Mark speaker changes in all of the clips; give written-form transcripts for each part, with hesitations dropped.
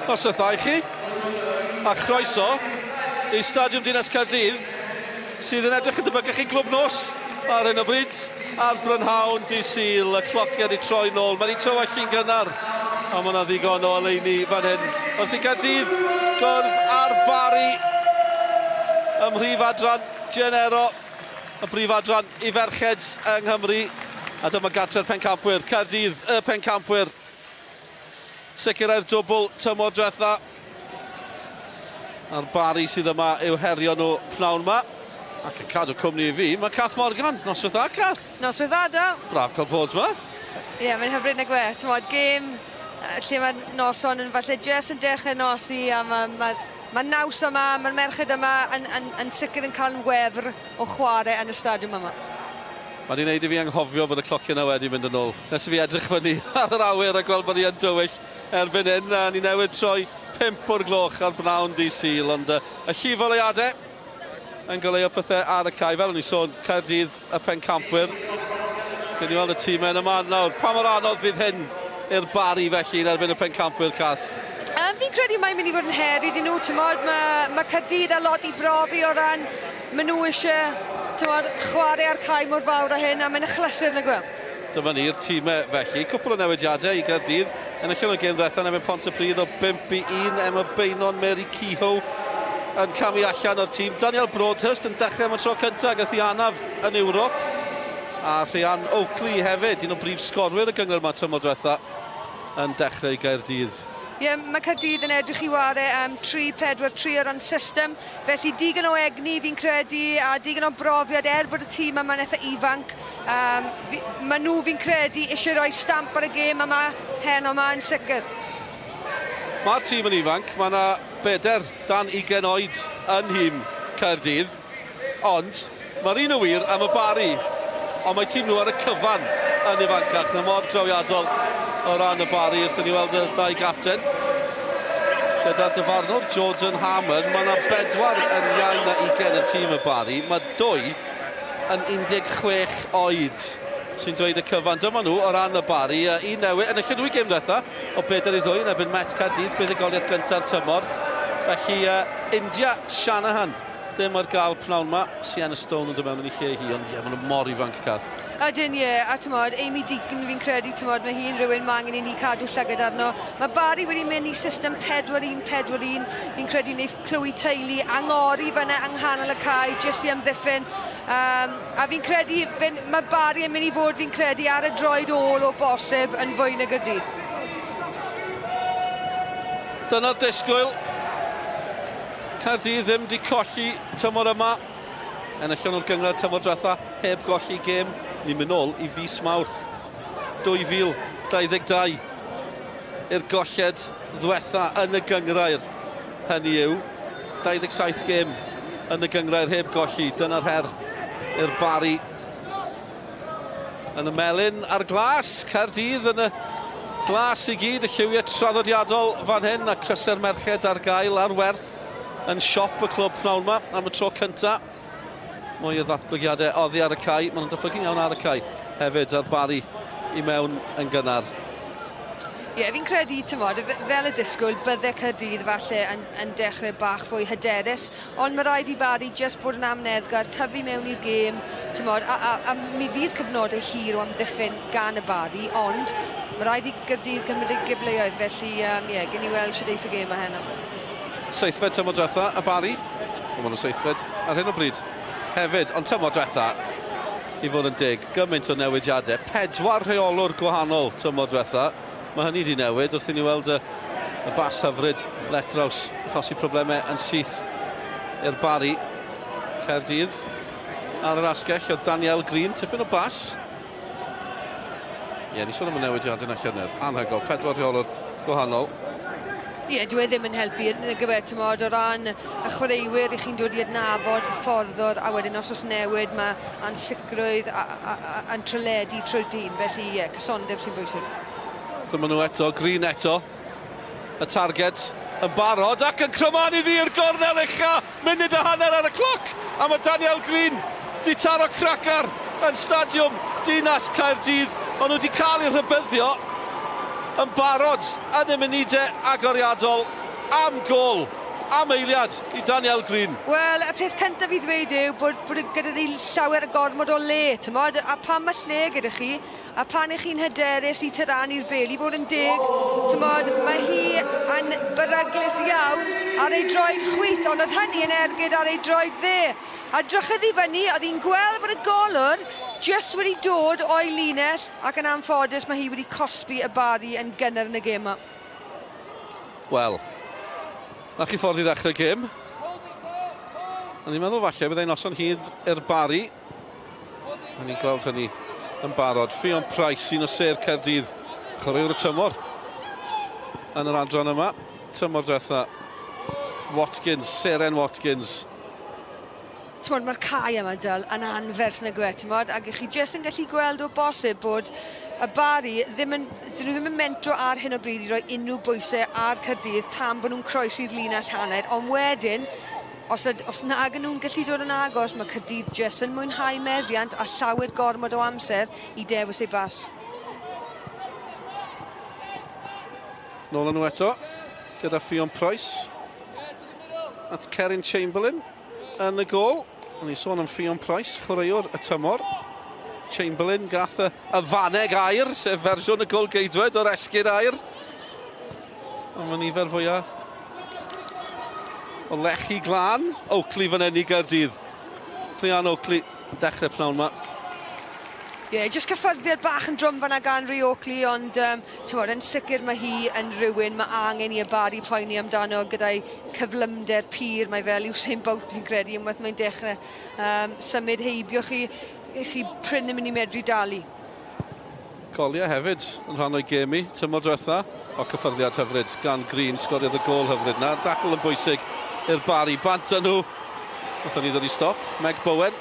Speaker 1: Noswaith dda i chi, a chroeso i Stadiwm Dinas Caerdydd, sydd yn edrych yn debygach i glwb nos ar hyn o bryd, ar brynhawn dydd Sul, y clociau wedi troi nôl, mae wedi tywallu'n gynnar, a mae yna ddigon o oleuni fan hyn. Wrth i Gaerdydd gwrdd â'r Barri ym mhrif adran Genero, y brif adran i ferched yng Nghymru, a dyma gartre'r pencampwyr, Caerdydd, y pencampwyr. Sicrhau'r dwbl tymor diwetha. A'r Barri sydd yma i'w herio nhw pnawn yma. Ac yn cadw cwmni i fi, mae Cath Morgan. Noswaith dda, Cath.
Speaker 2: Noswaith dda, Da.
Speaker 1: Braf cael bod yma.
Speaker 2: Ie, yeah, mae'n hyfryd nag we. T'mod, gêm lle mae'r noson yn falle jyst yn dechrau nosi a mae ma, ma naws yma, mae'r merched yma yn, yn, yn sicr yn cael yn wefr o chwarae yn y stadiwm yma.
Speaker 1: Mae wedi gwneud i fi anghofio bod y clociau yna wedi mynd yn ôl. Nes i fi edrych fyny ar yr awyr a gweld bod hi yn dywyll erbyn hyn. A ni newydd troi 5 o'r gloch ar bnawn di Sul, ond y llif o leuadau yn goleuo pethau ar y cae. Fel o'n i sôn, Caerdydd y pencampwyr. Gen i weld y tîmau yn y man nawr. Pa mor anodd fydd hyn i'r Barri felly yn erbyn y pencampwyr, Cath?
Speaker 2: Fi'n credu mae'n mynd i fod yn her iddyn nhw, t'mod, mae, ma Caerdydd a lot i brofi o ran Maen nhw eisiau t'mod, chwarae ar cae mor fawr â hyn, a mae'n achlysur nag yw e?
Speaker 1: Dyma ni'r tîmau felly. Cwpl o newidiadau i Gaerdydd. Enillodd y gêm ddwetha yn erbyn Pontypridd o 5 i 1. Emma Beynon, Mary Kehoe yn camu allan o'r tîm. Daniel Broadhurst yn dechrau am y tro cyntaf, gath i anaf yn Ewrop. A Rhian Oakley hefyd, un o brif sgorwyr y gyngor yma tymor diwetha, yn dechrau i Gaerdydd.
Speaker 2: Ie, yeah, mae Caerdydd yn edrych i ware um, 3-4-3 o ran system. Felly digon o egni fi'n credu a digon o brofiad er bod y tîm yma'n eitha ifanc. Um, fi, ma nhw fi'n credu eisiau rhoi stamp ar y gêm yma heno yma yn sicr.
Speaker 1: Mae'r tîm yn ifanc, mae yna beder dan 20 oed yn nhîm Caerdydd, ond mae'r un o wir am y Barri, ond mae tîm nhw ar y cyfan yn ifancach, na mor drawiadol o ran y Barri wrth i ni weld y ddau gapten. Gyda'r dyfarnwr Jordan Harmon, mae yna bedwar yn iau na 20 yn tîm y Barri, mae dwy yn 16 oed sy'n dweud y cyfan. Dyma nhw o ran y Barri, un newydd, yn y llynwy gêm ddiwetha, o bedair i ddwy yn erbyn Met Caerdydd, buddugoliaeth gyntaf tymor. Felly, India Shanahan ddim ar gael pnawn ma. Sienna Stone yn dod mewn yn ei lle hi, ond ie, maen nhw mor ifanc, Cath.
Speaker 2: Ydyn, ie, a t'mod, Amy Deacon fi'n credu, t'mod, mae hi'n rhywun mae angen i ni cadw llygad arno. Mae Barry wedi mynd i system 4-1-4-1, fi'n credu wneith Chloe Teulu angori fyna yng nghanol y cae, jyst i amddiffyn. Um, a fi'n credu, mae Barry yn mynd i fod, fi'n credu, ar y droed ôl o bosib yn fwy na Gaerdydd.
Speaker 1: Dyna'r disgwyl. Caerdydd ddim 'di colli tymor yma. Enillon nhw'r gynghrair tymor diwetha heb golli gêm. Ni'n mynd nôl i fis Mawrth 2022 i'r golled ddwetha yn y gynghrair. Hynny yw, 27 gêm yn y gynghrair heb golli. Dyna'r her i'r Barri. Yn y melyn a'r glas, Caerdydd yn y glas i gyd, y lliwiau traddodiadol fan hyn, a crysau'r merched ar gael ar werth yn siop y clwb pnawn yma am y tro cynta. Mwy o ddatblygiadau oddi ar y cae, maen nhw'n datblygu'n iawn ar y cae hefyd, a'r Barri i mewn yn gynnar.
Speaker 2: Ie, yeah, fi'n credu, tymod, fel y disgwyl, bydde Caerdydd falle yn, yn dechrau bach fwy hyderus, Ond mae rhaid i Barry jyst bod yn amneddgar, tyfu mewn i'r gêm, t'mod, a, a, a mi fydd cyfnodau hir o amddiffyn gan y Barry, ond mae rhaid i Gaerdydd cymryd ei gyfleoedd, felly um, ie, yeah, gen i weld sut eiff y gêm yma heno.
Speaker 1: Seithfed tymor diwetha, y Barry, maen nhw'n seithfed ar hyn o bryd hefyd, ond tymor diwetha, i fod yn deg, gymaint o newidiadau. Pedwar rheolwr gwahanol tymor diwetha, Mae hynny wedi newid wrth i ni weld y, y bas hyfryd Letraws achosi problemau yn syth i'r Barri. Caerdydd ar yr asgell oedd Daniel Green, tipyn o bas. Ie, yeah, ni sôn am y newidiadau yna llynedd. Anhygoel, pedwar rheolwr gwahanol.
Speaker 2: Ie, yeah, dwi e ddim yn helpu yn y gyfer, ti'n o ran y chwaraewyr i chi'n dod i adnabod ffordd o'r, a wedyn os oes newid, mae ansicrwydd a, a, a, a'n tryledu trwy'r dîm, felly ie, yeah, cysondeb sy'n bwysig.
Speaker 1: Dyma nhw eto, Green eto. Y targed yn barod ac yn crymanu iddi i'r gornel ucha. Munud a hanner ar y cloc a mae Daniel Green di taro cracar yn stadiwm Dinas Caerdydd. Maen nhw wedi cael eu rhybuddio. yn barod yn y munudau agoriadol am gol, am eiliad i Danielle Green.
Speaker 2: Wel, y peth cyntaf i ddweud yw bod gyda hi llawer gormod o le, tymod, a pan mae lle gyda chi, a pan ych chi'n hyderus i tyrannu'r bel, i fod yn deg, tymod, mae hi yn beryglus iawn ar ei droed chwith, ond oedd hynny yn ergyd ar ei droed dde. A drychodd hi fyny, oedd hi'n gweld bod y golwr jyst wedi dod o'i linell, ac yn anffodus mae hi wedi cosbi y Barri yn gynnar yn y gêm yma.
Speaker 1: Wel, na chi ffordd i ddechrau gêm. O'n i'n meddwl falle byddai noson hir i'r Barri. O'n i'n gweld hynny yn barod. Ffion Price, un o sêr Caerdydd, chwaraewr y tymor yn yr adran yma. Tymor diwetha, Watkins, Seren Watkins.
Speaker 2: T'mod, mae'r cae yma Dyl yn anferth nag yw e, t'mod, ac chi jyst yn gallu gweld o bosib bod y Barri ddim yn, dyn nhw ddim yn mentro ar hyn o bryd i roi unrhyw bwysau ar Caerdydd tan bod nhw'n croesi'r linell hanner, ond wedyn, os nag yn nhw'n gallu dod yn agos, mae Caerdydd jyst yn mwynhau meddiant a llawer gormod o amser i dewis ei bas.
Speaker 1: Nôl â nhw eto, gyda Ffion Price at Kerin Chamberlain yn y gôl. O'n i'n sôn am Ffion Price, chwaraewr y tymor. Chamberlain gath y faneg aur, sef fersiwn y gôl geidwed o'r esgid aur. Ond mae nifer fwyaf o lechi glân. Oakley fan hyn i Gaerdydd. Leanne Oakley yn dechrau pnawn yma.
Speaker 2: Ie, yeah, jyst cyffyrddiad bach yn drwm fan'na gan Ri Oakley, ond t'mod, yn sicr mae hi yn rhywun mae angen i y Barri poeni amdano gyda'i cyflymder pur. Mae fel Usain Bolt fi'n credu, unwaith mae'n dechrau symud heibio chi, chi prin yn mynd i medru dalu.
Speaker 1: Goliau hefyd yn rhan o'i gêm hi, tymor diwetha. O cyffyrddiad hyfryd gan Green, sgoriodd y gôl hyfryd na. Dacl yn bwysig i'r Barri. Bant â nhw. Wnaethon ni ddod i stop. Meg Bowen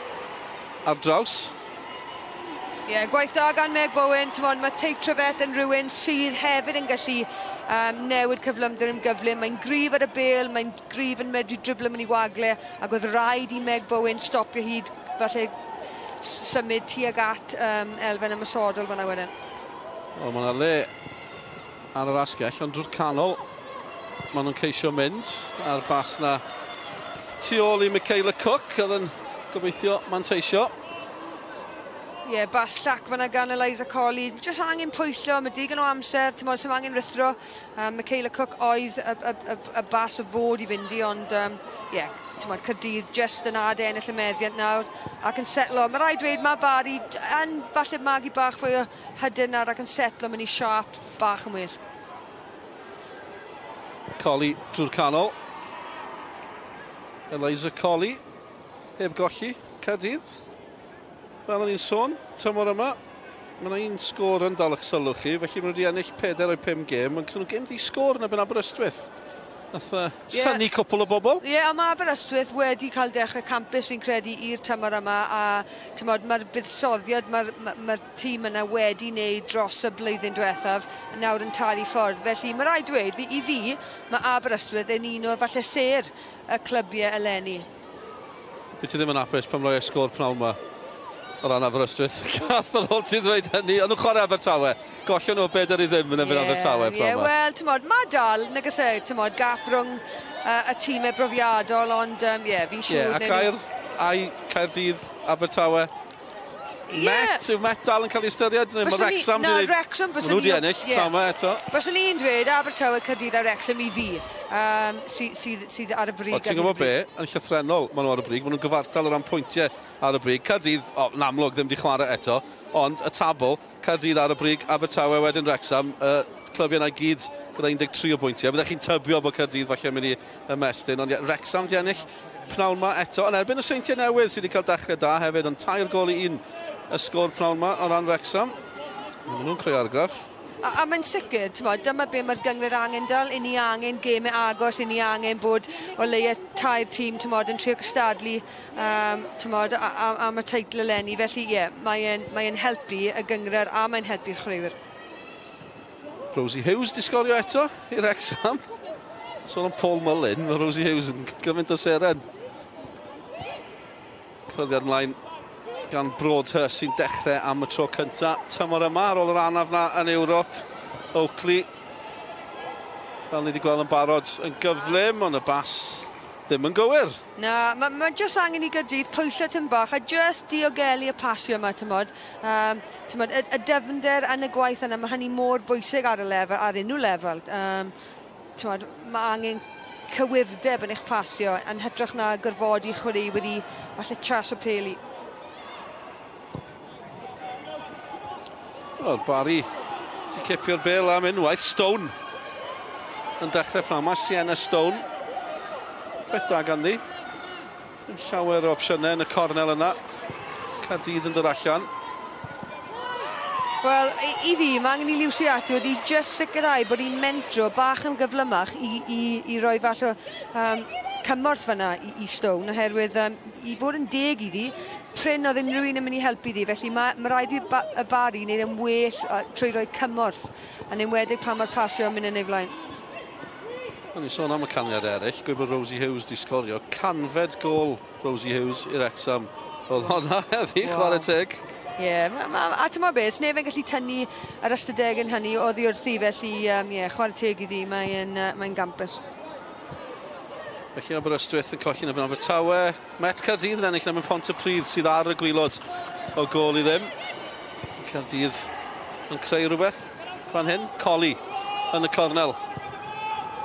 Speaker 1: ar draws.
Speaker 2: Ie, yeah, gwaith da gan Meg Bowen. T'mod, mae Tate Trevett yn rhywun sydd hefyd yn gallu newid cyflymder yn gyflym. Mae'n gryf ar y bêl, mae'n gryf yn medru driblo mynd i wagle, ac oedd rhaid i Meg Bowen stopio hyd falle symud tuag at elfen ymosodol fan'na wedyn.
Speaker 1: Wel, mae yna le ar yr asgell, ond drwy'r canol maen nhw'n ceisio mynd a'r bas na tu ôl i Michaela Cook, oedd yn gobeithio manteisio.
Speaker 2: Ie, yeah, bas llac fan'na gan Eliza Colley. Jyst angen pwyllo, mae digon o amser, t'mod, sy'm angen rhuthro. Michaela Cook oedd y bas o fod i fynd i, ond ie, yeah, t'mod, Caerdydd jyst yn ad ennill y meddiant nawr ac yn setlo. Mae rhaid dweud mae Barri yn falle magu bach fwy o hyder nawr ac yn setlo mewn i siâp bach yn well.
Speaker 1: Colley drwy'r canol. Eliza Colley, heb golli, Caerdydd. Fel o'n i'n sôn, tymor yma, mae yna un sgôr yn dal eich sylw chi, felly maen nhw wedi ennill 4 o'i 5 gêm, ond nhw'n gêm ddi-sgôr yn erbyn Aberystwyth. Nath synnu cwpl o bobl.
Speaker 2: Ie, yeah, a mae Aberystwyth wedi cael dechrau campus fi'n credu i'r tymor yma, a tymod, mae'r buddsoddiad mae'r ma tîm yna wedi wneud dros y blwyddyn diwethaf nawr yn talu ffordd. Felly mae rhaid dweud, i fi, mae Aberystwyth yn un o falle sêr y clybiau eleni.
Speaker 1: By ti ddim yn hapus pan roi y sgôr pnawn yma o ran Aberystwyth? Gath ar ôl ti ddweud hynny, ond nhw'n chwarae Abertawe. Gollon nhw 4-0 yn erbyn Abertawe.
Speaker 2: Ie, wel, t'mod, mae dal, nag oes e, t'mod, gap rhwng y tîmau brofiadol, ond ie, fi'n siŵr...
Speaker 1: Ie, a Gaer, ai Caerdydd, Abertawe. Met, yw Met dal yn cael ei ystyried? Neu mae Wrexham
Speaker 2: Na, Wrexham
Speaker 1: Maen nhw wedi ennill, pnawn yma eto.
Speaker 2: Byswn i'n dweud Abertawe, Caerdydd a Wrexham i fi, sydd ar y brig.
Speaker 1: O, ti'n gwybod be? Yn llythrennol, maen nhw ar y brig. Maen nhw'n gyfartal o ran pwyntiau ar y brig. Caerdydd, o, yn amlwg ddim wedi chwarae eto, ond y tabl, Caerdydd ar y brig, Abertawe wedyn Wrexham, clybiau yna i gyd gyda 13 o bwyntiau. Byddech chi'n tybio bod Caerdydd falle mynd i ymestyn, ond ie, Wrexham wedi ennill pnawn yma eto, yn erbyn y Seintiau Newydd sydd wedi cael dechrau da hefyd, ond 3-1 y sgôr pnawn yma o ran Wrexham. Maen nhw'n creu argraff.
Speaker 2: A mae'n sicr, t'mod, dyma be mae'r gynghrair angen dal. I ni angen gemau agos, i ni angen bod o leia tair tîm, t'mod, yn trio cystadlu, t'mod, am y teitl eleni. Felly, ie, yeah, mae helpu y gynghrair a mae'n helpu'r chwaraewyr.
Speaker 1: Rosie Hughes di sgorio eto i Wrexham. Sôn am Paul Mullin, mae Rosie Hughes yn gymaint o seren. Clyddiad ymlaen gan Broadhurst sy'n dechrau am y tro cynta tymor yma ar ôl yr anaf na yn Ewrop. Oakley, fel ni wedi gweld yn barod, yn gyflym, ond y bas ddim yn gywir.
Speaker 2: Na, mae ma jyst angen i Gaerdydd pwysau tym bach a jyst diogelu y pasio yma, tymod. Tymod, y dyfnder yn y gwaith yna, mae hynny mor bwysig ar y lefel, ar unrhyw lefel. Tymod, mae angen cywirdeb yn eich pasio yn hytrach na gorfodi chwaraewyr i falle tras o peli.
Speaker 1: Wel, Barry sy'n cipio'r bel am unwaith. Stone yn dechrau pnawn 'ma. Sienna Stone. Beth da ganddi. Yn llawer o opsiynau yn y cornel yna. Caerdydd yn dod allan.
Speaker 2: Wel, i fi, mae angen i Lucy Atwood i just sicrhau bod hi'n mentro bach yn gyflymach i roi falle cymorth fyna i Stone, oherwydd i fod yn deg iddi, prin oedd unrhyw un yn mynd i helpu iddi, felly ma rhaid i'r y Barry wneud yn well trwy roi cymorth, yn enwedig pan mae'r pasio yn mynd yn ei flaen.
Speaker 1: O'n i'n sôn am y canlyniad eraill, gweud bod Rosie Hughes di sgorio 100fed gôl Rosie Hughes i'r Wrexham. Oedd honna heddi, chwarae teg.
Speaker 2: Ie, yeah, a ti'n meddwl beth, sneb yn gallu tynnu yr ystadegyn hynny oddi wrthi, felly yeah, chwarae teg iddi, mae'n mae gampus.
Speaker 1: Felly Aberystwyth yn colli yn erbyn Abertawe. Met Caerdydd yn ennill am y Pontypridd sydd ar y gwaelod o gôl i ddim. Caerdydd yn creu rhywbeth fan hyn. Colli yn y cornel.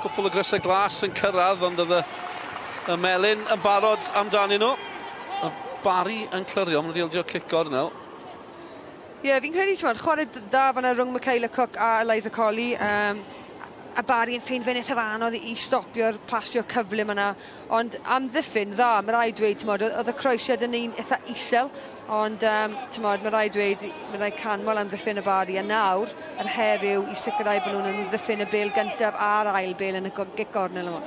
Speaker 1: Cwpl o grysau glas yn cyrraedd, ond oedd y melyn yn barod amdanyn nhw. A Barry yn clirio, maen nhw wedi ildio cic gornel.
Speaker 2: Ie, yeah, fi'n credu, ti'n chwarae dda fan'na rhwng Michaela Cook a Eliza Colley. A Barry yn ffeind fe'n eithaf anodd i stopio'r pasio cyflym yna. Ond amddiffyn dda, mae rhaid dweud, ti'n oedd y croesiad yn un eitha isel, ond ti'n mae rhaid dweud, mae rhaid canmol amddiffyn y Barry. A nawr, yr her yw i sicrhau bod nhw'n amddiffyn y bel gyntaf a'r ail bel yn y gic gornel yma.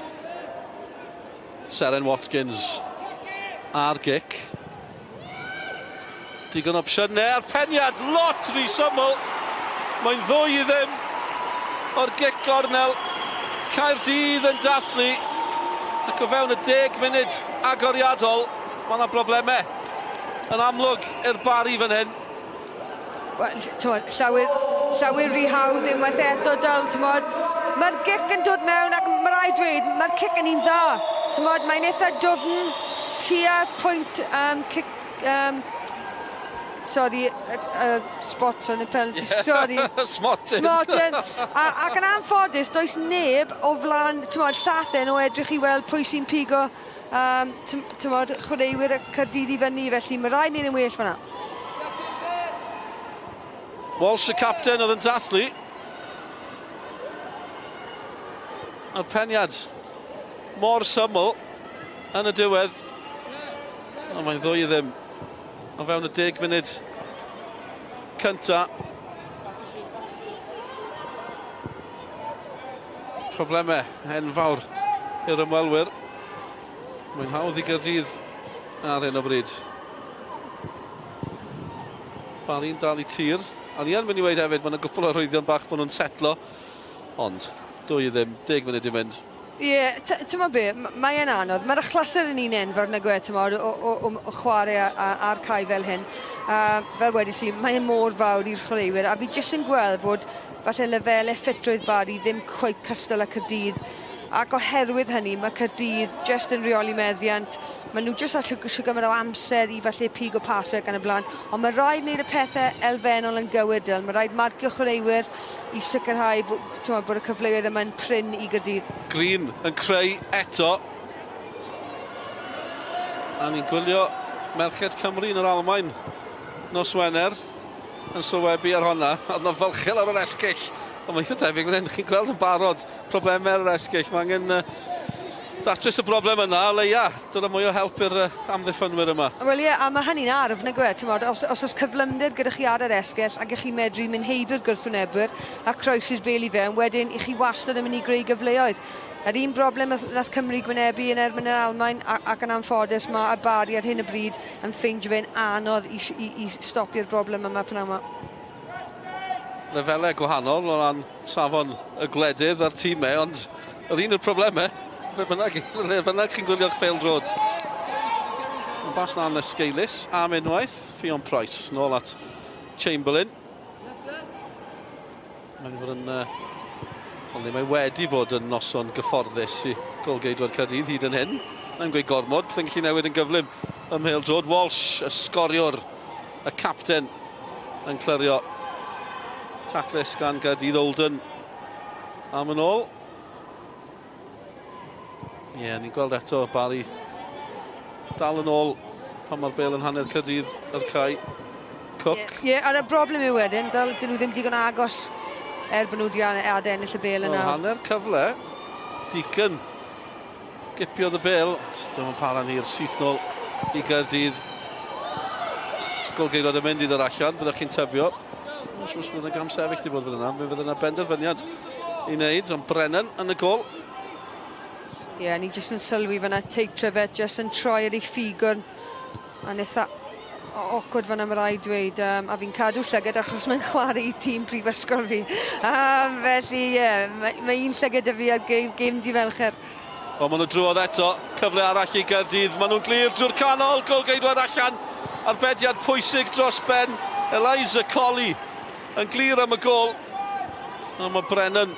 Speaker 1: Seren Watkins a'r gic. Digon opsiynau a'r peniad lot rhy syml. Mae'n 2-0 o'r gic gornel. Caerdydd yn dathlu. Ac o fewn y 10 munud agoriadol, mae yna broblemau yn amlwg i'r Barry fan hyn.
Speaker 2: Wel, t'mod, llawer rhy hawdd unwaith eto, Dyl, t'mod. Mae'r gic yn dod mewn ac mae rhaid dweud, mae'r cic yn un dda. T'mod, mae'n eitha dwfn, tua pwynt cic, sorry, spot on y penalty, sorry.
Speaker 1: Smotyn.
Speaker 2: Smotyn. Ac yn anffodus, does neb o flaen, t'mod, llathen o edrych i weld pwy sy'n pigo, t'mod, chwaraewyr y Caerdydd i fyny, felly mae rhaid ni'n well fan'na.
Speaker 1: Walsh y capten oedd yn dathlu. A'r peniad mor syml yn y diwedd. Ond mae'n 2-0 o fewn y 10 munud cynta. Problemau enfawr i'r ymwelwyr. Mae'n hawdd i Gaerdydd ar hyn o bryd. Barry'n dal i tir. A ni yn mynd i weud hefyd, mae yna gwpl o arwyddion bach bod nhw'n setlo. Ond 2-0, 10 munud i mynd.
Speaker 2: Ie, yeah, ti'n be, mae'n anodd. Mae'r achlysur yn un enfawr nag yw e, t'mod, o chwarae ar cae fel hyn. Fel wedys i, mae'n mor fawr i'r chwaraewyr, a fi jyst yn gweld bod falle lefelau ffitrwydd Barry ddim cweit cystal â Caerdydd. Ac oherwydd hynny, mae Caerdydd jyst yn rheoli meddiant. Maen nhw jyst allu shwd gymaint o amser i falle pigo pasio ac yn y blaen. Ond mae rhaid wneud y pethau elfennol yn gywir, Dyl. Mae rhaid marcio chwaraewyr i sicrhau bod, bod y cyfleoedd yma'n prin i Gaerdydd.
Speaker 1: Green yn creu eto. A ni'n gwylio Merched Cymru yn yr Almaen nos Wener yn sylwebu ar honna. Oedd yna fylchel ar yr esgyll. Ond mae'n eitha tebyg fan hyn, chi'n gweld yn barod problemau ar yr esgyll. Mae angen datrys y broblem yna, o leia, dyna mwy o help i'r amddiffynwyr yma.
Speaker 2: Wel ie, a mae hynny'n arf, nag yw e, t'mod, os oes cyflymder gyda chi ar yr esgyll ac ych chi'n medru mynd heibio'r gwrthwynebwyr a croesi'r bel i fewn, wedyn i chi wastad yn mynd i greu gyfleoedd. Yr un broblem nath Cymru gwynebu yn erbyn yr Almaen ac yn anffodus mae y Barry ar hyn o bryd yn ffeindio fe'n anodd i stopio'r broblem yma pnawn 'ma.
Speaker 1: Lefelau gwahanol o ran safon y gwledydd a'r tîmau, ond yr un yw'r problemau, ble bynnag chi'n gwylio'ch pêl-droed. Yn bas na'n esgeulus am unwaith, Ffion Price nôl at Chamberlain. Mae'n fod yn... Ond mae wedi bod yn noson gyfforddus i golgeidwad Caerdydd hyd yn hyn. Mae'n gweud gormod, pethau'n gallu newid yn gyflym ym mhêl-droed. Walsh, y sgoriwr, y capten, yn clirio. Taclus gan Gaerdydd. Olden am yn ôl. Ie, yeah, ni'n gweld eto Barry dal yn ôl pan mae'r bêl yn hanner Caerdydd ar cae. Cook.
Speaker 2: Ie, yeah, a'r broblem yw wedyn, dal dyn nhw ddim digon agos er bod nhw wedi adennill y bêl yna.
Speaker 1: Well, hanner cyfle, Deacon gipiodd y bêl. Dyma'n para'n hir, syth nôl i Gaerdydd. Golgeidwad yn mynd i ddod allan, byddwch chi'n tybio. Os oes bydd yna gam sefyll di bod fan yna, mi fydd yna benderfyniad i wneud, ond Brennan yn y gol.
Speaker 2: Ie, yeah, ni jyst yn sylwi fyna, Teig Trefet jyst yn troi ar ei ffigwr. A eitha awkward fan'na ma' raid dweud, a fi'n cadw llygad achos mae'n chwarae i tîm prifysgol fi. Felly, ie, yeah, mae un llygad 'da fi ar gêm dydd Mercher.
Speaker 1: O, maen nhw drwodd eto, cyfle arall i Gaerdydd. Maen nhw'n glir drwy'r canol, golgeidwad allan. Arbediad pwysig dros ben. Eliza Colley yn glir am y gol. A mae Brennan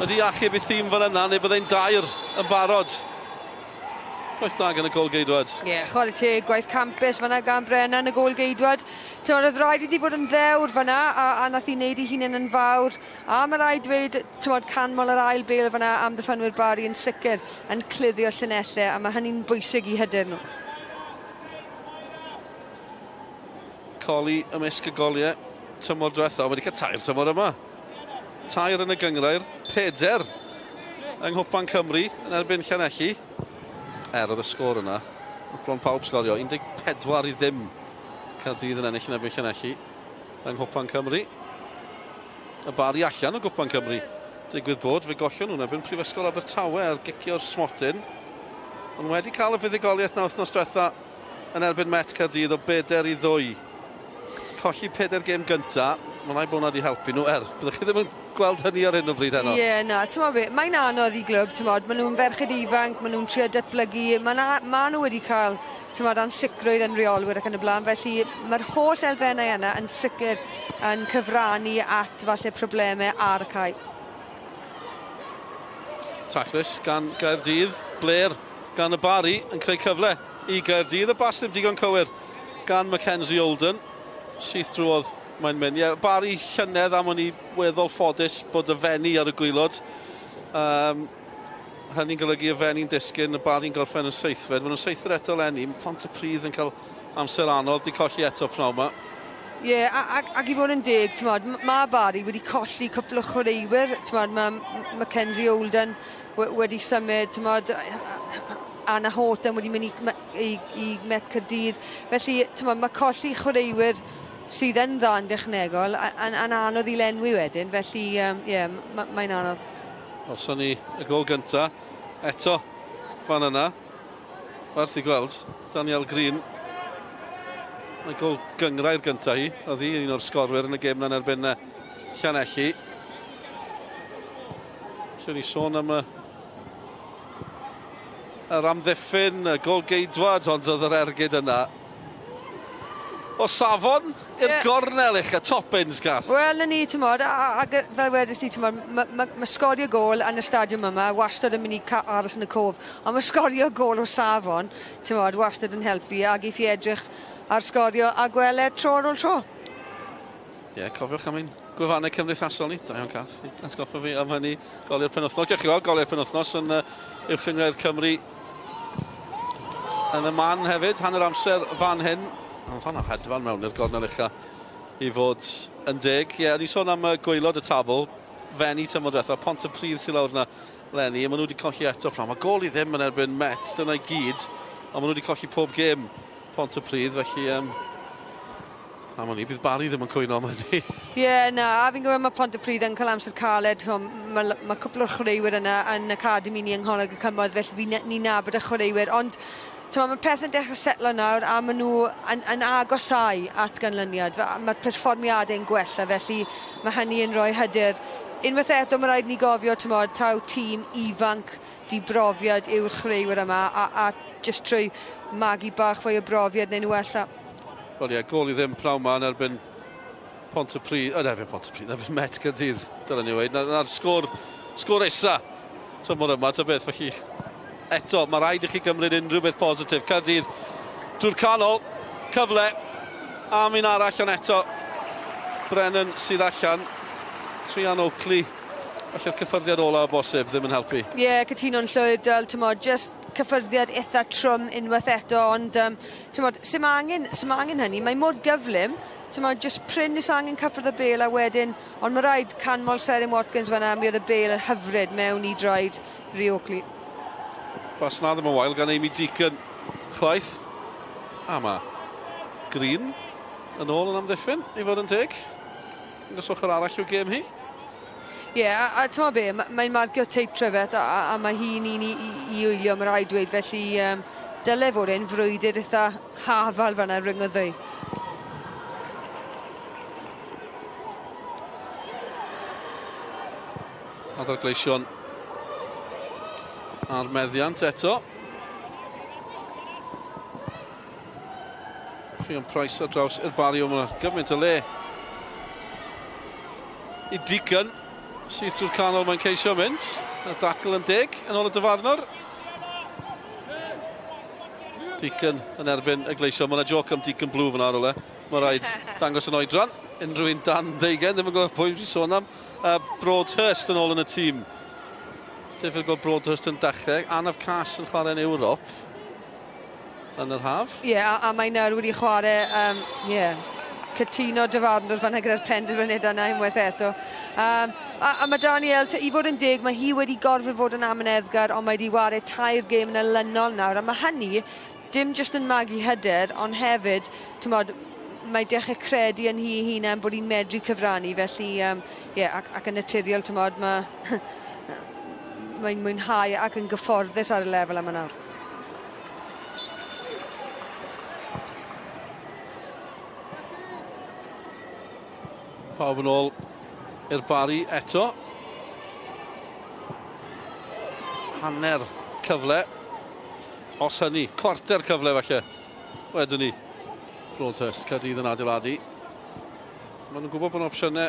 Speaker 1: wedi achub ei thîm fan yna, neu byddai'n dair yn barod. Gwaith da gan y golgeidwad.
Speaker 2: Ie, yeah, chwarae teg, gwaith campus fan'na gan Brennan, y golgeidwad. T'mod, oedd rhaid iddi bod yn ddewr fan'na, a nath hi wneud ei hunan yn fawr. A mae rhaid dweud, t'mod, canmol yr ail bêl fan'na am ddiffynwyr Barry yn sicr yn clirio'r llinellau, a mae hynny'n bwysig i hyder nhw.
Speaker 1: Colli ymysg y goliau tymor diwetha, wedi cael tair tymor yma. Tair yn y gynghrair, 4 yng Nghwpan Cymru yn erbyn Llanelli. Oedd y sgôr yna, wrth bron pawb sgorio, 14-0 Caerdydd yn ennill yn erbyn Llanelli yng Nghwpan Cymru. Y Barri allan o Gwpan Cymru. Digwydd bod, fe gollon nhw'n erbyn Prifysgol Abertawe ar gicio'r smotyn. Ond wedi cael y fuddugoliaeth na wythnos diwetha yn erbyn Met Caerdydd o 4-2. Colli 4 gêm gynta, mae'n rhaid bod hwnna wedi helpu nhw, byddwch chi ddim yn gweld hynny ar hyn o bryd heno.
Speaker 2: Ie, yeah, na, t'mod be, mae'n anodd i glwb, t'mod, maen nhw'n ferched ifanc, maen nhw'n trio datblygu, ma nhw wedi cael, t'mod, ansicrwydd yn reolwyr ac yn y blaen, felly mae'r holl elfennau yna yn sicr yn cyfrannu at falle problemau ar y cae.
Speaker 1: Taclus gan Gaerdydd, Blair gan y Barry yn creu cyfle i Gaerdydd, y bas ddim digon cywir gan Mackenzie Olden, syth drwodd mae'n mynd. Ie, Barry llynedd am o'n i weddol ffodus bod y Fenni ar y gwaelod. Hynny'n golygu y Fenni'n disgyn, y Barry'n gorffen yn seithfed. Maen nhw'n seithfed eto eleni. Mae Pontypridd yn cael amser anodd, di colli eto pnawn yma.
Speaker 2: Ie, yeah, ac i fod yn deg, t'mod, mae Barry wedi colli cwpl o chwaraewyr, t'mod, mae Mackenzie Olden wedi symud, t'mod, Anna Horton wedi mynd i Met Caerdydd. Felly, t'mod, mae colli chwaraewyr sydd yn dda yn dechnegol yn anodd i lenwi wedyn, felly, ie, mae'n anodd.
Speaker 1: Welson ni y gol gynta, eto fan yna, werth i gweld, Daniel Green. Mae gol gynghrair gynta hi, oedd hi un o'r sgorwyr yn y gêm na'n erbyn Llanelli. Lle ni sôn am yr amddiffyn, y gol geidwad, ond oedd yr ergyd yna o safon i'r gornel eich, top bins, Gath.
Speaker 2: Wel, na ni, t'mod, a fel wedys ti, t'mod, ma sgorio gôl yn y stadiwm yma wastad yn mynd i aros yn y cof, ond mae sgorio gôl o safon, t'mod, wastad yn helpu, ac i fi edrych ar sgorio a gweled tro ar ôl tro.
Speaker 1: Ie, yeah, cofiwch am ein gwefannau cymdeithasol ni. Da iawn, Cath. Atgoffa fi am hynny. Goliau'r penwythnos. Gewch chi weld goliau'r penwythnos yn Uwch Gynghrair Cymru yn y man hefyd. Hanner amser fan hyn. Ond hwnna hedfan mewn i'r gornel ucha i fod yn deg. Ie, yeah, ni sôn am gwaelod y tabl. Fenni tymor diwetha, Pontypridd sydd lawr yna leni, a maen nhw wedi colli eto. Mae gôl i ddim yn erbyn Met, dyna i gyd. Ond maen nhw wedi colli pob gêm Pontypridd, felly am hynny, bydd Barry ddim yn cwyno am hynny.
Speaker 2: Ie, yeah, na, a fi'n gwybod mae Pontypridd yn cael amser caled. Mae cwpl o'r chwaraewyr yna yn academi ni yng Ngholeg y Cymoedd, felly ni'n nabod y chwaraewyr, ond mae pethau'n dechrau setlo nawr a maen nhw yn agosau at ganlyniad. Mae'r perfformiadau'n gwella, felly mae hynny yn rhoi hyder. Unwaith eto, mae rhaid ni gofio, t'mod, taw tîm ifanc dibrofiad yw'r chwaraewyr yma, a jyst trwy magu bach fwy o brofiad neu nhw wella.
Speaker 1: Wel ie, gôl i ddim pnawn ma yn erbyn Pontypridd, yn erbyn Pontypridd, yn erbyn Met Caerdydd, dylen ni weud. Na'r sgôr, sgôr isa tymor yma, ta beth, felly eto, mae rhaid i chi gymryd unrhyw beth positif. Caerdydd drwy'r canol, cyfle am un arall, ond eto Brennan sydd allan. Trian Oakley, falle'r cyffyrddiad ola o bosib ddim yn helpu.
Speaker 2: Ie, yeah, cytuno'n llwyr, Dyl, tymod, just cyffyrddiad eitha trwm unwaith eto, ond tymod, sy'm angen, sy'm angen hynny, mae mor gyflym, tymod, just prin is angen cyffwrdd y bêl a wedyn, ond mae rhaid canmol Serin Watkins fan'na, mi oedd y bêl yn hyfryd mewn i droed Rio Oakley.
Speaker 1: Pas na ddim yn wael gan Amy Deacon chwaith. A mae Green yn ôl yn amddiffyn, i fod yn teg. Yn ochr arall i'w gêm hi.
Speaker 2: Ie, yeah, a ti'n be, mae'n marcio teip Trefet a mae hi'n un i wylio, mae rhaid dweud, felly dyle fod e'n frwydr eitha hafal fan'na rhwng y ddwy.
Speaker 1: Adar Gleision a'r meddiant eto. Rhian Price ar draws i'r Barri, ond mae gymaint o le i Deacon. Syth drwy'r canol mae'n ceisio mynd. Y dacl yn deg yn ôl y dyfarnwr. Deacon yn erbyn y Gleision. Mae yna joc am Deacon Blue fyna ar ôl e. Mae rhaid dangos yn oedran. Unrhyw un dan 20, ddim yn gwybod pwy dwi'n sôn am. Broadhurst yn ôl yn y tîm. Diffyg gweld Broadhurst yn dechrau. Anaf Cas yn chwarae yn Ewrop yn yr haf.
Speaker 2: Ie, yeah, a mae nawr wedi chwarae, yeah, cytuno dyfarnwr fan'na gyda'r penderfyniad yna unwaith eto. A mae Daniel, i fod yn deg, mae hi wedi gorfod fod yn amyneddgar, ond mae wedi ware 3 gêm yn olynol nawr, a mae hynny dim jyst yn magu hyder, ond hefyd, t'mod, mae dechrau credu yn hi hunan bod hi'n medru cyfrannu, felly, yeah, ac yn naturiol, t'mod, mae mae'n mwynhau ac yn gyfforddus ar y lefel yma nawr.
Speaker 1: Pawb yn ôl i'r Barri eto. Hanner cyfle. Os hynny, cwarter cyfle falle. Wedyn ni, Broadhurst, Caerdydd yn adeiladu. Maen nhw'n gwybod bod opsiynau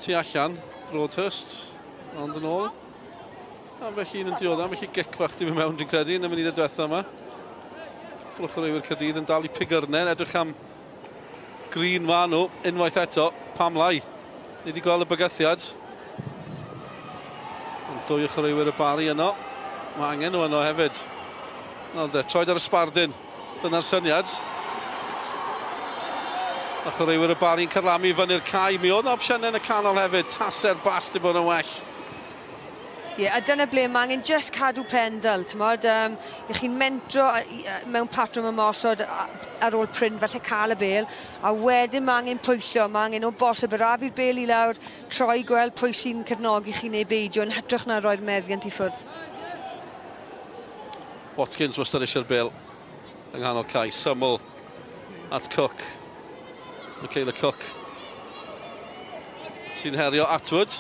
Speaker 1: tu allan, Broadhurst, ond yn ôl. Ambell un yn dioddef, ambell i gic fach di mynd mewn, dwi'n credu, yn y munudau diwetha yma. Cwpl o chwaraewyr Caerdydd yn dal i pigyrnau, edrych am Green ma nhw, unwaith eto, pam lai. Ni wedi gweld y bygythiad. Ond dwy o chwaraewyr y Barri yno. Mae angen nhw yno hefyd. Nawr de, troed ar y sbardun. Dyna'r syniad. A chwaraewyr y Barri'n carlamu fyny'r cae. Mi oedd 'na opsiynau yn y canol hefyd. Tase'r bas di bod yn well.
Speaker 2: Ie, yeah, a dyna ble mae angen just cadw pendel, t'mod, i chi'n mentro mewn patrwm ymosod ar ôl prin, falle cael y bêl, a wedyn mae angen pwyllo, mae angen o bosib arafu'r bêl i lawr, troi gweld pwy sy'n cefnogi chi neu beidio, yn hytrach na roi'r meddiant i ffwrdd.
Speaker 1: Watkins wastad eisiau'r bêl yng nghanol cae, syml at Cook. Michaela Cook sy'n herio Atwood.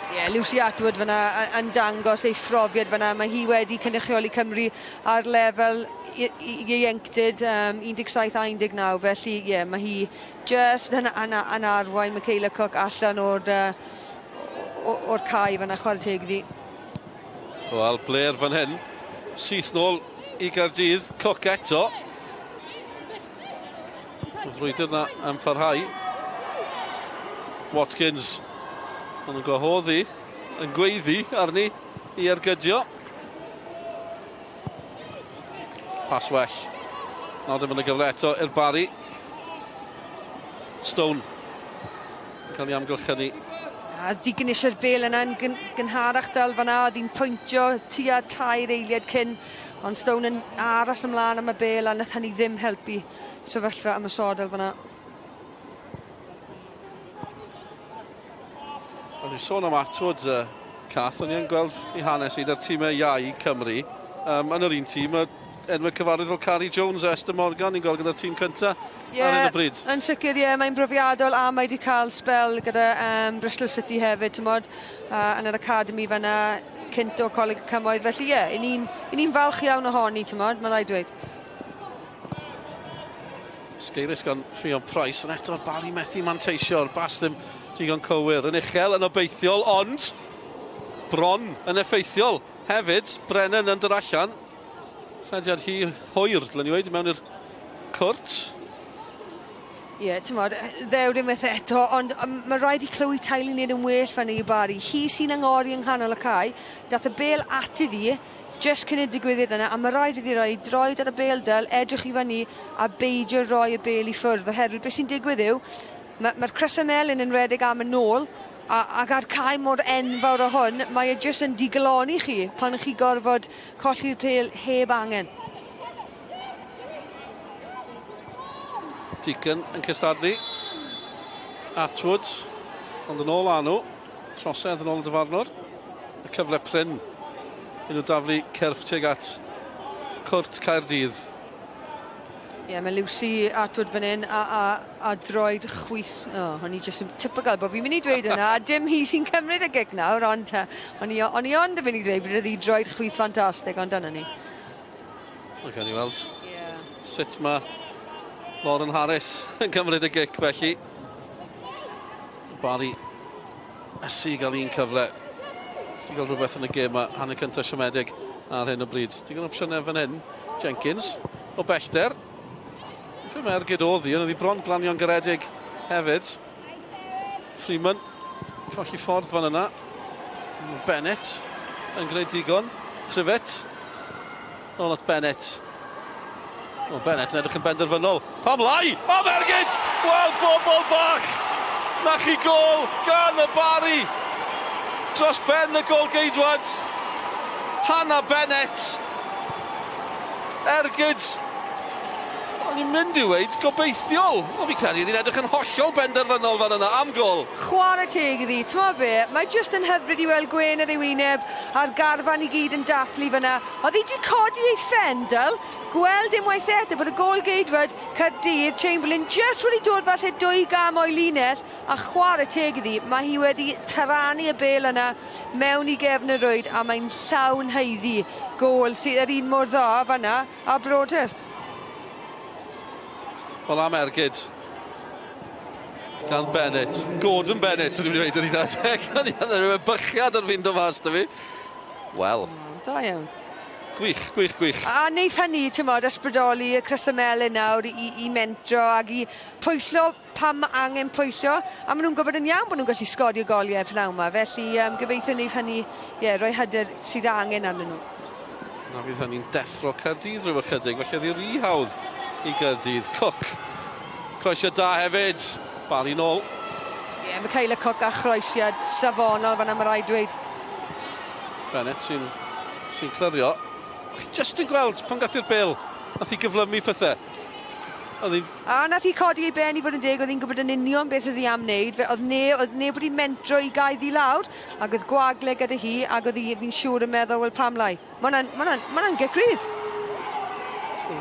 Speaker 2: Ie, yeah, Lucy Atwood fyna yn dangos ei phrofiad fyna. Mae hi wedi cynrychioli Cymru ar lefel ieuenctid 17 a 19, felly ie, yeah, mae hi just yn arwain Michaela Cook allan o'r cae fyna, chwarae teg iddi.
Speaker 1: Wel, Blair fan hyn, syth nôl i Gaerdydd, Cook eto. Y frwydr yna yn parhau. Watkins. Maen nhw'n gwahoddi, yn gweiddi arni i ergydio. Pas well. Nawr dim ond y gyfle eto i'r Barri. Stone yn cael ei amgylchynu.
Speaker 2: A digon eisiau'r bêl yna yn gynharach dal fan'na, oedd hi'n pwyntio tua 3 eiliad cyn, ond Stone yn aros ymlaen am y bêl a nath hynny ddim helpu sefyllfa ymosodol fan'na.
Speaker 1: O'n i'n sôn am Atwood, Cath, o'n i'n gweld i hanes i da'r tîmau iau Cymru. Yn yr un tîm, enwau cyfarwydd fel Carrie Jones a Esther Morgan, ni'n gweld gyda'r tîm cyntaf ar hyn o bryd.
Speaker 2: Yn sicr, ie, mae'n brofiadol a mae wedi cael sbel gyda Bristol City hefyd, t'mod, yn yr academi fan'na, cynt o Coleg y Cymoedd, felly ie, 'y ni'n falch iawn ohoni, t'mod, mae'n rhaid dweud.
Speaker 1: Sgeulus gan Ffion Price, ond eto'r Barry methu manteisio'r bas ddim digon cywir. Yn uchel, yn obeithiol, ond bron yn effeithiol hefyd. Brennan yn dod allan. Rhediad hi hwyr, dylen ni weud, mewn i'r cwrt.
Speaker 2: Ie, yeah, ti'n modd, ddewr unwaith eto, ond mae rhaid i Chloe Tiley wneud yn well fan i Barry. Hi sy'n angori yng nghanol y cae, dath y bel at iddi, jyst cyn y digwyddiad yna, a mae rhaid iddi roi droed ar y bel dyl, edrych i fyny a beidio roi y bel i ffwrdd, oherwydd beth sy'n digwydd yw, mae'r ma crysau melyn yn redeg am yn ôl, a, ac ar cae mor enfawr o hwn, mae e jyst yn digaloni chi pan chi gorfod colli'r pel heb angen.
Speaker 1: Deacon yn cystadlu. Atwood, ond yn ôl â nhw. Trosedd yn ôl y dyfarnwr. Y cyfle prin i nhw daflu cyrff tuag at Cwrt Caerdydd.
Speaker 2: Ie, yeah, mae Lucy Atwood fan hyn a, a, a droed chwith. Oh, o'n i jyst yn typical bod fi'n mynd i dweud hwnna, a dim hi sy'n cymryd y gic nawr, ond o'n i, on i ond yn mynd i ddweud bod hi droed chwith ffantastig, ond dyna ni.
Speaker 1: Mae'n cael ei weld yeah. sut mae Lauren Harris yn cymryd y gic felly. Barry ysu i gael un cyfle. Sy'n gael rhywbeth yn y gêm yma, hanner cyntaf siomedig ar hyn o bryd. Digon opsiynau fan hyn. Jenkins o bellter. Dwi'n ergyd oedd hi, ond oedd hi bron glanio'n garedig hefyd. Freeman, colli ffordd fan yna. Bennett yn gwneud digon. Trivet. Nôl at Bennett. O, Bennett yn edrych yn benderfynol. Pam lai? O, ergyd! Wel, bobl bach! Na chi gol gan y Barry! Dros ben y gol geidwad. Hannah Bennett. Ergyd. O'n i'n mynd i weid gobeithiol. O, fi credu iddi'n edrych yn hollol benderfynol fan yna am gol.
Speaker 2: Chwarae teg iddi, t'mo' be, mae jyst yn hyfryd i weld gwên ar ei wyneb a'r garfan i gyd yn dathlu fyna. Oedd hi 'di codi ei phen, gweld unwaith eto bod y gôl geidwad Caerdydd, Chamberlain, jyst wedi dod falle dwy gam o'i linell, a chwarae teg iddi, mae hi wedi taranu y bel yna mewn i gefn y rwyd, a mae'n llawn haeddu gôl sydd yr un mor dda fanna a Broadhurst.
Speaker 1: Wel am ergyd gan Bennett. Gordon Bennett, ydw i'n dweud yr un adeg. O'n i'n rhywun bychiad ar fynd o fas da fi. Wel.
Speaker 2: Da iawn.
Speaker 1: Gwych, gwych, gwych.
Speaker 2: A wneith hynny, ti'n modd, ysbrydoli y crysau melyn nawr i, i, i mentro ac i pwyllo pam mae angen pwyllo. A maen nhw'n gwybod yn iawn bod nhw'n gallu sgorio goliau pnawn yma. Felly gobeithio wneith hynny, ie, rhoi hyder sydd angen arnyn nhw.
Speaker 1: Na fydd hynny'n deffro Caerdydd rhyw ychydig, felly oedd hi rhy hawdd i Gaerdydd. Cook, croesio da hefyd, Barry nôl.
Speaker 2: Ie, yeah, Michaela Cook a chroesiad safonol fan am rhaid dweud.
Speaker 1: Bennett sy'n sy clirio. Chi jyst yn gweld pan gath i'r bel, nath i gyflymu pethau. Oedd hi...
Speaker 2: A nath hi codi ei ben i fod yn deg, oedd hi'n gwybod yn union beth oedd hi am wneud. Oedd ne, oedd neb wedi mentro i gael ddi lawr, ac oedd gwagle gyda hi, ac oedd hi, fi'n siŵr yn meddwl, wel pam lai. Mae hwnna'n ma hwnna, ma hwnna gic rydd.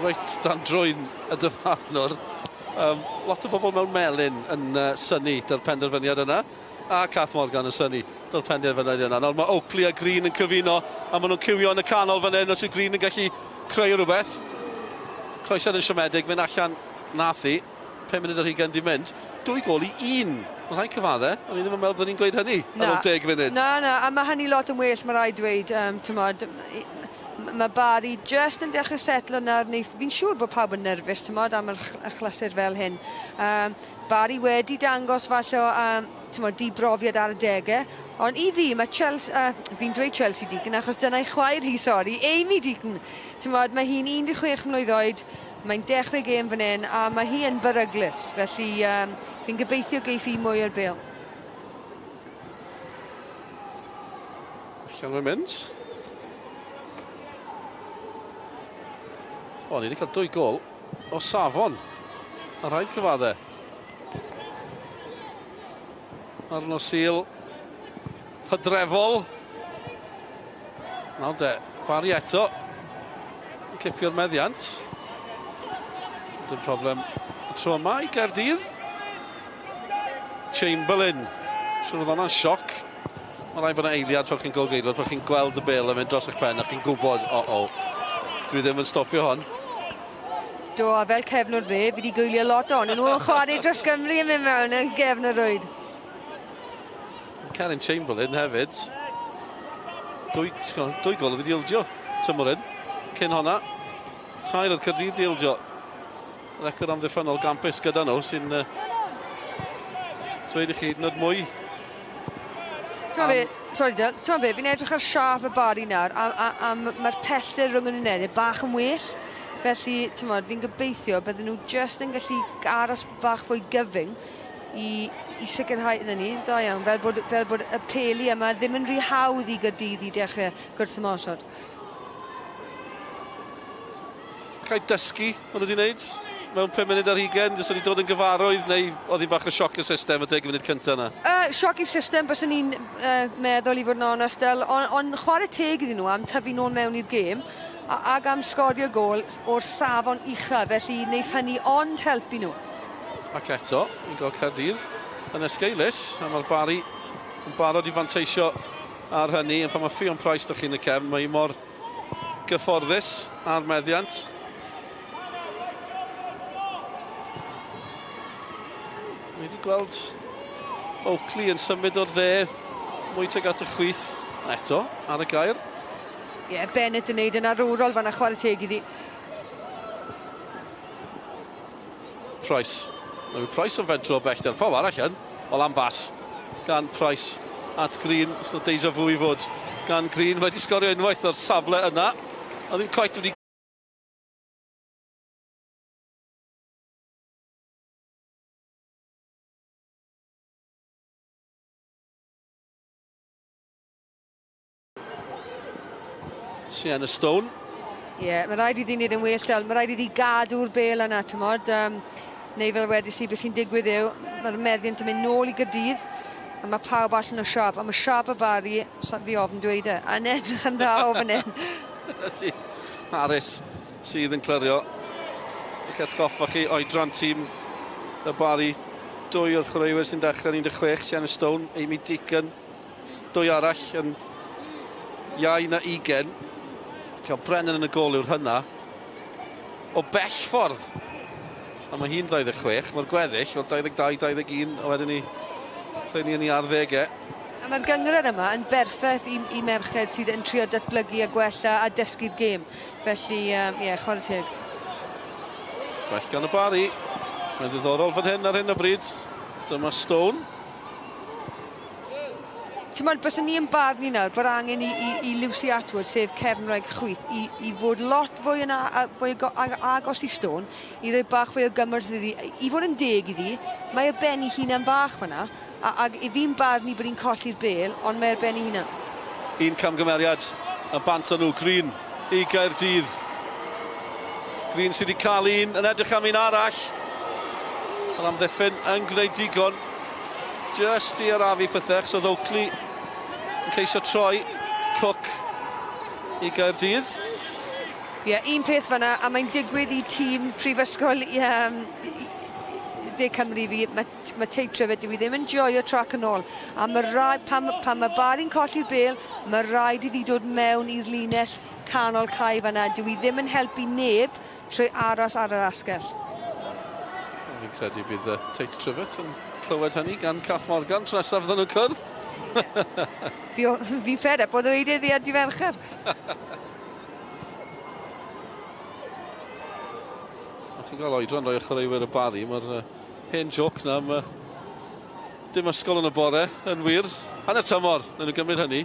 Speaker 1: Reit dan drwyn y dyfarnwr. Lot o bobl mewn melyn yn synnu dy'r penderfyniad yna. A Cath Morgan yn synnu dy'r penderfyniad yna. Nawr mae Oakley a Green yn cyfuno, a maen nhw'n cywio yn y canol fan hyn, os yw Green yn gallu creu rhywbeth. Croesiad yn siomedig, mynd allan nath hi. 5 munud ar hugain di mynd. 2 gôl i 1. Mae'n rhaid cyfadde, o'n i ddim yn meddwl bod ni'n gweud hynny ar ôl 10 munud.
Speaker 2: Na, na, a mae hynny lot yn well, mae rhaid dweud. T'mod, mae Barry jyst yn dechrau setlo nawr, neu fi'n siŵr bod pawb yn nerfus, t'mod, am yr achlysur fel hyn. Barry wedi dangos falle o t'mod, dibrofiad ar y degau, ond i fi, mae Chelsea, fi'n dweud Chelsea Deacon, achos dyna'i chwaer hi, sori, Amy Deacon. T'mod, mae hi'n 16 mlwydd oed, mae'n dechrau gêm fan hyn, a mae hi yn beryglus, felly fi'n gobeithio geiff hi mwy o'r bêl.
Speaker 1: Allan mae'n mynd. O, ni wedi cael 2 gôl o safon. A rhaid cyfadde. Ar nos Sul hydrefol. Nawr de, Barry eto. Yn cipio'r meddiant. Dim problem y tro yma i Gaerdydd. Chamberlain. Siŵr oedd hwnna'n sioc. Mae rhaid bod yna eiliad pan chi'n golgeidwad, pan chi'n gweld y bêl yn mynd dros eich pen a chi'n gwybod, o-o, dwi ddim yn stopio hon.
Speaker 2: Do, a fel cefnwr dde, fi wedi gwylio lot ohonyn nhw yn chwarae dros Gymru yn mynd mewn yn gefn y rwyd.
Speaker 1: Karen Chamberlain hefyd. Dwy gol oedd wedi ildio tymor hyn. Cyn honna, 3 oedd Caerdydd wedi ildio. Record amddiffynnol gampus gyda nhw sy'n dweud i chi hyd yn oed mwy.
Speaker 2: Ti'n be, sorry Dyl, ti'n be, fi'n edrych ar siâp y Bari nawr, a mae'r pellter rhwng yn unedau bach yn well. Felly, ti'n modd, fi'n gobeithio bydden nhw jyst yn gallu aros bach fwy gyfyng i sicrhau iddyn ni, da iawn, fel bod y peli yma ddim yn rhy hawdd i Gaerdydd i dechrau gwrthymosod.
Speaker 1: Cael dysgu, maen nhw wedi wneud mewn 5 munud ar hugain, jyst wedi dod yn gyfarwydd, neu oedd hi'n bach o sioc i'r system y 10 munud cyntaf yna?
Speaker 2: Sioc i'r system, byswn ni'n meddwl i fod yn onest, ond chwarae teg iddyn nhw am tyfu nôl mewn i'r gêm, ag am sgorio gôl o'r safon ucha, felly wneith hynny ond helpu nhw.
Speaker 1: Ac eto, ni'n gweld Caerdydd yn esgeulus, a mae'r Bari yn barod i fanteisio ar hynny, a pan mae Ffion Price dych chi'n y cefn, mae hi mor gyfforddus ar meddiant. Ni wedi gweld Oakley yn symud o'r dde, mwy tuag at y chwith, eto, ar y gair.
Speaker 2: Ie, yeah, Bennett yn neud yn arwrol fan a chwarae teg iddi.
Speaker 1: Price. Mae Price yn fentro o bellter. Pawb arall yn. O lan bas gan Price at Green. Os na deja vu i fod gan Green. Mae wedi sgorio unwaith o'r safle yna. A ddim cweit wedi Sienna Stone.
Speaker 2: Ie, yeah, mae rhaid iddi wneud yn well, Del. Mae rhaid iddi gadw'r bel yna, t'mod. Neu fel wedys i, beth sy'n digwydd yw, mae'r meddiant yn mynd nôl i Gaerdydd, a mae pawb allan o siâp. A mae siâp y Bari, fi ofn dweud e, yn edrych yn dda o fan hyn.
Speaker 1: Harris sydd yn clirio. Ac atgoffa chi oedran tîm y Bari. 2 o'r chwaraewyr sy'n dechrau yn 16, Sienna Stone, Amy Deacon. 2 arall yn iau na 20. Cael Brennan yn y gol yw'r hynna. O bell ffordd. A mae hi'n 26, mae'r gweddill, fel 22, 21, a wedyn ni, rheini yn ei arddegau.
Speaker 2: A mae'r gynghrair yma yn berffaith i merched sydd yn trio datblygu a gwella a dysgu'r gêm. Felly, ie, chwarae teg.
Speaker 1: Gwell gan y Bari. Mae'n ddiddorol fan hyn ar hyn o bryd. Dyma Stone.
Speaker 2: Ti'n byswn ni yn barnu nawr bod angen i Lucy Atwood, sef cefnwraig chwith, i fod lot fwy yn fwy agos i Stone, i roi bach fwy o gymorth iddi, i fod yn deg iddi, mae ar ben ei hunan bach fan'na, ac i fi'n barnu bod hi'n colli'r bêl, ond mae ar ben ei hunan.
Speaker 1: Un camgymeriad, a bant o nhw, Green i Gaerdydd. Green sydd wedi cael un, yn edrych am un arall. Yr amddiffyn yn gwneud digon. Just i arafu pethau, so oedd Oakley yn ceisio troi Cook i Gaerdydd.
Speaker 2: Ie, yeah, un peth fan'na, a mae'n digwydd i tîm Prifysgol De Cymru fi, mae Tate Trivett, dyw i ddim yn joio trac yn ôl. A mae rhaid, pan mae Bari'n colli'r bêl, mae rhaid iddi dod mewn i'r linell canol cae fan'na. Dyw i ddim yn helpu neb trwy aros ar yr asgell.
Speaker 1: Fi'n credu bydd Tate Trivett yn clywed hynny gan Cath Morgan tro nesaf fydden nhw'n cwrdd.
Speaker 2: Fi'n fed up o ddweud iddi ar dydd Mercher.
Speaker 1: Chi'n gweld oedran rhai o chwaraewyr y Bari, mae'r hen joc na am dim ysgol yn y bore, yn wir. Hanner tymor, wnawn nhw gymryd hynny.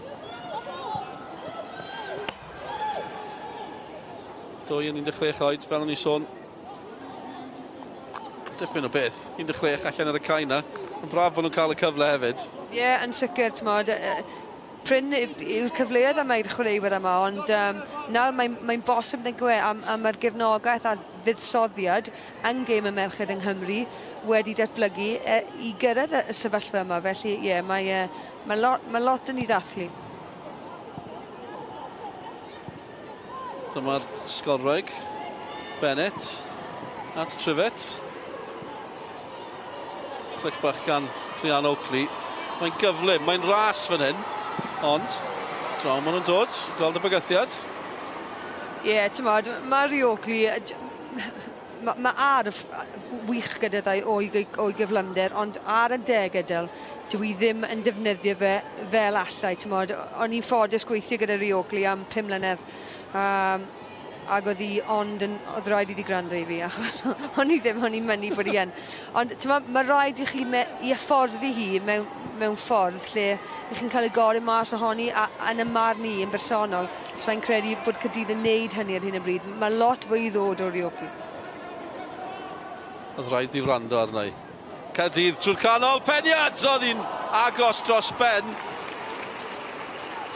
Speaker 1: 2 yn 16 oed, fel o'n i sôn. Dipyn o beth, 16 allan ar y cae na. Yn braf bod nhw'n cael y cyfle hefyd.
Speaker 2: Ie, yeah, yn sicr, t'mod, prin yw'r cyfleoedd yma i'r chwaraewyr yma, ond nawr mae'n bosib nag yw e, a mae'r gefnogaeth a'r fuddsoddiad yn gêm y merched yng Nghymru wedi datblygu i gyrraedd y sefyllfa yma. Felly, ie, yeah, mae lot yn ei ddathlu.
Speaker 1: Dyma'r sgorwraig, Bennett, at Trivett. Clic bach gan Rhian Oakley. Mae'n gyflym, mae'n ras fan hyn, ond draw maen nhw'n dod, gweld y bygythiad.
Speaker 2: Ie, yeah, t'mod, mae Rhi Oakley, ma, ma arf wych gyda ddau o'i, o'i gyflymder, ond ar y degau del, dwi ddim yn defnyddio fe fel allai, t'mod, o'n i'n ffodus gweithio gyda Rio Oakley am 5 mlynedd. Ac oedd hi ond yn, oedd rhaid iddi gwrando i fi, achos o'n i ddim, o'n i'n mynnu bod hi yn. Ond t'mod, mae rhaid i chi me, i hyfforddi hi mewn ffordd lle i chi'n cael y gorau mas ohoni, a yn y marn i yn bersonol, sa'n credu bod Caerdydd yn neud hynny ar hyn o bryd. Mae lot fwy i ddod o'r Rio Oakley.
Speaker 1: Oedd rhaid i wrando arna i. Caerdydd trwy'r canol, peniad! Oedd hi'n agos dros ben.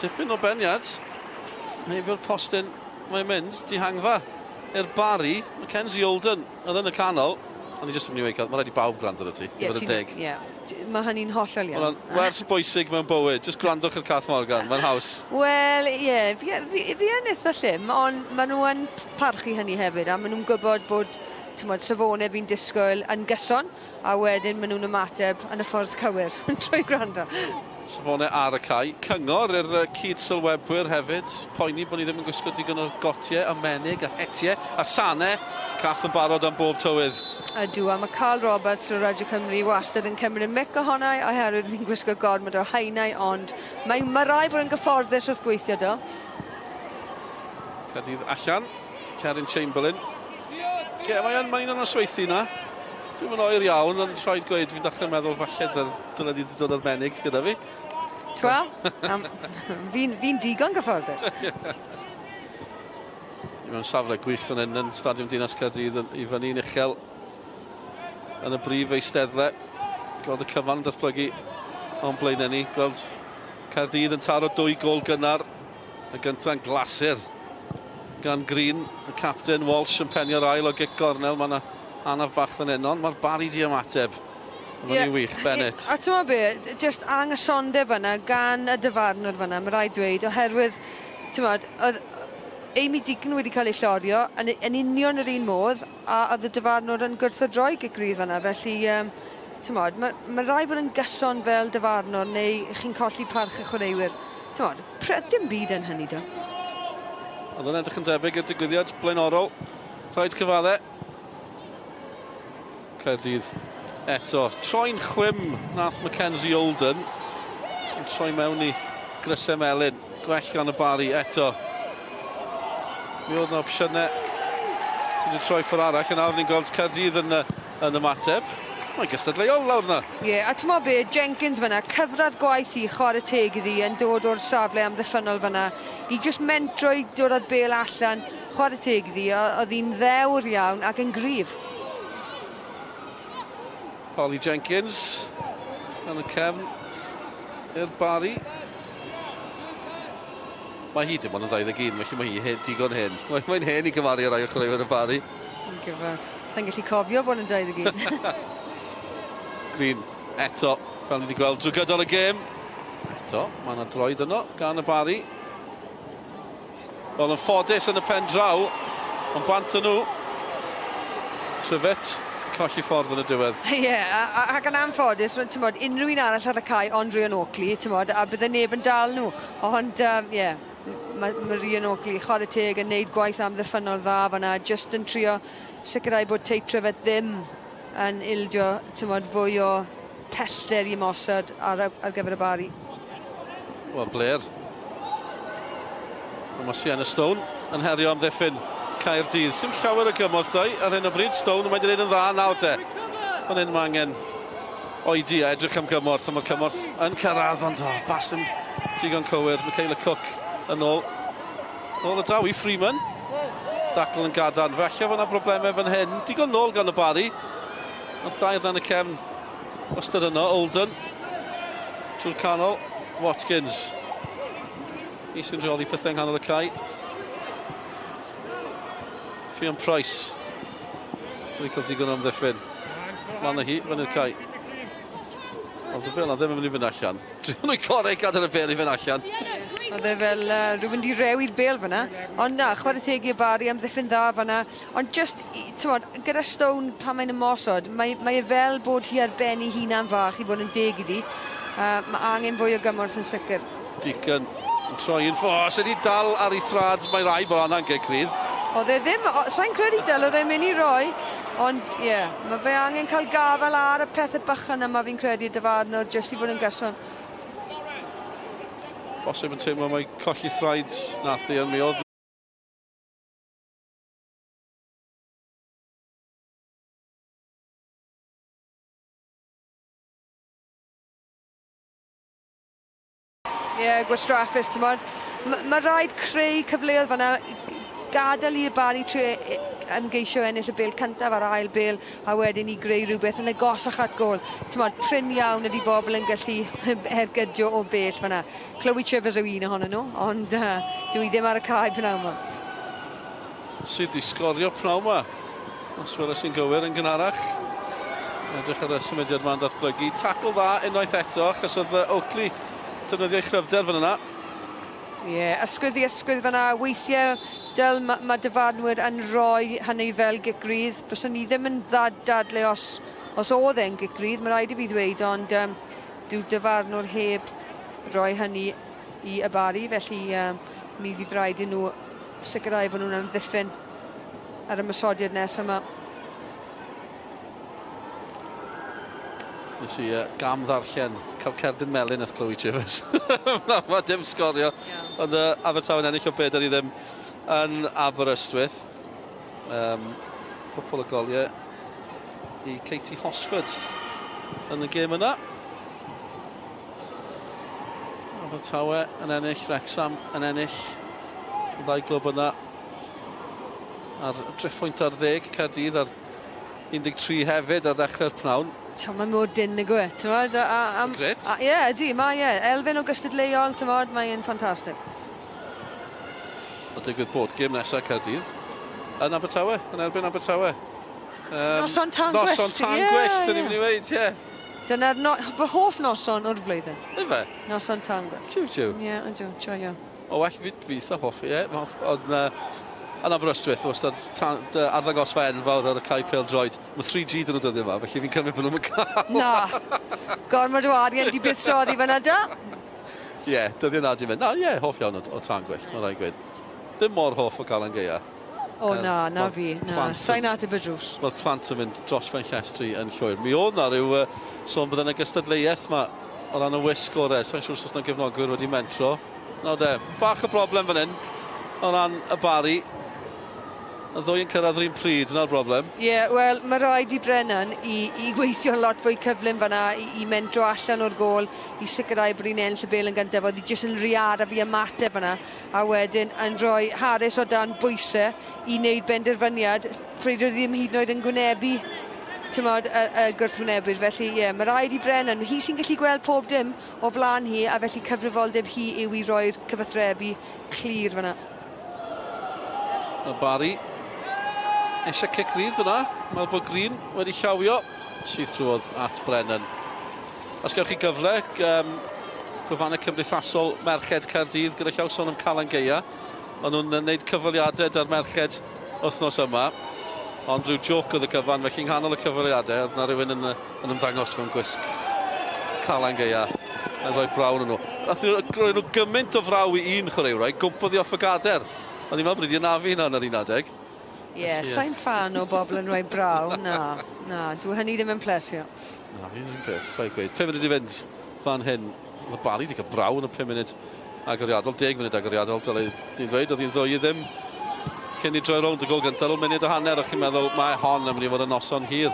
Speaker 1: Tipyn o beniad. Heibio'r postyn mae'n mynd, dihangfa i'r Barry. Mackenzie Olden oedd yn y canol. O'n i jyst yn mynd i weud, mae rhaid i bawb gwrando ar ti, i fod yn deg.
Speaker 2: Ie, mae hynny'n hollol iawn.
Speaker 1: Mae'n wers bwysig mewn bywyd. Jyst gwrandwch ar Cath Morgan, mae'n haws.
Speaker 2: Wel, ie, yeah, fi yn eitha llym, ond maen nhw yn parchu hynny hefyd, a maen nhw'n gwybod bod, t'mod, safonau fi'n disgwyl yn gyson, a wedyn maen nhw'n ymateb yn y ffordd cywir trwy gwrando.
Speaker 1: Safonau ar y cae. Cyngor i'r cyd sylwebwyr hefyd. Poeni bod ni ddim yn gwisgo digon o gotiau a menig a hetiau a sanau. Cath yn barod am bob tywydd.
Speaker 2: Ydw, a mae Carl Roberts o Radio Cymru wastad yn cymryd y mic ohono oherwydd fi'n gwisgo gormod o haenau, ond mae rai bod yn gyfforddus wrth gweithio do.
Speaker 1: Caerdydd allan. Kerin Chamberlain. Ie, mae'n mae un o'n nosweithi na. Dwi'n mynd oer iawn, ond rhaid gweud, fi'n dechrau meddwl falle dylen ni dod ar menig gyda fi.
Speaker 2: Twel, fi'n digon gyfforddus.
Speaker 1: Mewn safle gwych fan hyn yn Stadiwm Dinas Caerdydd i fyny'n uchel yn y brif eisteddle. Gweld y cyfan yn datblygu o'n blaenau ni. Gweld Caerdydd yn taro 2 gôl gynnar. Y gynta'n glasur gan Green, y captain Walsh yn penio'r ail o gic gornel. Mae yna anaf bach fan hyn, ond mae'r Barry di ymateb. Mae'n yeah. wych, Bennett.
Speaker 2: A ti'n be, just angysondeb fyna gan y dyfarnwr fyna, mae rhaid dweud, oherwydd, ti'n modd, oedd Amy Deacon wedi cael ei llorio yn union yr un modd, a oedd y dyfarnwr yn gwrthodroi gic rydd fyna, felly, ti'n modd, mae rhaid bod yn gyson fel dyfarnwr, neu chi'n colli parch y chwaraewyr. Ti'n modd, dim byd yn hynny, do.
Speaker 1: Oedd yn edrych yn debyg i'r digwyddiad blaenorol. Rhaid cyfadde. Caerdydd eto. Troi'n chwim nath Mackenzie Olden. Yn troi mewn i grysau melyn. Gwell gan y Barry eto. Mi oedd yna opsiynau sy'n troi ffordd arall. Yn awr ni'n gweld Caerdydd yn ymateb. Mae'n gystadleuol lawr yna.
Speaker 2: Ie, yeah, a ti'n be, Jenkins fyna, cyfradd gwaith i chwarae teg iddi yn dod o'r safle amddiffynnol fyna. I just mentro i dod â'r bêl allan, chwarae teg iddi, oedd hi'n ddewr iawn ac yn gryf.
Speaker 1: Holly Jenkins yn y cefn i'r Barry. Mae hi dim ond yn 21, felly mae hi digon hen. Mae'n hen i gymaru rai o chwaraewyr y Barry.
Speaker 2: Yn gyfad. Sa'n gallu cofio bod yn 21.
Speaker 1: Green eto, fel ni wedi gweld drwy gydol y gêm. Eto, mae yna droed yno gan y Barry. Wel, yn ffodus yn y pen draw, ond bant nhw. Trivett, colli ffordd yn y diwedd.
Speaker 2: Ie, yeah, ac yn anffodus, t'mod, unrhyw un arall ar y cae ond Rhian Oakley, t'mod, a bydde neb yn dal nhw. Ond, ie, yeah, mae Rhian Oakley, chwarae teg, yn neud gwaith amddiffynnol dda fan'na, just yn trio sicrhau bod Tate Trivett ddim yn ildio, t'mod, fwy o pellter i ymosod ar gyfer y Barry.
Speaker 1: Wel, Blair. Mae Sienna Stone yn herio amddiffyn Caerdydd. Sim llawer o gymorth dau ar hyn o bryd. Stone, mae'n gwneud yn dda nawr de. Fan hyn mae angen oedi a edrych am gymorth, a mae cymorth yn cyrraedd, ond o, bas yn digon cywir. Michaela Cook yn ôl. Nôl y draw i Freeman. Dacl yn gadarn. Falle fod yna broblemau fan hyn. Digon nôl gan y Barry. Ond dair dan y cefn wastad yno. Olden. Trwy'r canol. Watkins. Hi sy'n rheoli pethau yng nghanol y cae. Ffion Price. Dwi'n cael digon o amddiffyn. Lan â hi, fyny'r cae. Ond y bêl 'na ddim yn mynd i fynd allan. Drion nhw'i gorau gadael y bêl i fynd allan.
Speaker 2: Oedd e fel rhywun di rewi'r bêl fyna. Ond na, chwarae teg i'r Barry amddiffyn dda fyna. Ond just, t'mod, gyda Stone pan mae'n ymosod, mae e fel bod hi ar ben ei hunan fach i fod yn deg iddi. Mae angen fwy o gymorth yn sicr.
Speaker 1: Deacon yn troi yn ffo. Sy'n ni dal ar ei thrad, mae rai bod hwnna'n gic rydd.
Speaker 2: Oedd e ddim, sa'n credu del, oedd e'n mynd i roi. Ond ie, yeah, mae fe angen cael gafael ar y pethau bychan yma fi'n credu dyfarnwr jyst i fod yn gyson.
Speaker 1: Bosib yn teimlo mai colli thraed nath hi, ond mi oedd
Speaker 2: Ie, yeah, gwastraffus, ti'n Mae ma rhaid creu cyfleoedd fan'na, gadael i'r Bari trio ymgeisio ennill y bêl cyntaf a'r ail bêl, a wedyn i greu rhywbeth yn agosach at gôl. T'mod, prin iawn ydi bobl yn gallu ergydio o bell fan'na. Chloe Chivers yw un ohonyn nhw, ond dwi ddim ar y cae pnawn 'ma.
Speaker 1: Sydd 'di sgorio pnawn 'ma, os weles i'n gywir yn gynharach. Edrych ar y symudiad ma'n datblygu. Tacl dda unwaith eto, achos oedd Oakley defnyddio ei chryfder fan yna.
Speaker 2: Ie, yeah, ysgwydd i ysgwydd fan'na. Weithiau, Dyl, mae ma dyfarnwyr yn rhoi hynny fel gic rydd. Byswn ni ddim yn dadle os, os oedd e'n gic rydd, mae rhaid i fi ddweud, ond dyw dyfarnwr heb roi hynny i y Bari, felly mi fydd rhaid i nhw sicrhau bod nhw'n amddiffyn ar ymosodiad nes yma.
Speaker 1: Nes i gam ddarllen cael cerdyn melyn wrth Chloe Chivers. Mae dim sgorio. Yeah. Ond Abertawe'n ennill o 4-0 yn Aberystwyth. Cwpl o goliau i Katie Hosford yn y gêm yna. Abertawe yn ennill, Wrexham yn ennill. Y ddau glwb yna ar 3 pwynt ar 10, Caerdydd ar 13 hefyd ar ddechrau'r pnawn.
Speaker 2: T'o, mae mor dynn nag yw e, t'mod?
Speaker 1: Grêt.
Speaker 2: Ie, ydy, mae e. Elfen o gystadleuol, t'mod, mae'n ffantastig.
Speaker 1: O digwydd bod gêm nesaf Caerdydd yn Abertawe, yn erbyn Abertawe.
Speaker 2: Noson tan gwyllt.
Speaker 1: Noson tan gwyllt, dyn ni'n mynd i weud, ie.
Speaker 2: Dyna'r no fy hoff noson o'r flwyddyn.
Speaker 1: Ife?
Speaker 2: Noson tan gwyllt.
Speaker 1: Tiw tiw.
Speaker 2: Ie, ydw, joio.
Speaker 1: O well fi, fi eitha hoffi, ie. Ond yn Aberystwyth, wastad arddangosfa enfawr ar y cae pêl-droed. Mae 3G dyn nhw dyddiau yma, felly fi'n cymryd bod nhw'n cael.
Speaker 2: Na, gormod o arian di buddsoddi fyna da.
Speaker 1: Ie, yeah, dyddiau na di mynd. Na, ie, yeah, hoff iawn o tân gwyllt, mae'n rhaid gweud. Ddim mor hoff o Galan Gaea.
Speaker 2: O na, na fi, na. Sa'n ateb y drws.
Speaker 1: Mae'r plant yn mynd dros ben llestri yn llwyr. Mi oedd na rhyw sôn bydd yna gystadleuaeth ma o ran y wisg orau. Sa'n siŵr os oes yna gefnogwyr wedi mentro. No de, bach o broblem fan hyn o ran y Bari. Y ddwy yn cyrraedd yr un pryd, yna'r broblem.
Speaker 2: Ie, yeah, wel, mae rhaid i Brennan i gweithio lot fwy cyflym fan'na, i mentro allan o'r gôl, i sicrhau bod hi'n ennill y bêl yn gyntaf. Oedd hi jyst yn rhy araf i ymateb fan'na, a wedyn yn rhoi Harris o dan bwysau i wneud benderfyniad pryd oedd ddim hyd yn oed yn gwynebu t'mod, y gwrthwynebydd. Felly, ie, yeah, mae rhaid i Brennan, hi sy'n gallu gweld pob dim o flaen hi, a felly cyfrifoldeb hi yw i roi'r cyfathrebu clir fan'na.
Speaker 1: Y Bari eisiau cic rydd fyna. Meddwl bod Green wedi llawio. Syth trwodd at Brennan. Os gewch chi gyfle, gwefannau cymdeithasol Merched Caerdydd gyda llaw sôn am Calan Gaea. O'n nhw'n gwneud cyfweliadau da'r merched wythnos yma. Ond rhyw joc oedd y cyfan, felly yng nghanol y cyfweliadau, oedd na rhywun yn ymddangos mewn gwisg Calan Gaea yn rhoi braw nhw. Nath nhw roi nhw gymaint o fraw i un chwaraewraig, gwmpodd i off y gader. O'n i'n meddwl bod wedi anafu hynna yn yr un adeg.
Speaker 2: Ie, yeah, sa'n fan o bobl yn rhoi braw, na, na, dwi hynny ddim yn plesio.
Speaker 1: Na, fi'n un peth, rhaid gweud. 5 munud i fynd fan hyn. Mae Bari wedi cael braw yn y 5 munud agoriadol, 10 munud agoriadol, dylai ni'n ddweud, oedd hi'n 2-0 cyn i droi rownd y gol gyntaf, ar ôl munud o hanner, o'ch chi'n meddwl, mae hon yn mynd i fod yn noson hir.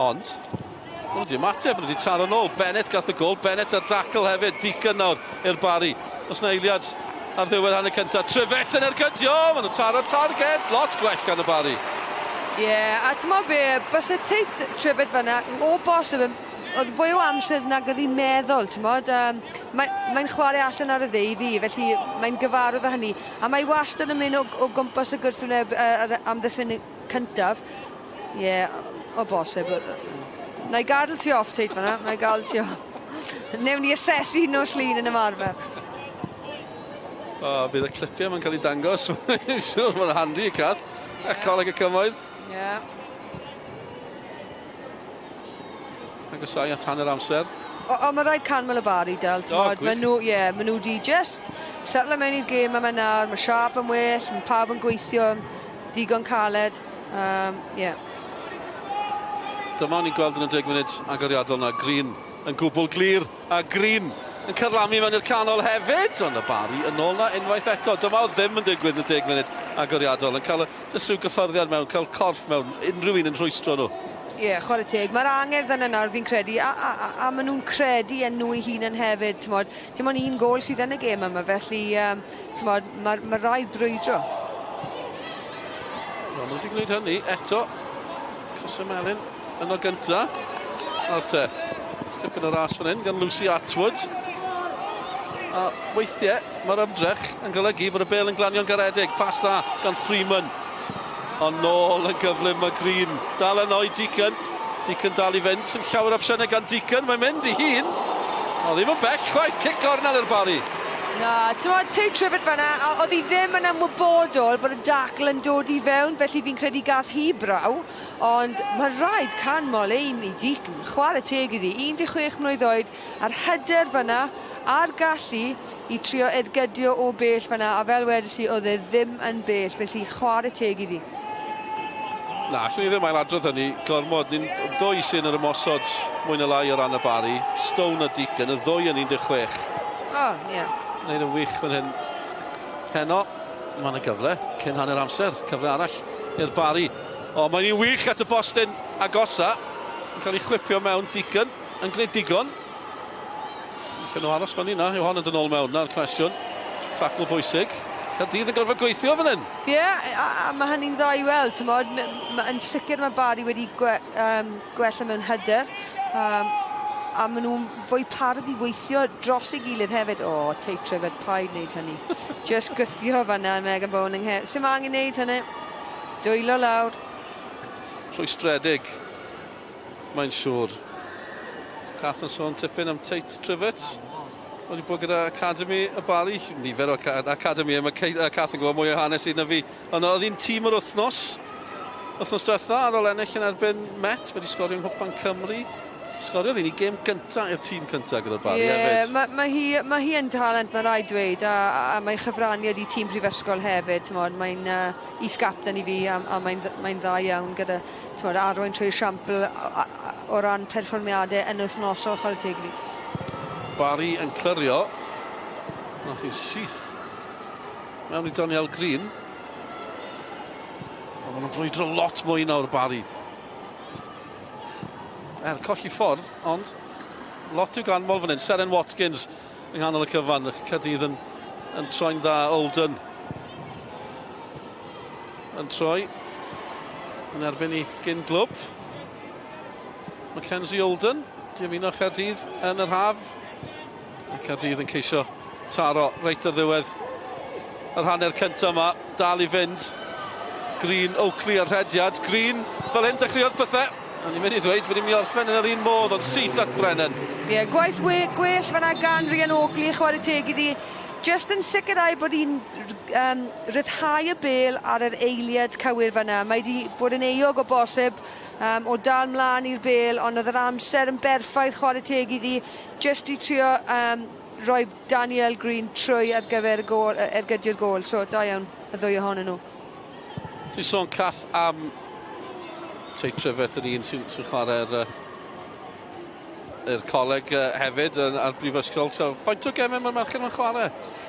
Speaker 1: Ond, maen nhw wedi ymateb, maen nhw wedi taro nôl. Bennett gath y gol, Bennett ar dacl hefyd, Deacon nawr i'r Bari. Os na eiliad ar ddiwedd hanner cyntaf, Trivett yn ergydio, maen nhw'n taro targed, lot gwell gan y Bari.
Speaker 2: Ie, yeah, a ti'n be, byse Tate Trivett fyna, o bosib, oedd fwy o amser nag oedd hi'n meddwl, ti'n modd. Mae'n chwarae allan ar y dde i fi, felly mae'n gyfarwydd â hynny. A mae wastad yn mynd o gwmpas y gwrthwyneb amddiffyn cyntaf. Ie, yeah, o bosib. Na i gadael ti off, Tate, fyna. Na i gadael ti off. Newn ni asesu nos Lun yn ymarfer.
Speaker 1: O, bydd y clipiau ma'n cael ei dangos. Siŵr, mae'n handi i Cath. A Coleg y Cymoedd.
Speaker 2: Ie. Yeah.
Speaker 1: Agosau at hanner amser.
Speaker 2: O, mae rhaid canmol y Bari del. Mae nhw, ie, yeah, ma nhw di just setlo mewn i'r gêm yma nawr. Mae siâp yn well, mae pawb yn gweithio digon caled. Yeah.
Speaker 1: Dyma o'n i'n gweld yn y 10 munud agoriadol na Green yn gwbl glir, a Green yn carlamu mewn i'r canol hefyd, ond y Barri yn ôl na unwaith eto. Dyma oedd ddim yn digwydd yn y 10 munud agoriadol, yn cael jyst rhyw gyffyrddiad mewn, cael corff mewn, unrhyw un yn rhwystro nhw.
Speaker 2: Ie, yeah, chwarae teg. Mae'r angerdd yna nawr fi'n credu, a maen nhw'n credu yn nhw eu hunain hefyd. T'mod, dim ond un gôl sydd yn y gêm yma, felly t'mod, mae rhaid brwydro.
Speaker 1: Wel, maen nhw wedi gwneud hynny eto. Crysau Melyn yno gynta. Nawr te, tipyn o ras fan hyn gan Lucy Atwood. A weithiau mae'r ymdrech yn golygu bod y bêl yn glanio'n garedig. Pas dda gan Freeman. Ond nôl yn gyflym mae Green. Dal yno i Deacon. Deacon dal i fynd. Sim llawer opsiynau gan Deacon. Mae'n mynd i hun. O, ddim yn bell chwaith. Cic gornel i'r Barri.
Speaker 2: Na, ti'n Tate Trivett fan'na, a oedd hi ddim yn ymwybodol bod y dacl yn dod i fewn, felly fi'n credu gath hi braw, ond mae rhaid canmol Amy Deacon, chwarae teg iddi, 16 mlwydd oed, a'r hyder fan'na, a'r gallu i trio ergydio o bell fan'na, a fel wedes i, oedd e ddim yn bell, felly chwarae teg iddi.
Speaker 1: Na, allwn ni ddim ailadrodd hynny gormod. Ni'n ddwy sy'n yr ymosod mwy na lai o ran y Barri. Stone a Deacon, y ddwy yn 16.
Speaker 2: O, ie. Yeah.
Speaker 1: Wneud yn wych fan hyn heno. Mae yna gyfle cyn hanner amser. Cyfle arall i'r Barri. O, mae'n un wych at y bostyn agosa. Yn cael ei chwipio mewn Deacon. Yn gwneud digon. Allan nhw aros fan yna. Yw hon yn dod nôl mewn? Na'r cwestiwn. Tackle bwysig. Caerdydd yn gorfod gweithio fan hyn.
Speaker 2: Ie, yeah, a mae hynny'n dda i weld, t'mod, yn sicr mae Barri wedi gwella mewn hyder. A maen nhw'n fwy parod i weithio dros ei gilydd hefyd. O, Tate Trivett, paid wneud hynny. Just gwthio fan'na, Megan Bowen yng Nghe. Sim angen wneud hynny. Dwylo lawr.
Speaker 1: Rhwystredig, mae'n siŵr. Cath yn sôn tipyn am Tate Trivett. Wedi bod gyda Academy y Barri, nifer o Academy, mae Cath yn gwybod mwy o hanes i na fi. Ond oedd hi'n tîm yr wythnos, wythnos diwetha ar ôl ennill yn erbyn Met, wedi sgorio yng Nghwpan Cymru. Sgoriodd hi'n ei gêm gynta i'r tîm cynta gyda'r Barri hefyd.
Speaker 2: Mae hi yn talent, mae rhaid dweud, a mae chyfraniad i tîm prifysgol hefyd. Mae'n is-gapten i fi a mae'n dda iawn gyda t'mod, arwain trwy'r siampl o ran perfformiadau yn wythnosol, chwarae teg iddi.
Speaker 1: Barri yn clirio. Nath hi syth mewn i Daniel Green. Ond maen nhw'n brwydro lot mwy nawr Barri. Colli ffordd, ond lot i'w ganmol fan hyn. Seren Watkins yng nghanol y cyfan. Caerdydd yn troi'n dda. Olden yn troi yn erbyn i gyn glwb. Mackenzie Olden, di ymuno Caerdydd yn yr haf. A Caerdydd yn ceisio taro reit ar ddiwedd yr hanner cyntaf yma. Dal i fynd. Green, Oakley ar rhediad. Green, fel hyn dechreuodd pethau. O'n i'n mynd i ddweud bod ni'n mynd i orffen yn yr un modd, ond syth at Brennan.
Speaker 2: Ie, yeah, gwaith gwell fan'na gan Rhian Oakley, chwarae teg iddi. Just yn sicrhau bod hi'n rhyddhau y bêl ar yr eiliad cywir fan'na. Mae wedi bod yn euog o bosib o dal mlaen i'r bêl, ond oedd yr amser yn berffaith, chwarae teg iddi, just i trio rhoi Daniel Green trwy ar gyfer y gôl, ergydio'r gôl. So, da iawn y ddwy ohonyn nhw.
Speaker 1: Ti'n sôn, Cath, am Tate Trivett yn un sy'n chwarae'r coleg hefyd ar brifysgol. So, faint o gemau mae'r merched yn chwarae?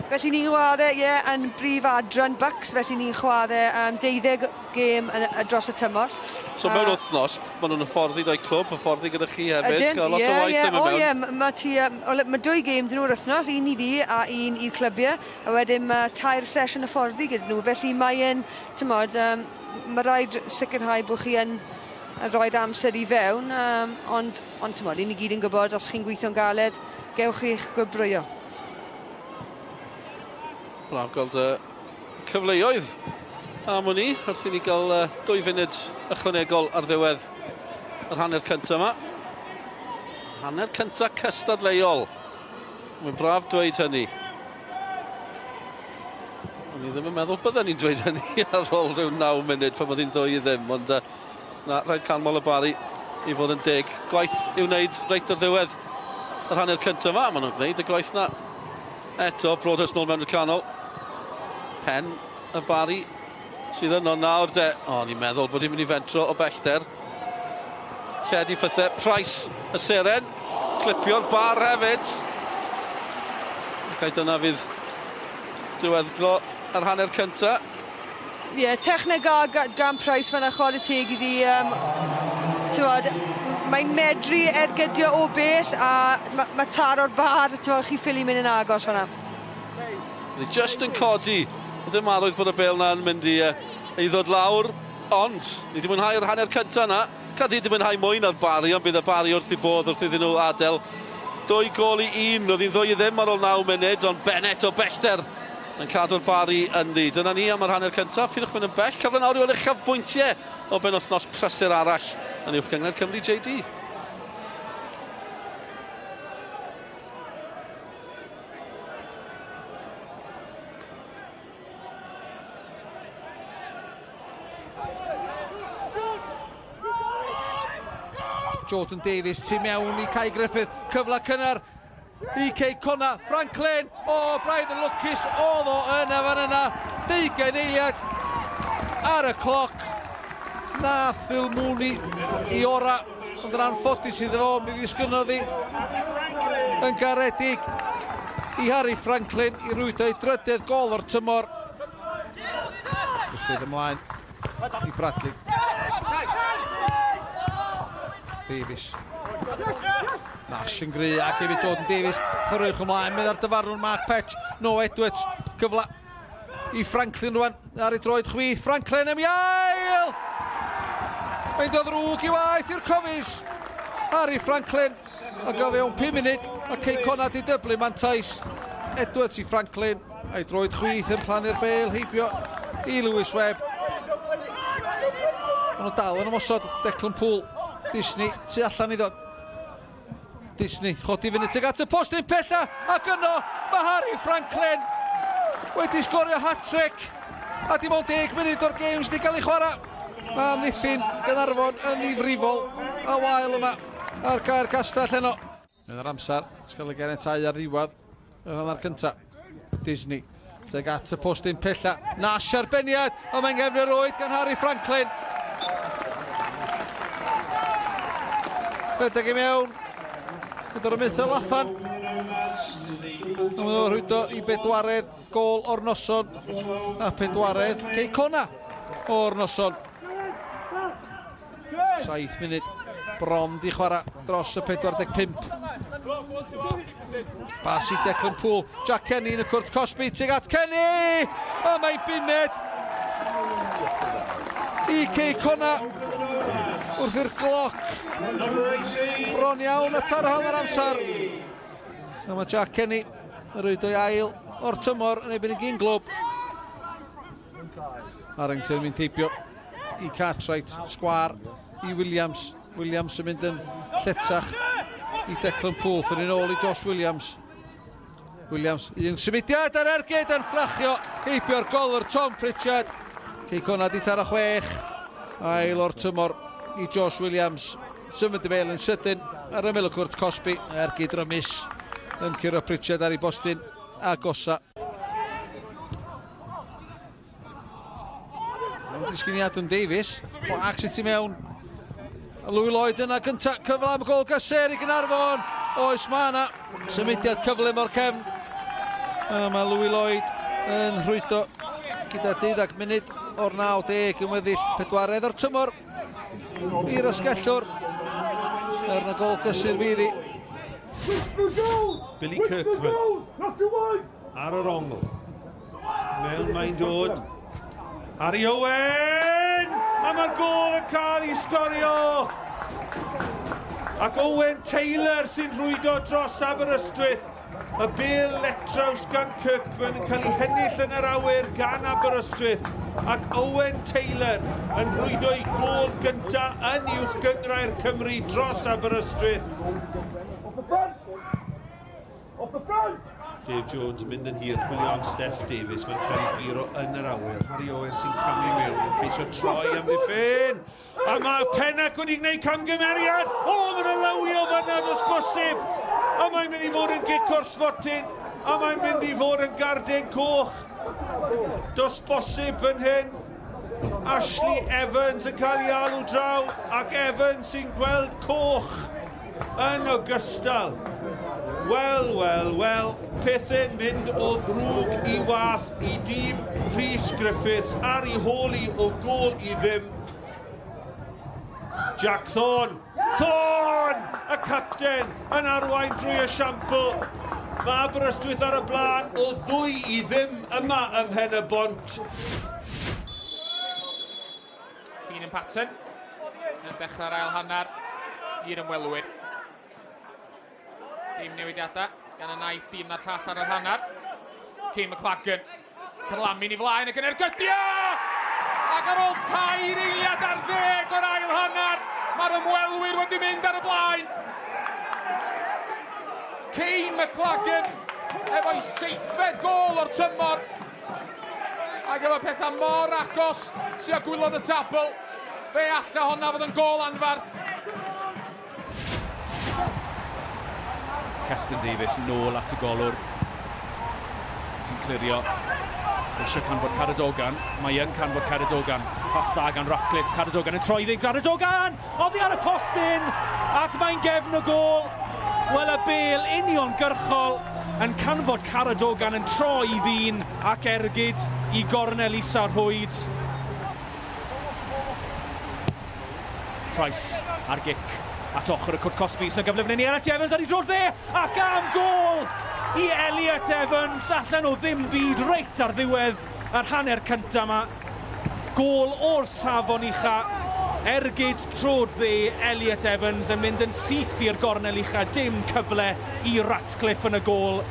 Speaker 2: Felly ni'n chwarae, ie, yn brif adran Bucks, felly ni'n chwarae 12 gêm dros y tymor.
Speaker 1: So mewn wythnos, maen nhw'n hyfforddi 'da'i clwb, hyfforddi gyda chi hefyd,
Speaker 2: Ydyn,
Speaker 1: gael lot o waith yn mynd mewn.
Speaker 2: Ie, mae 2 gêm dyn nhw'r wythnos, un i fi a un i'r clybiau, a wedyn mae 3 sesiwn hyfforddi gyda nhw, felly mae'n, t'mod, mae rhaid sicrhau bod chi yn rhoi'r amser i fewn, ond t'mod, i ni gyd yn gwybod, os chi'n gweithio'n galed, gewch chi'ch gwobrwyo.
Speaker 1: Braf gweld y cyfleoedd am wn i, wrth i ni gael 2 funud ychwanegol ar ddiwedd yr hanner cyntaf yma. Hanner cyntaf cystadleuol. Mae'n braf dweud hynny. O'n i ddim yn meddwl bydden ni'n dweud hynny ar ôl rhyw 9 munud pan oedd hi'n 2-0, ond na, rhaid canmol y Barri i fod yn deg. Gwaith i'w wneud reit ar ddiwedd yr hanner cyntaf yma. Maen nhw'n gwneud y gwaith na. Eto, Broadhurst nôl mewn i'r canol. Pen y Barri sydd yno nawr de. O, ni'n meddwl bod hi'n mynd i fentro o bellter. Targedu pethau. Price y seren. Clipio'r bar hefyd. Ac ai dyna fydd diweddglo yr hanner cynta.
Speaker 2: Ie, yeah, techneg gan Price fan chwarae teg iddi. T'mod, mae'n medru ergydio o bell a ma taro'r bar, t'mod, chi ffili mynd yn agos fan'na.
Speaker 1: Ni just yn codi. Ddim arwydd bod y bêl na'n mynd i ddod lawr, ond ni wedi mwynhau'r hanner cynta na. Caerdydd wedi mwynhau mwy na'r Bari, ond bydd y Bari wrth i bodd wrth iddyn nhw adael. 2-1, oedd hi'n 2-0 ar ôl 9 munud, ond Bennett o bellter yn cadw'r Bari ynddi. Dyna ni am yr hanner cyntaf. Pidwch mynd yn bell. Cyfle nawr i weld uchafbwyntiau o benwythnos prysur arall yn Uwch Gynghrair Cymru JD.
Speaker 3: Jordan Davies tu mewn i Kai Griffith, cyfle cynnar i Cei Connah, Franklin, o, braidd yn lwcus, oedd o yna fan yna, 20 eiliad ar y cloc, na Phil Mooney i ora, ond yn anffodus iddo fo, mi ddisgynnodd hi yn garedig i Harry Franklin i rwydo ei drydedd gol o'r tymor. Griffith ymlaen i Bradley. Davies. Nash yn gry ac hefyd Jordan Davies. Chwaraewch ymlaen, meddai'r dyfarnwr Mark Petch. No Edwards, cyfle i Franklin rwan ar ei droed chwith. Franklin am ail! Mae'n dod ddrwg i waith i'r Cofis. Harry Franklin, ac o fewn 5 munud, a Cei Connah di dyblu mantais. Edwards i Franklin, a'i droed chwith yn plannu'r bêl heibio i Lewis Webb. Maen nhw dal yn ymosod, Declan Poole, Disney, tu allan iddo. Disney, chodi fyny tuag at y postyn pella, ac yno mae Harry Franklin wedi sgorio hat-trick, a dim ond 10 munud o'r gêm sydd wedi cael ei chwarae. Mae amddiffyn Gaernarfon yn ddifrifol a wael yma ar Gaer Castell heno. Yn yr amser, sgael y ganiatáu ar ddiwedd yr hanner cyntaf. Disney tuag at y postyn pella. Nash arbeniad, ond mae'n gefn yr oed gan Harry Franklin. Rhedeg i mewn gyda'r ymwythol allan. A maen nhw'n rhwydo i bedwaredd gôl o'r noson a pedwaredd Cei Connah o'r noson. 7 munud bron di chwarae dros y 45. Pas i Declan Poole. Jack Kenny yn y cwrt cosbi tuag at Kenny! A mae bumed i Cei Connah wrth i'r gloc bron iawn at ar hanner amser. A mae Jack Kenny yn rhwydo i ail o'r tymor yn erbyn y gyn glwb. Harrington mynd heibio i Cartwright, sgwar i Williams. Williams yn mynd yn lletach i Declan Poole, ffyr yn ôl i Josh Williams. Williams, un symudiad ar ergyd yn ffrachio heibio'r golwr Tom Pritchard. Cei Connah di taro 6, ail o'r tymor i Josh Williams. Symud y bêl yn sydyn ar ymyl y cwrt cosbi, ergyd rymus yn curo Pritchard ar ei bostyn agosa. Disgyn i Adam Davies, Clark sy'n tu mewn. Louis Lloyd yna gynta, cyfle am y gol gysur i Gaernarfon. Oes, mae yna symudiad cyflym o'r cefn. A mae Louis Lloyd yn rhwydo gyda 12 munud o'r 90 yn weddill pedwaredd o'r tymor i'r asgellwr. Er na gol gysur fydd hi.
Speaker 4: Billy Kirkman ar yr ongl. Mewn mae'n dod. Harry Owen! A mae'r gôl yn cael ei sgorio! Ac Owen Taylor sy'n rhwydo dros Aberystwyth. Y bêl letraws gan Kirkman yn cael ei hennill yn yr awyr gan Aberystwyth. Ac Owen Taylor yn rhwydo ei gôl gyntaf yn Uwch Gynghrair Cymru dros Aberystwyth.
Speaker 5: Off the front! Off the front!
Speaker 4: Dave Jones yn mynd yn hir, chwilio am Steff Davies, mae'n cael ei guro yn yr awyr. Harry Owen sy'n camu mewn, yn ceisio troi am ddiffyn. A mae Pennack wedi gwneud camgymeriad. O, mae'n lywio fan'na dos bosib. A mae'n mynd i fod yn gic o'r smotyn. A mae'n mynd i fod yn garden coch. Dos bosib fan hyn. Ashley Evans yn cael ei alw draw, ac Evans sy'n gweld coch yn ogystal. Wel, wel, wel, pethau'n mynd o ddrwg i wath i dîm Rhys Griffiths ar ei hôl i o gôl i ddim. Jack Thorne. Thorne! Y capten yn arwain drwy y siampl. Mae Aberystwyth ar y blaen o 2-0 yma ym Mhen-y-bont.
Speaker 6: Keenan Patton yn dechrau'r ail hanner i'r ymwelwyr. Dim newidiadau gan y naill dîm na'r llall ar yr hanner. Kane McLagan carlamu'n i flaen ac yn ergydio! Ac ar ôl 3 eiliad ar 10 o'r ail hanner, mae'r ymwelwyr wedi mynd ar y blaen. Kane McLagan efo'i 7fed gôl o'r tymor. Ac efo pethau mor agos tua gwaelod y tabl, fe alla honna fod yn gôl anfarth.
Speaker 7: Keston Davies nôl at y golwr sy'n clirio. Eisiau canfod Caradogan. Mae yn canfod Caradogan. Pas dda gan Ratcliffe. Caradogan yn troi iddi. Caradogan! Oddi ar y postyn! Ac mae'n gefn y gôl. Wel, y bêl uniongyrchol yn canfod Caradogan yn troi i ddyn ac ergyd i gornel isa'r rhwyd. Price ar gic at ochr y cwrt cosbi. Sy'n gyfle fan hyn i Elliot Evans ar ei droed dde, ac am gôl i Elliot Evans allan o ddim byd reit ar ddiwedd yr hanner cyntaf yma. Gôl o'r safon ucha, ergyd troed dde Elliot Evans yn mynd yn syth i'r gornel ucha, dim cyfle i Ratcliffe yn y gôl.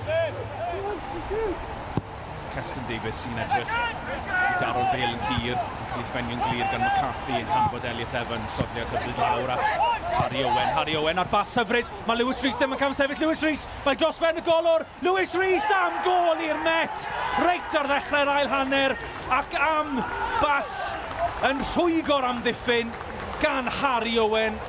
Speaker 7: Keston Davies sy'n edrych i daro'r bêl yn hir, yn cael ei ffenio'n glir gan McCarthy yn canfod Elliot Evans, sodliad hyfryd lawr at Harry Owen. Harry Owen ar bas hyfryd, mae Lewis Rees ddim yn cael sefyll. Lewis Rees, mae dros ben y golwr, Lewis Rees am gôl i'r Met, reit ar ddechrau'r ail hanner, ac am bas yn rhwygo'r amddiffyn gan Harry Owen,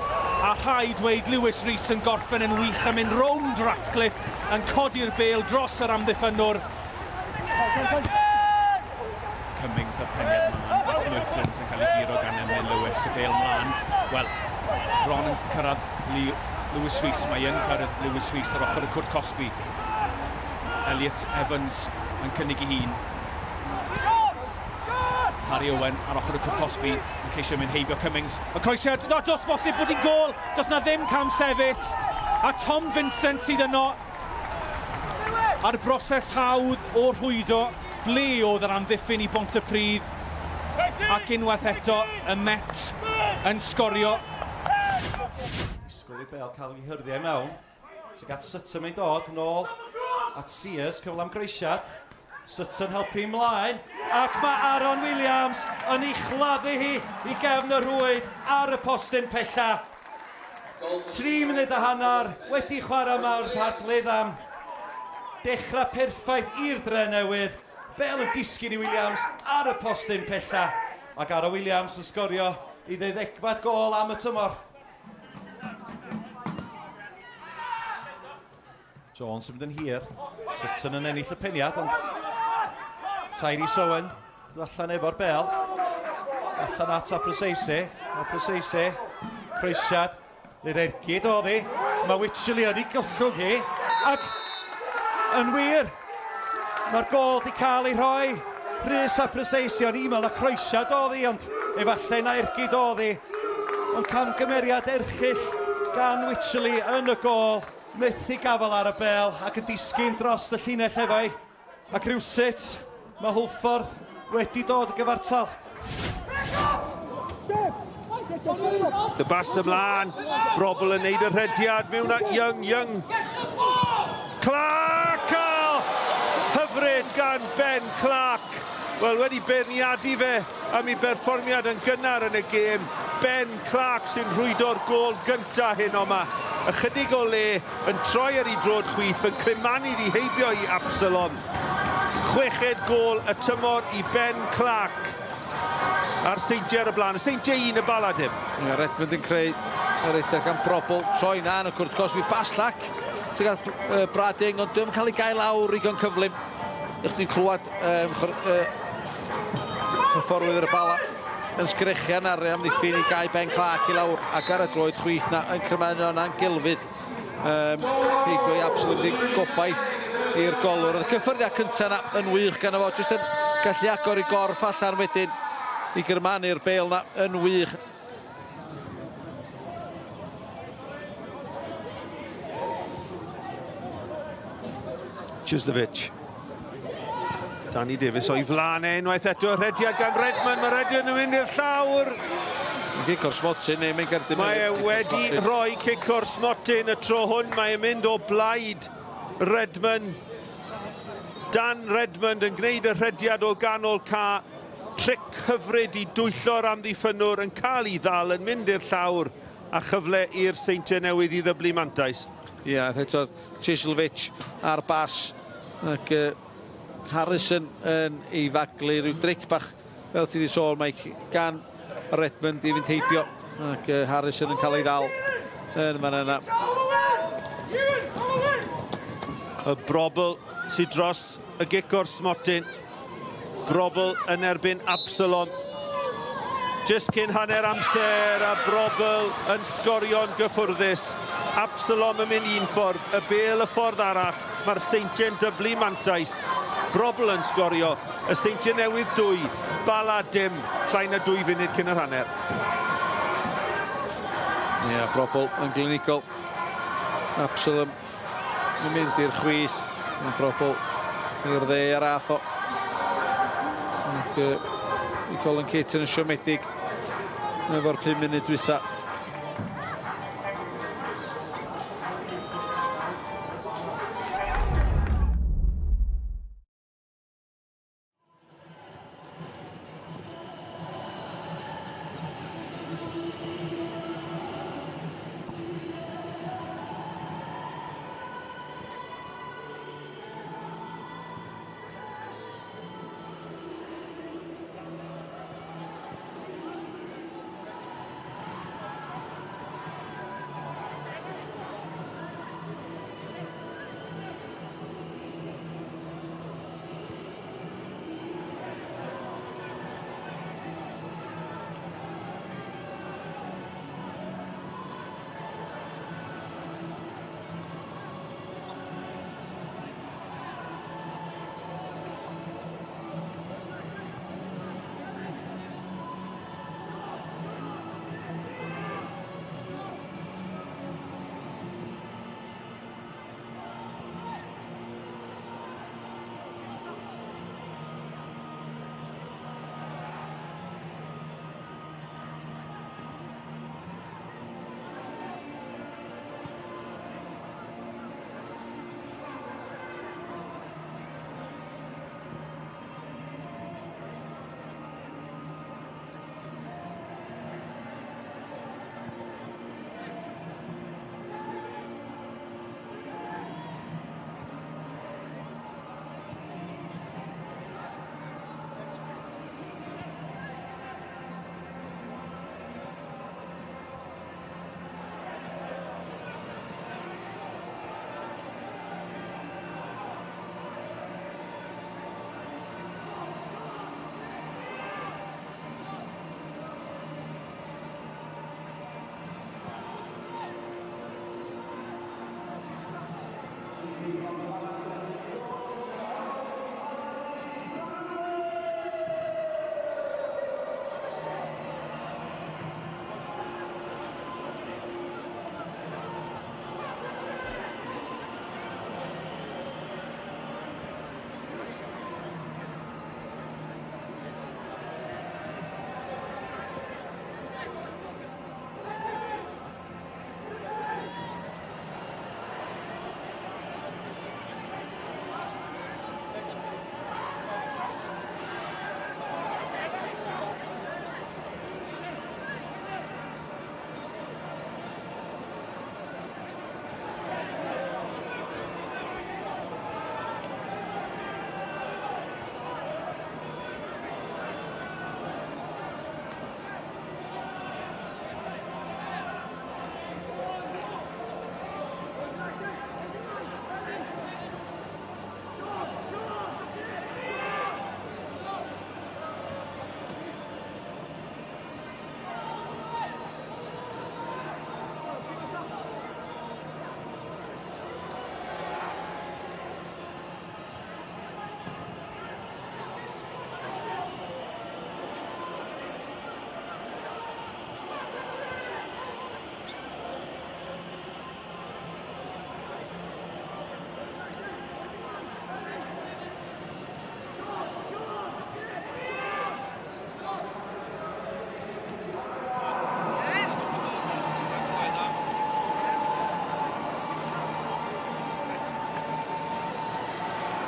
Speaker 7: a rhaid dweud Lewis Rees yn gorffen yn wych yn mynd rownd Ratcliffe, yn codi'r bêl dros yr amddiffynwr. Cummings a'r peniad mlaen at Mertens yn cael ei guro gan Emlyn Lewis, y bêl mlaen. Wel, bron yn cyrraedd Lewis Rees, mae yn cyrraedd Lewis Rees ar ochr y cwrt cosbi. Elliot Evans yn cynnig ei hun. Harry Owen ar ochr y cwrt cosbi yn ceisio mynd heibio Cummings. Y croesiad, no, does bosib bod hi'n gôl, does na ddim cam sefyll. A Tom Vincent sydd yno a'r broses hawdd o rhwydo, ble oedd yr amddiffyn i Bontypridd, ac unwaith eto y Met yn sgorio.
Speaker 8: Disgwyl i bêl cael ei hyrddiau mewn. Tuag at Sutton mae'n dod, nôl at Sears, cyfle am groesiad. Sutton helpu ymlaen, ac mae Aaron Williams yn ei chladdu hi i gefn y rhwyd ar y postyn pella. 3 munud a hanner wedi chwarae mawr Parc Latham. Dechrau perffaith i'r Drenewydd. Bêl yn disgyn i Williams ar y postyn pella. Ac Aaron Williams yn sgorio i ddeuddegfed gôl am y tymor. Jones yn mynd yn hir. Sutton yn ennill y peniad, ond Tyrese Owen allan efo'r bêl. Allan at Apraseisi. Apraseisi. Croesiad. I'r ergyd oedd hi. Mae Wycherley yn ei gollwng hi. Ac yn wir, mae'r gôl di cael ei rhoi. Rhys Apraseisi, o'n i'n meddwl na croesiad oedd hi, ond efallai na ergyd oedd hi. Ond camgymeriad erchyll gan Wycherley yn y gôl. Methu gafel ar y bêl ac yn disgyn dros y llinell efo'i. Ac rhywsut, mae Hwlffordd wedi dod yn gyfartal.
Speaker 4: Dy bas ymlaen, Brobl yn neud y rhediad mewn at Young, Young. Clark! Hyfryd gan Ben Clark. Wel, wedi beirniadu fe am ei berfformiad yn gynnar yn y gêm. Ben Clark sy'n rhwydo'r gôl gyntaf hyn yma. Ychydig o le yn troi ar ei droed chwith, yn crymanu iddi heibio i Absalom. 6fed gôl y tymor i Ben Clark. A'r Seintiau ar y blaen. Y Seintiau 1, y Bala dim.
Speaker 3: Redmond yn creu yr rhedeg am Brobl. Troi na yn y cwrt cosbi. Bas llac. Ti'n gael Brad Young, ond dwi'n cael ei gael lawr igon cyflym. Ych chi'n clywed hyfforddwyr y Bala yn sgrechian ar ei amddiffyn i gau Ben Clark i lawr ac ar y droed chwith na yn crymanu yna'n gilfydd. Heibio i Absalom, ddim gobaith i'r golwr. Oedd y cyffyrddiad cyntaf yna yn wych gan fo, jyst yn gallu agor i gorff allan wedyn i gyrmanu'r bêl na yn wych.
Speaker 4: Chislovich. Danny Davies o'i flaen e unwaith eto, rhediad gan Redmond, mae Redmond yn mynd i'r llawr.
Speaker 3: Cic o'r smotyn neu mae'n gerdyn.
Speaker 4: Mae e wedi rhoi cic o'r smotyn y tro hwn, mae e'n mynd o blaid Redmond. Dan Redmond yn gwneud y rhediad o ganol ca. Tric hyfryd i dwyllo'r amddiffynnwr yn cael ei ddal yn mynd i'r llawr a chyfle i'r Seintiau Newydd i ddyblu mantais.
Speaker 3: Ie, yeah, eto Chislovich ar bas ac Harrison yn ei faglu, rhyw dric bach fel ti wedi sôn, Mike, gan Redmond i fynd heibio ac Harrison yn cael ei ddal yn fan yna.
Speaker 4: Y brobl sydd dros y gic o'r smotyn. Brobl yn erbyn Absalom. Just cyn hanner amser a Brobl yn sgorio'n gyffwrddus. Absalom yn mynd un ffordd, y bêl y ffordd arall. Mae'r Seintiau'n dyblu mantais. Brobl yn sgorio, y Seintiau Newydd 2, Bala dim, llai na 2 funud cyn yr hanner.
Speaker 3: Ie, yeah, Brobl yn glinigol. Absalom yn mynd i'r chwith, yn Brobl i'r dde ar ath o. Ac i Colin Caton yn siomedig efo'r 5 munud dwytha.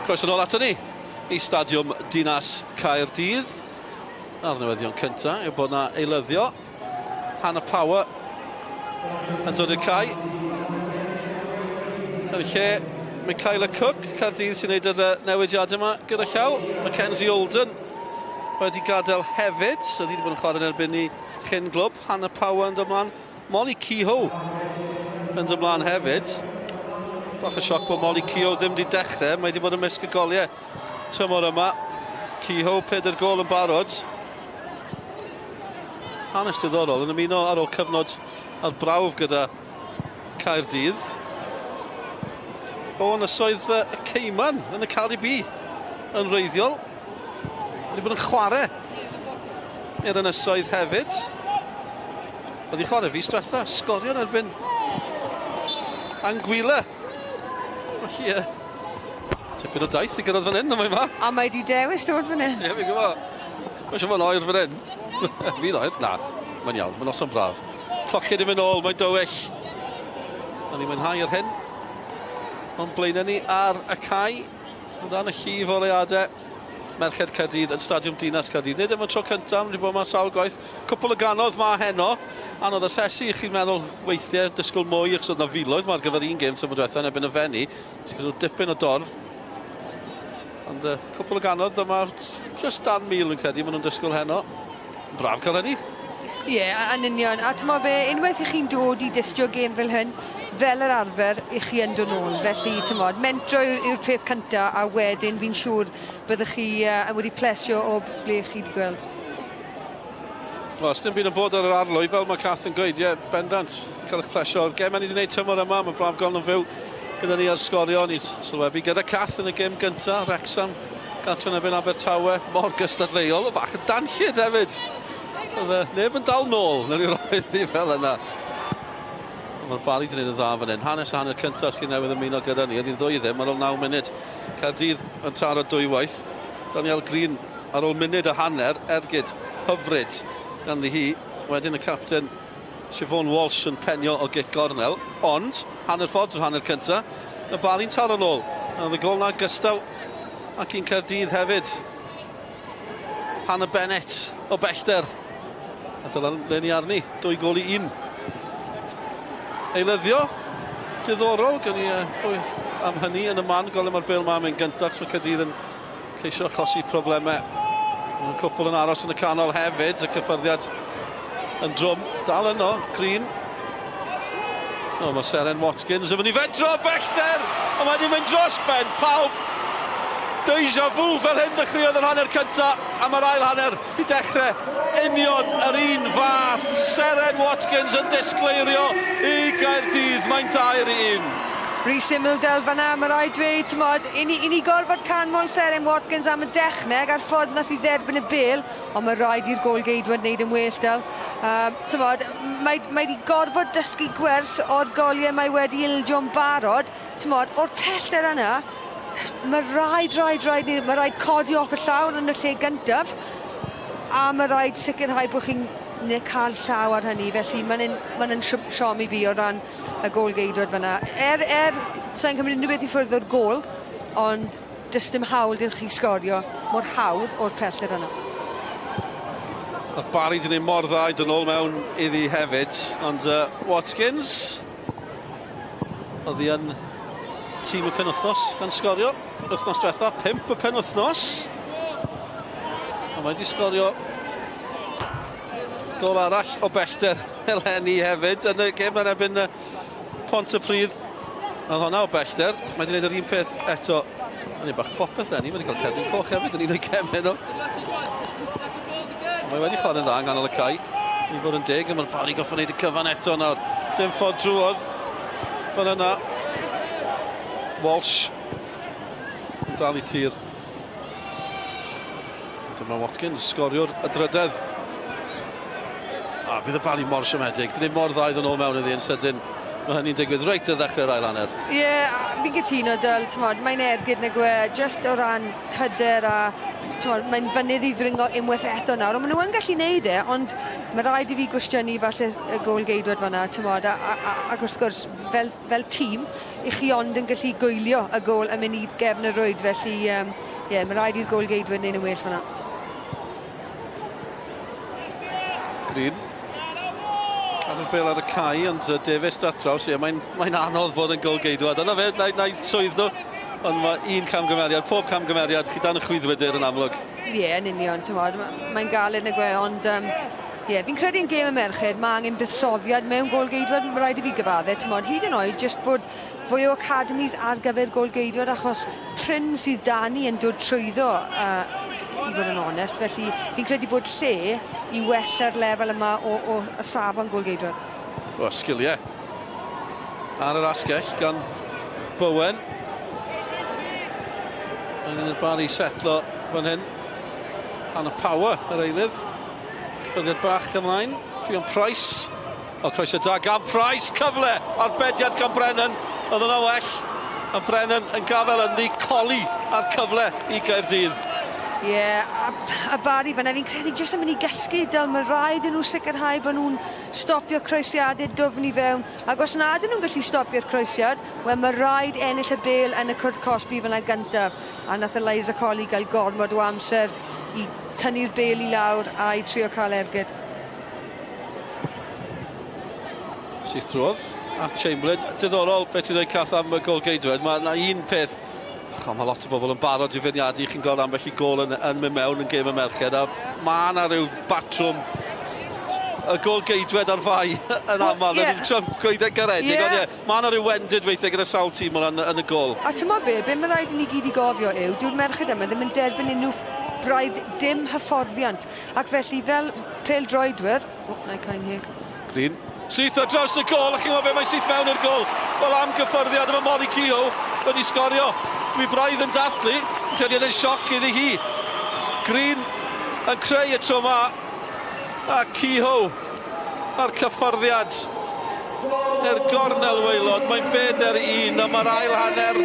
Speaker 1: Croeso nôl ato ni i Stadiwm Dinas Caerdydd. A'r newyddion cyntaf yw bod yna eilyddio. Hannah Power yn dod i'r cae. Yn lle Michaela Cook, Caerdydd sy'n gwneud yr newidiadau yma gyda llaw. Mackenzie Olden wedi gadael hefyd. So wedi bod yn chwarae yn erbyn ni cyn glwb. Hannah Power yn dod ymlaen. Molly Kehoe yn dod ymlaen hefyd. Bach o sioc bod Molly Kehoe ddim wedi dechrau. Mae wedi bod ymysg y goliau tymor yma. Kehoe, 4 gôl yn barod. Hanes diddorol yn ymuno ar ôl cyfnod ar brawf gyda Caerdydd. O ynysoedd y Cayman yn y Caribi yn wreiddiol. Wedi bod yn chwarae i'r ynysoedd hefyd. Oedd hi'n chwarae fis diwetha, sgorio yn erbyn Anguilla. Felly, tipyn o daith i gyrraedd fan hyn, ond mae yma.
Speaker 2: A mae di dewis dod fan hyn.
Speaker 1: Ie, fi'n gwybod. Mae eisiau bod yn oer fan hyn. Fi'n oer? Na, mae'n iawn, mae'n noson braf. Clociau ddim yn ôl, mae'n dywyll. A ni'n mwynhau yr hyn. Ond blaenau ni ar y cae. O dan y llif o leadau. Merched Caerdydd yn Stadiwm Dinas Caerdydd. Nid am y tro cyntaf, wedi bod yma sawl gwaith. Cwpl o ganodd ma heno. Anodd asesu, chi'n meddwl weithiau disgwyl mwy, achos oedd 'na filoedd ma ar gyfer un gêm tymor diwetha yn erbyn y Fenni. Sy'n gyda dipyn o dorf. Ond cwpl o ganodd yma, just dan 1,000 yn credu, maen nhw'n disgwyl heno. Braf cael hynny.
Speaker 2: Ie, yeah, yn union. A ti'n be, unwaith i chi'n dod i dystio gêm fel hyn, fel yr arfer, i chi yn dod nôl. Felly, ti'n modd, mentro yw'r peth cynta, a wedyn fi'n siŵr byddwch chi wedi plesio o ble chi wedi gweld.
Speaker 1: Wel, os dim byd yn bod ar yr arlwy, fel mae Cath yn gweud, ie, bendant, cael eich plesio. O'r gem ni wedi gwneud tymor yma, mae braf gael nhw'n fyw gyda ni ar Sgorio, ni sylwebu gyda Cath yn y gem gyntaf, Wrexham, gartre yn erbyn Abertawe, mor gystadleuol, o fach yn danllyd hefyd. Oedd neb yn dal nôl, nawn ni roi iddi fel yna. Mae'r Bari wedi gwneud yn dda fan hyn. Hanes a hanner cyntaf os chi'n newydd ymuno gyda ni. Oedd hi'n 2-0 ar ôl 9 munud. Caerdydd yn taro dwywaith. Daniel Green ar ôl munud a hanner, ergyd hyfryd ganddi hi. Wedyn y capten Siobhan Walsh yn penio o gic gornel, ond hanner ffordd drwy'r hanner cyntaf, y Bari'n taro nôl. A oedd y gôl na gystal ac un Caerdydd hefyd. Hannah Bennett o bellter. A dyna le ni arni, 2 gôl i 1. Eilyddio, diddorol, gen i am hynny yn y man, gweld mae'r bêl ma'n mynd gyntaf, mae Caerdydd yn ceisio achosi problemau. Mae'n cwpl yn aros yn y canol hefyd, y cyffyrddiad yn drwm. Dal yno, Green. O, mae Seren Watkins yn mynd i fentro bellter, a mae wedi mynd dros ben pawb. Deja vu fel hyn dechreuodd yr hanner cyntaf, a mae'r ail hanner i dechrau union yr un fath. Seren Watkins yn disgleirio i Gaerdydd, mae'n 2-1.
Speaker 2: Rhys syml del fan'na, mae rhaid dweud, t'mod, i ni gorfod canmol Seren Watkins am y dechneg a'r ffordd nath i dderbyn y bêl, ond mae rhaid i'r gôl-geidwad wneud yn well del. T'mod, mae di gorfod dysgu gwers o'r goliau mae wedi ildio'n barod. T'mod, o'r pellter yna, mae rhaid codi off y llawr yn y lle gyntaf, a mae rhaid sicrhau bod chi'n cael llaw ar hynny, felly mae'n siom i fi o ran y gôl-geidwad fan'na. Sa'n cymryd unrhyw beth i ffwrdd o'r gôl, ond does dim hawl i chi sgorio mor hawdd o'r pellter yna.
Speaker 1: Oedd Barry wedi gwneud mor dda i dod nôl mewn iddi hefyd, ond Watkins, oedd hi yn tîm y penwythnos gan sgorio. Wythnos diwetha, 5 y penwythnos. A mae wedi sgorio gôl arall o bellter eleni hefyd yn y gêm yn erbyn Pontypridd. Oedd hwnna o bellter. Mae wedi gwneud yr un peth eto. O'n i bach popeth lenni, mae wedi cael cerdyn coch hefyd yn un o'i gemau nhw. Mae wedi chwarae'n dda yng nghanol y cae. I fod yn deg, mae'r Barry gorffod wneud y cyfan eto nawr. Dim ffordd drwodd. Fan yna. Walsh yn dal i tir. Dyma Watkins, sgoriwr y drydedd. A fydd y Barry mor siomedig. Gwneud mor dda iddyn nhw mewn iddi yn sydyn. Mae hynny'n digwydd reit ar ddechrau'r ail hanner.
Speaker 2: Ie, yeah, fi'n cytuno Dyl, t'mod, mae'n ergyd nag yw e, jyst o ran hyder a Mae'n fynydd i ddringo unwaith eto nawr, ond maen nhw yn gallu neud e, ond mae rhaid i fi gwestiynu falle y gôl-geidwad fan'na, t'mod, ac wrth gwrs, fel tîm, i chi ond yn gallu gwylio y gôl yn mynd i gefn y rwyd, felly ie, mae rhaid i'r gôl-geidwad wneud yn well fan'na.
Speaker 1: Green. Cadw'r bêl ar y cae, ond Davies dath draws, ie, mae'n anodd bod yn gôl-geidwad. Yna fe, na i swydd nhw. Ond mae un camgymeriad, pob camgymeriad, chi dan y chwyddwydr yn amlwg.
Speaker 2: Ie, yn union, t'mod, mae'n galed nag yw e, ond ie, fi'n credu yn gêm y merched, mae angen buddsoddiad mewn gôl-geidwad, mae rhaid i fi gyfadde, t'mod, hyd yn oed, jyst bod fwy o academies ar gyfer gôl-geidwad, achos prin sydd 'da ni yn dod trwyddo, i fod yn onest, felly fi'n credu bod lle i wella'r lefel yma o y safon gôl-geidwad.
Speaker 1: O, sgiliau ar yr asgell gan Bowen. Angen i'r Barri setlo fan hyn. Hannah Power, yr eilydd. Byddai'r bach ymlaen. Ffion Price. O, croeso da gan Price. Cyfle! Arbediad gan Brennan. Oedd yna well. A Brennan yn gafel ynddi. Colli ar cyfle i Gaerdydd.
Speaker 2: Ie, yeah, a Barri fan'na, fi'n credu jyst yn mynd i gysgu, Dyl, mae rhaid i nhw sicrhau bod nhw'n stopio croesiadau dwfn i fewn. Ac os nad ydyn nhw'n gallu stopio'r croesiad, wel mae rhaid ennill y bêl yn y cwrt cosbi fan'na gyntaf. A nath Eliza Colley gael gormod o amser i tynnu'r bêl i lawr a i trio cael ergyd.
Speaker 1: Syth trwodd at Chamberlain. Diddorol beth ti'n dweud, Cath, am y gôl-geidwad. Mae yna un peth. O, mae lot o bobl yn barod i feirniadu, chi'n gweld ambell i gôl yn mynd mewn yn gêm y merched, a mae yna rhyw batrwm y gôl-geidwad ar fai yn aml, yeah. Yn Trump gweud yn garedig, yeah. Ond ie, mae yna rhyw wendid weithiau gyda sawl tîm o ran yn y gôl.
Speaker 2: A ti'n be mae rhaid i ni gyd i gofio yw, dyw'r merched yma ddim yn derbyn unrhyw braidd dim hyfforddiant, ac felly fel pêl-droedwyr, o, na i cael heg.
Speaker 1: Green. Syth ar draws y gôl, a chi'n gwybod be, mae syth mewn i'r gôl. Wel, am gyffyrddiad efo Molly Kehoe wedi sgorio. Dwi braidd yn dathlu, credu yn sioc iddi hi. Green yn creu y tro ma, a Kehoe a'r cyffyrddiad i'r gornel waelod. Mae'n 4-1, a mae'r ail hanner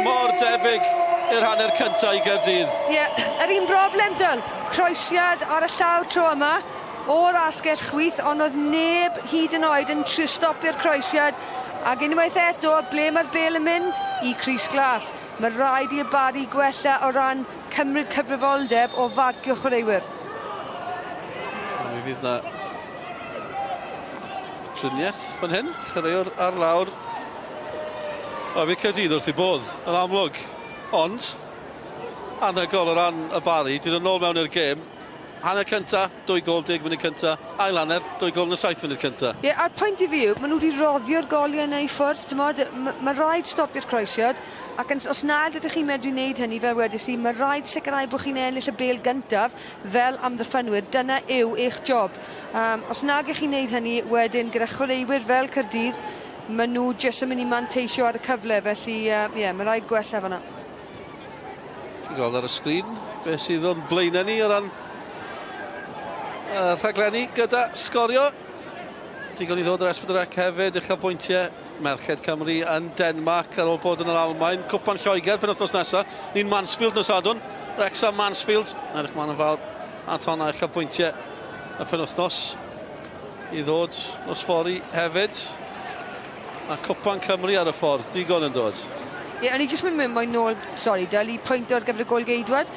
Speaker 1: mor debyg i'r hanner cyntaf i Gaerdydd.
Speaker 2: Ie, yeah, yr un broblem, Dyl. Croesiad ar y llaw tro yma o'r asgell chwith, ond oedd neb hyd yn oed yn trio stopio'r croesiad. Ac unwaith eto, ble mae'r bêl yn mynd? I crys glas. Mae rhaid i y Barri gwella o ran cymryd cyfrifoldeb o farcio chwaraewyr.
Speaker 1: Mi fydd na triniaeth fan hyn, chwaraewr ar lawr. O, fydd Caerdydd wrth i bodd, yn amlwg. Ond, anhygoel o ran y Barri, dyn nhw'n nôl mewn i'r gêm. Hanner cynta, 2 gôl, 10 munud cynta. Ail hanner, 2 gôl yn y 7 munud cynta.
Speaker 2: Ie, a'r pwynt i fi yw, maen nhw wedi roddio'r goliau yna i ffwrdd, t'mod, mae rhaid stopio'r croesiad, ac os nad ydych chi'n medru wneud hynny fel wedes i, mae rhaid sicrhau bod chi'n ennill y bêl gyntaf fel amddiffynwyr, dyna yw eich job. Os nag ych chi'n wneud hynny, wedyn gyda chwaraewyr fel Caerdydd, maen nhw jyst yn mynd i manteisio ar y cyfle, felly ie, mae rhaid gwella fan'na.
Speaker 1: Chi'n gweld ar y sgrin beth sydd o'n blaenau ni o ran rhaglenni gyda Sgorio. Digon i ddod ar S4C hefyd, uchafbwyntiau Merched Cymru yn Denmark ar ôl bod yn yr Almaen. Cwpan Lloegr penwythnos nesaf. Ni'n Mansfield nos Sadwrn. Wrexham Mansfield. Edrych mlaen yn fawr at honna, uchafbwyntiau y penwythnos i ddod nos fory hefyd. A Cwpan Cymru ar y ffordd, digon yn dod.
Speaker 2: Ie, o'n i jyst mynd moyn nôl, sori, Dyl, i pwynt ar gyfer y gôl-geidwad.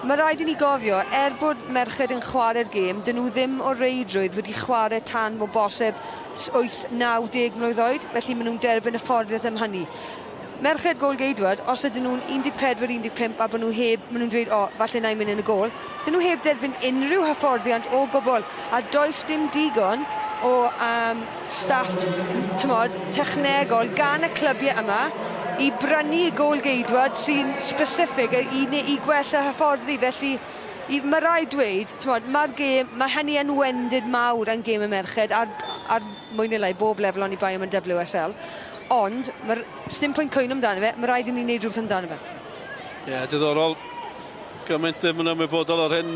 Speaker 2: Mae rhaid i ni gofio, er bod merched yn chwarae'r gêm, dyn nhw ddim o reidrwydd wedi chwarae tan o bosib 8, 9, 10 mlwydd oed, felly maen nhw'n derbyn y hyfforddiant am hynny. Merched gôl-geidwad, os ydyn nhw'n 14, 15 a bod nhw heb, maen nhw'n dweud, o, falle na i mynd yn y gôl, dyn nhw heb dderbyn unrhyw hyfforddiant o gwbl, a does dim digon o staff, t'mod, technegol gan y clybiau yma i brynu y gôl-geidwad sy'n specific i gwella hyfforddi, felly mae rhaid dweud, t'mod, mae'r gêm, mae hynny yn wendid mawr yn gêm y merched ar mwy neu lai bob lefel oni bai am y WSL, ond sdim pwynt cwyno amdano fe, mae rhaid i ni wneud rhywbeth amdano fe.
Speaker 1: Ie, yeah, diddorol, gymaint ddim yn ymwybodol o'r hyn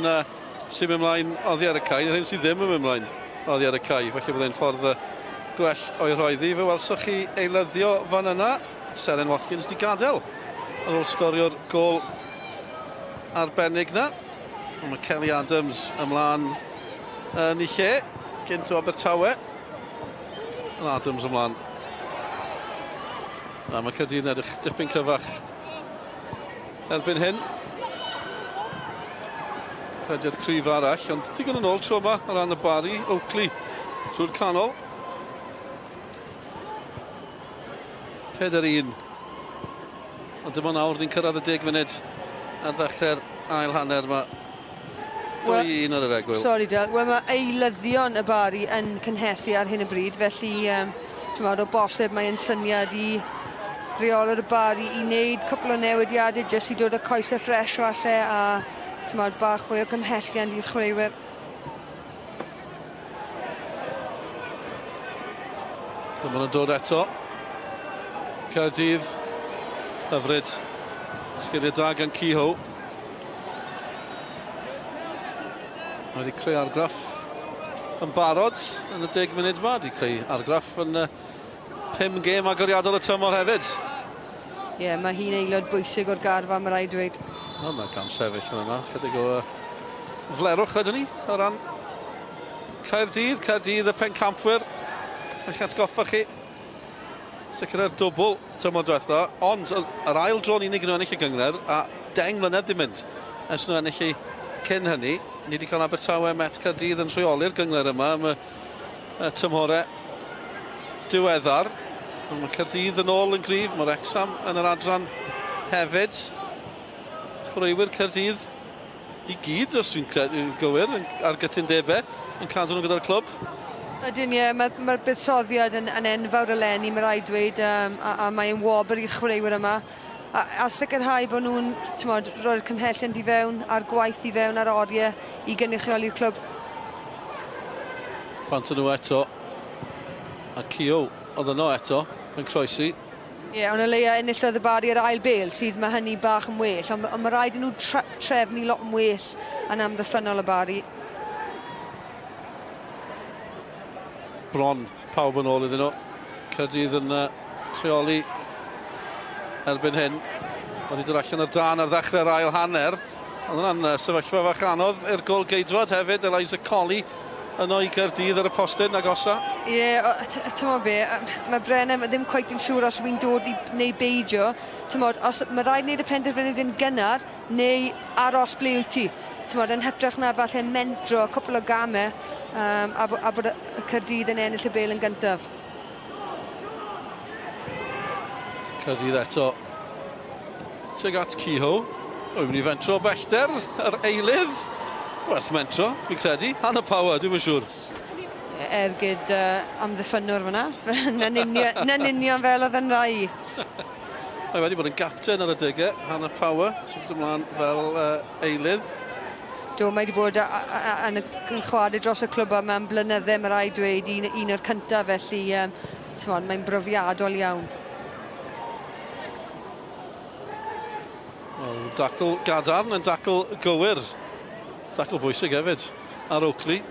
Speaker 1: sy'n mynd mlaen oddi ar y cae, yr hyn sydd ddim yn mynd mlaen oddi ar y cae, felly byddai'n ffordd gwell o'i rhoi ddi. Fe welsoch chi eilyddio fan yna, Seren Watkins di gadael ar ôl sgorio'r gôl arbennig na. Mae Kelly Adams ymlaen yn ei lle, gynt o Abertawe. Adams ymlaen. Na, mae Caerdydd yn edrych dipyn cryfach erbyn hyn. Rhediad cryf arall, ond digon yn ôl tro yma ar ran y Barri, Oakley trwy'r canol. 4-1. Ond dim ond nawr ni'n cyrraedd y 10 munud ar ddechrau'r ail hanner yma. 2-1 ar yr egwyl.
Speaker 2: Sori Del, wel mae eilyddion y Barri yn cynhesu ar hyn o bryd, felly t'mod, o bosib mae'n syniad i reolwr y Barri i wneud cwpl o newidiadau jyst i dod â coesau ffres falle a t'mod, bach fwy o gymhelliant i'r chwaraewyr.
Speaker 1: Dyma nhw'n dod eto. Caerdydd, hyfryd. Sgiliau da gan Kehoe. Mae wedi creu argraff yn barod yn y 10 munud yma. Wedi creu argraff yn 5 gêm agoriadol y tymor hefyd.
Speaker 2: Ie, yeah, mae hi'n aelod bwysig o'r garfan, mae rhaid dweud.
Speaker 1: O, mae cam sefyll yn yna. Chydig o flerwch ydyn ni o ran Caerdydd. Caerdydd y pencampwyr. Eich atgoffa chi. Sicrhau'r dwbl tymor diwetha, ond yr ail dro'n unig nhw ennill y gynghrair, a 10 mlynedd di mynd ers nhw ennill ei cyn hynny. Ni wedi cael Abertawe, Met Caerdydd yn rheoli'r gynghrair yma am y tymhorau diweddar. Mae Caerdydd yn ôl yn gryf, mae Wrexham yn yr adran hefyd. Chwaraewyr Caerdydd i gyd, os dwi'n credu gywir, ar gytundebau, yn cadw nhw gyda'r clwb.
Speaker 2: Ydyn, ie, mae'r buddsoddiad yn enfawr eleni, mae rhaid dweud, a mae'n wobr i'r chwaraewyr yma. A sicrhau bod nhw'n, t'mod, roi'r cymhelliant i fewn, a'r gwaith i fewn, a'r oriau i gynrychioli'r clwb.
Speaker 1: Bant nhw eto, a Kehoe oedd yno eto, yn croesi.
Speaker 2: Ie, yeah, ond o leia enillodd y Barri yr ail bêl, sydd mae hynny bach yn well, ond mae rhaid i nhw trefnu lot yn well yn amddiffynnol y Barri.
Speaker 1: Bron pawb yn ôl iddyn nhw. Caerdydd yn rheoli erbyn hyn. Wedi dod allan o dan ar ddechrau'r ail hanner. Ond yna'n sefyllfa fach anodd i'r gol geidwad hefyd, Eliza Colley yno i Gaerdydd ar y postyn agosa.
Speaker 2: Ie, yeah, t'mod be, mae Brennan ddim cweit yn siŵr os wy'n dod i neu beidio. T'mod, os mae rhaid wneud y penderfyniad yn gynnar neu aros ble wyt ti. T'mod, yn hytrach na falle mentro cwpl o gamau a bod y Caerdydd yn ennill y bêl yn gyntaf.
Speaker 1: Caerdydd eto tuag at Kehoe. Mae'n mynd i fentro bellter yr eilydd. Werth mentro, fi'n credu. Hannah Power, dwi'm yn siŵr.
Speaker 2: Ergyd amddiffynnwr fyna. Na'n union fel oedd yn rai.
Speaker 1: Mae wedi bod yn gapten ar adegau, Hannah Power, sy'n ymlaen fel eilydd.
Speaker 2: Do, mae wedi bod yn chwarae dros y clwb yma am blynydde, mae rhaid dweud, un o'r cyntaf, felly mae'n brofiadol iawn.
Speaker 1: Well, dacl gadarn yn dacl gywir. Dacl bwysig hefyd ar Oakley.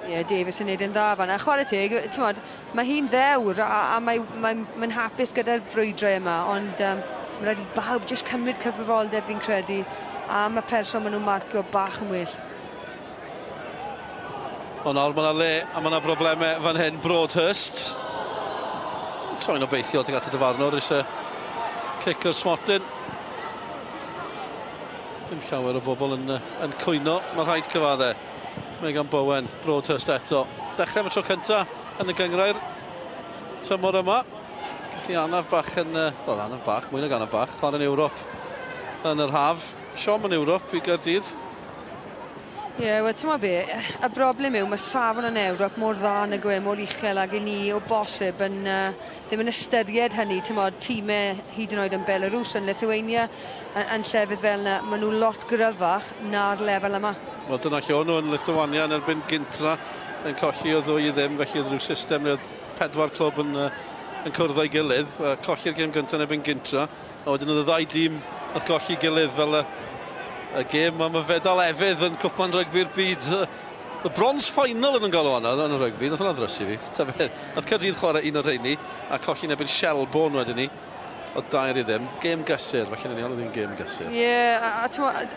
Speaker 2: Ie, yeah, Davies yn neud yn dda fan'na. Chwarae teg, t'mod, mae hi'n ddewr a mae'n hapus gyda'r brwydrau yma, ond mae rhaid i bawb jyst cymryd cyfrifoldeb fi'n credu am y person maen nhw'n marcio bach yn well.
Speaker 1: Ond nawr mae yna le a mae yna broblemau fan hyn, Broadhurst. Troi'n obeithiol tuag at y dyfarnwr eisiau cic o'r smotyn. Dim llawer o bobl yn cwyno, mae rhaid cyfadde. Megan Bowen, Broadhurst eto. Dechrau am y tro cyntaf yn y gynghrair tymor yma. Gath hi anaf bach yn, wel anaf bach, mwy nag anaf bach, chwarae yn Ewrop yn yr haf. Siom yn Ewrop i Gaerdydd.
Speaker 2: Ie, yeah, wel ti'n be, y broblem yw mae safon yn Ewrop mor dda yn y gwe, mor uchel ag i ni o bosib yn ddim yn ystyried hynny, ti'n modd, tîmau hyd yn oed yn Belarus, yn Lithuania, yn llefydd fel yna, maen nhw lot gryfach na'r lefel yma.
Speaker 1: Wel dyna lle o'n nhw yn Lithuania yn erbyn Gintra, yn colli o 2-0, felly oedd rhyw system le oedd 4 clwb yn cwrdd â'i gilydd, colli'r gêm gyntaf yn erbyn Gintra, a wedyn oedd y ddau dîm oedd colli gilydd fel y gêm am y fedal efydd yn Cwpan Rygbi'r Byd. Y bronze final yn galw hwnna yn y rygbi, nath hwnna ddrysu fi. Nath Caerdydd chwarae un o'r rheini a colli yn erbyn Shelbourne wedyn ni. o 2-0. Gêm gysur, felly yn union oedd hi'n gêm gysur.
Speaker 2: Ie, yeah,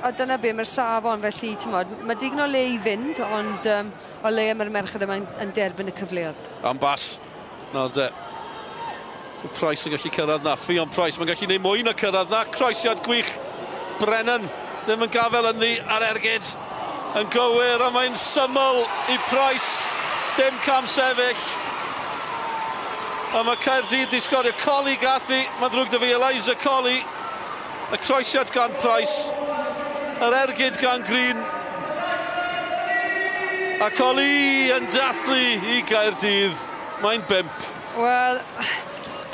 Speaker 2: a dyna be mae'r safon, felly, t'mod, mae digon o le i fynd, ond o leia mae'r merched yma'n yn derbyn y cyfleoedd.
Speaker 1: Am bas. Nawr de. Price yn gallu cyrraedd na. Ffion Price, mae'n gallu gwneud mwy na cyrraedd na. Croesiad gwych. Brennan ddim yn gafel ynddi ar ergyd. Yn gywir, a mae'n syml i Price. Dim cam sefyll. A mae Caerdydd di sgorio. Colli gath hi. Mae'n ddrwg 'da fi Eliza Colli. Y croesiad gan Price. Yr ergyd gan Green. A Colli yn dathlu i Gaerdydd. Mae'n 5.
Speaker 2: Wel,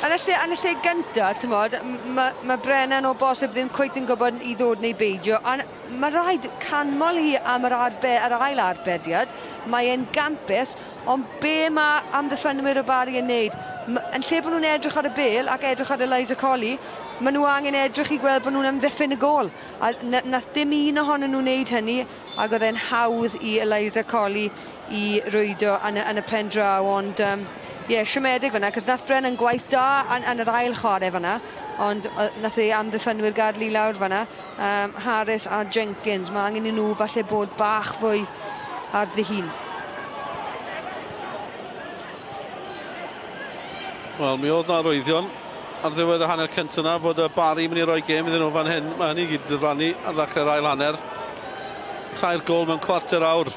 Speaker 2: yn y lle gynta, t'mod, ma Brennan o bosib ddim cweit yn gwybod i ddod neu beidio, a mae rhaid canmol hi am yr ail arbediad. Mae e'n gampus, ond be mae amddiffynwyr y Bari yn neud? Yn lle bod nhw'n edrych ar y bêl ac edrych ar Eliza Colli, maen nhw angen edrych i gweld bod nhw'n amddiffyn y gôl. A nath dim un ohonyn nhw wneud hynny, ac oedd e'n hawdd i Eliza Colli i rwydo yn y pen draw, ond ie, siomedig fyna, cos nath Brennan gwaith da yn yr ail chwarae fyna, ond nath ei amddiffynwyr gadael i lawr fyna. Harris a Jenkins, mae angen i nhw falle bod bach fwy ar ddihun.
Speaker 1: Wel, mi oedd 'na arwyddion ar ddiwedd y hanner cyntaf yna bod y Bari mynd i roi gêm iddyn nhw fan hyn. Mae hynny i gyd diflannu ar ddechrau'r ail hanner. 3 gôl mewn cwarter awr.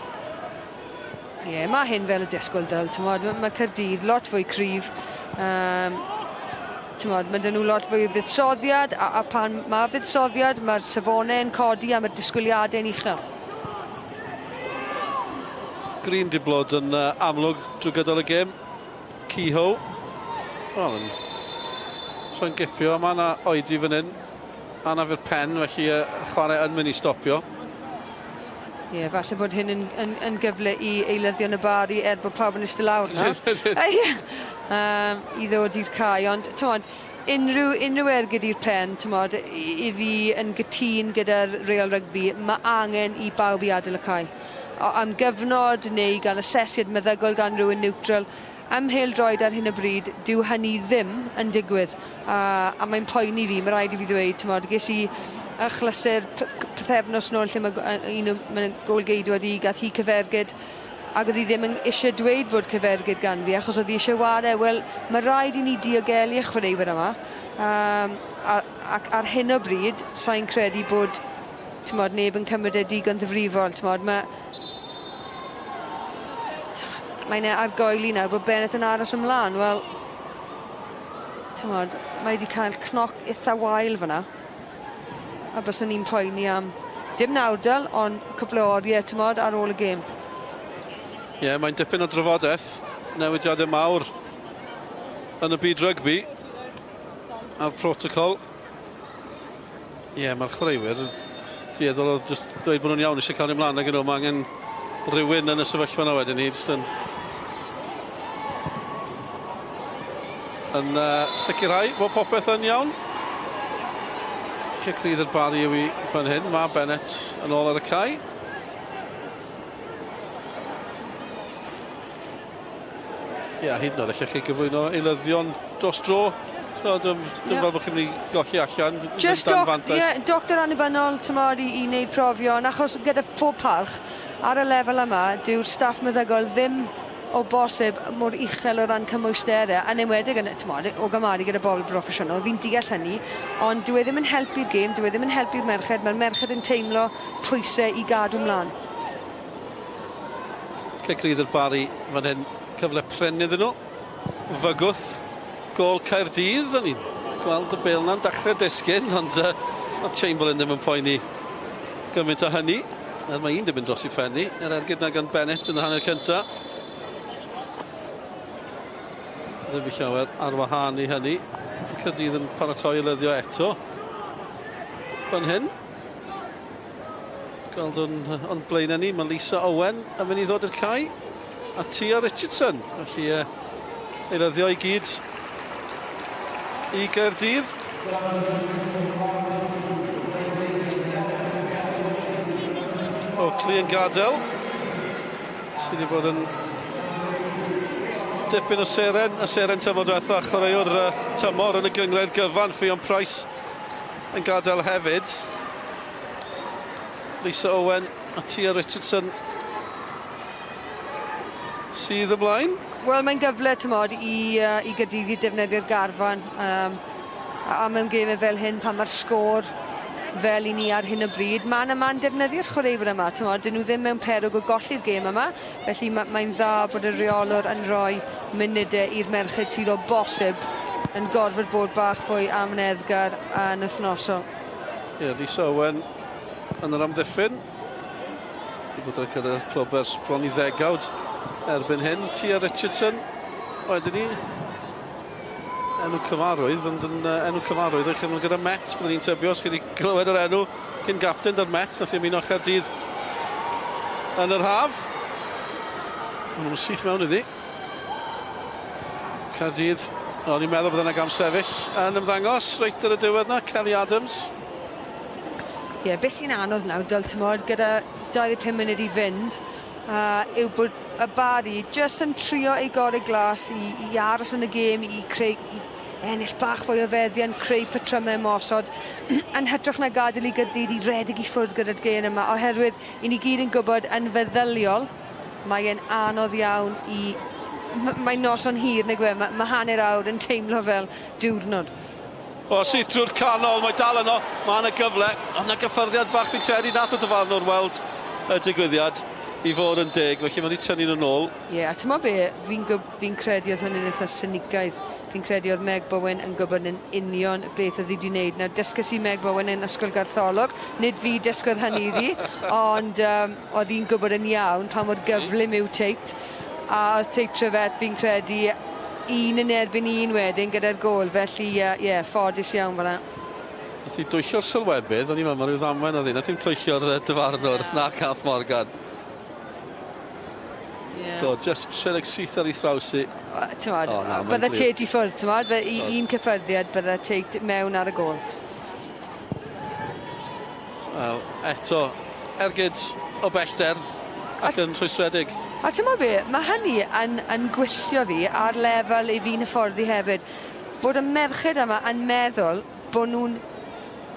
Speaker 2: Ie, yeah, mae hyn fel y disgwyl dyl, t'mod, mae Caerdydd lot fwy cryf. T'mod, mae 'dyn nhw lot fwy o buddsoddiad, a pan mae buddsoddiad, mae'r safonau yn codi a mae'r disgwyliadau'n uchel.
Speaker 1: Green di bod yn amlwg drwy gydol y gêm. Kehoe. Wel, yn rhoi'n gipio, mae yna oedi fan hyn. Anaf i'r pen, felly chwarae yn mynd i stopio.
Speaker 2: Ie, yeah, falle bod hyn yn gyfle i eilyddion y Bari er bod pawb yn eistedd lawr na. I ddod i'r cae, ond t'mod, unrhyw ergyd i'r pen, t'mod, i fi yn gytûn gyda'r reol rygbi, mae angen i bawb i adael y cae. Am gyfnod neu gael asesiad meddygol gan rhywun neutral, am pêl-droed ar hyn o bryd, dyw hynny ddim yn digwydd. A mae'n poeni fi, mae rhaid i fi ddweud, t'mod, ges i achlysur pythefnos nôl lle mae un o mae gôl-geidwad i gath hi cyfergyd, ac oedd hi ddim yn eisiau dweud bod cyfergyd ganddi, achos oedd hi eisiau ware. Wel, mae rhaid i ni diogelu y chwaraewyr yma. Ac ar hyn o bryd, sa'n credu bod, t'mod, neb yn cymryd e digon ddifrifol, t'mod, mae'n argoeli nawr bod Bennett yn aros ymlaen. Wel, t'mod, mae wedi cael cnoc eitha wael fyna. A byswn ni'n poeni am dim nawr dyl, ond cwpl o oriau, t'mod, ar ôl y gêm.
Speaker 1: Ie, yeah, mae'n dipyn o drafodaeth, newidiadau mawr yn y byd rygbi a'r protocol. Ie, yeah, mae'r chwaraewyr dueddol o jyst dweud bod nhw'n iawn eisiau cael ymlaen ag nhw. Mae angen rhywun yn y sefyllfa yna wedyn ni, jyst yn sicrhau bod popeth yn iawn. Cic rydd i'r Bari yw i fan hyn. Mae Bennett yn ôl ar y cae. Ie, yeah, hyd yn oed allech chi gyflwyno eilyddion dros dro. So, dim fel bod chi'n mynd i golli allan.
Speaker 2: Just doctor annibynnol, t'mod, i wneud profion, achos gyda pob parch, ar y lefel yma, dyw'r staff meddygol ddim o bosib mor uchel o ran cymwysterau, yn enwedig yn, t'mod, o gymharu gyda bobl broffesiynol, fi'n deall hynny, ond dyw e ddim yn helpu'r gêm, dyw e ddim yn helpu'r merched, mae'r merched yn teimlo pwysau i gadw mlaen.
Speaker 1: Cic rydd i'r Bari fan hyn, cyfle prin iddyn nhw. Fygwth gôl Caerdydd, o'n i'n gweld y bêl na'n dechrau disgyn, ond Chamberlain ddim yn poeni gymaint o hynny. Er mae un 'di mynd dros i phen hi, yr ergyd na gan Bennett yn y hanner cynta. Ddim i llawer ar wahân i hynny. Caerdydd yn paratoi i leddio eto. Fan hyn. Gweld o'n blaenau ni, mae Lisa Owen yn mynd i ddod i'r cae. A Tia Richardson. Felly eilyddio i gyd i Gaerdydd. Oakley yn gadael. Sydd wedi bod yn Dipyn o seren, y seren tymor diwetha, chwaraewr tymor yn y gynghrair gyfan, Ffion Price yn gadael hefyd. Lisa Owen a Tia Richardson sydd ymlaen.
Speaker 2: Wel, mae'n gyfle, t'mod, i Gaerdydd i defnyddio'r garfan. A mewn gemau fel hyn, pan mae'r sgôr fel i ni ar hyn o bryd, man a man defnyddio'r chwaraewyr yma, t'mod, dyn nhw ddim mewn perwg o golli'r gêm yma, felly mae'n dda bod y reolwr yn rhoi munudau i'r merched sydd o bosib yn gorfod bod bach fwy amyneddgar yn wythnosol.
Speaker 1: Ie, yeah, Lisa Owen yn yr amddiffyn. Wedi bod yn gyda'r clwb ers bron i ddegawd erbyn hyn. Tia Richardson, wedyn ni, enw cyfarwydd, ond yn enw cyfarwydd eich enw gyda Met, byddwn ni'n tybio, os chi wedi clywed yr enw cyn gapten da'r Met, nath i ymuno Caerdydd yn yr haf. Maen nhw'n syth mewn iddi. Caerdydd, o'n i'n meddwl bod yna gam sefyll yn ymddangos reit ar y diwedd na, Kelly Adams.
Speaker 2: Ie, yeah, beth sy'n anodd nawr, Dyl, t'mod, gyda 25 munud i fynd, yw bod y Bari jyst yn trio ei gorau glas i aros yn y gêm, i creu, i ennill bach fwy o feddiant, creu patrymau ymosod, yn hytrach na gadael i Gaerdydd i redeg i ffwrdd gyda'r gêm yma, oherwydd i ni gyd yn gwybod yn feddyliol, mae e'n anodd iawn i... Mae'n noson hir, nag yw e? Mae hanner awr yn teimlo fel diwrnod.
Speaker 1: O, syth drwy'r canol, mae dal yno, mae yna gyfle, ond yna gyffyrddiad bach fi'n credu nath y dyfarnwr weld y digwyddiad i fod yn deg, felly mae wedi tynnu nhw'n ôl.
Speaker 2: Ie, yeah, a t'mo' be, fi'n credu oedd hynny'n eitha sinigaidd. Fi'n credu oedd Meg Bowen yn gwybod yn union beth oedd hi wedi wneud. Nawr, dysges i Meg Bowen yn Ysgol Gartholwg, nid fi dysgodd hynny iddi, ond oedd hi'n gwybod yn iawn pa mor gyflym yw Tate. A oedd Tate Trevett, fi'n credu, un yn erbyn un wedyn gyda'r gôl, felly ie, yeah, ffodus iawn fyna.
Speaker 1: Nath hi dwyllio'r sylwebydd, o'n i'n meddwl, mae rhyw ddamwain oedd hi, nath hi'm twyllio'r dyfarnwr na Cath Morgan. Yeah. Do, just rhedeg syth ar ei thraws i.
Speaker 2: T'mod, bydde Tate i ffwrdd, t'mod, un cyffyrddiad bydde Tate mewn ar y gôl.
Speaker 1: Wel, eto, ergyd o bellter ac yn rhwystredig.
Speaker 2: A t'mod be, mae hynny yn gwylltio fi ar lefel i fi'n hyfforddi hefyd, bod y merched yma yn meddwl bod nhw'n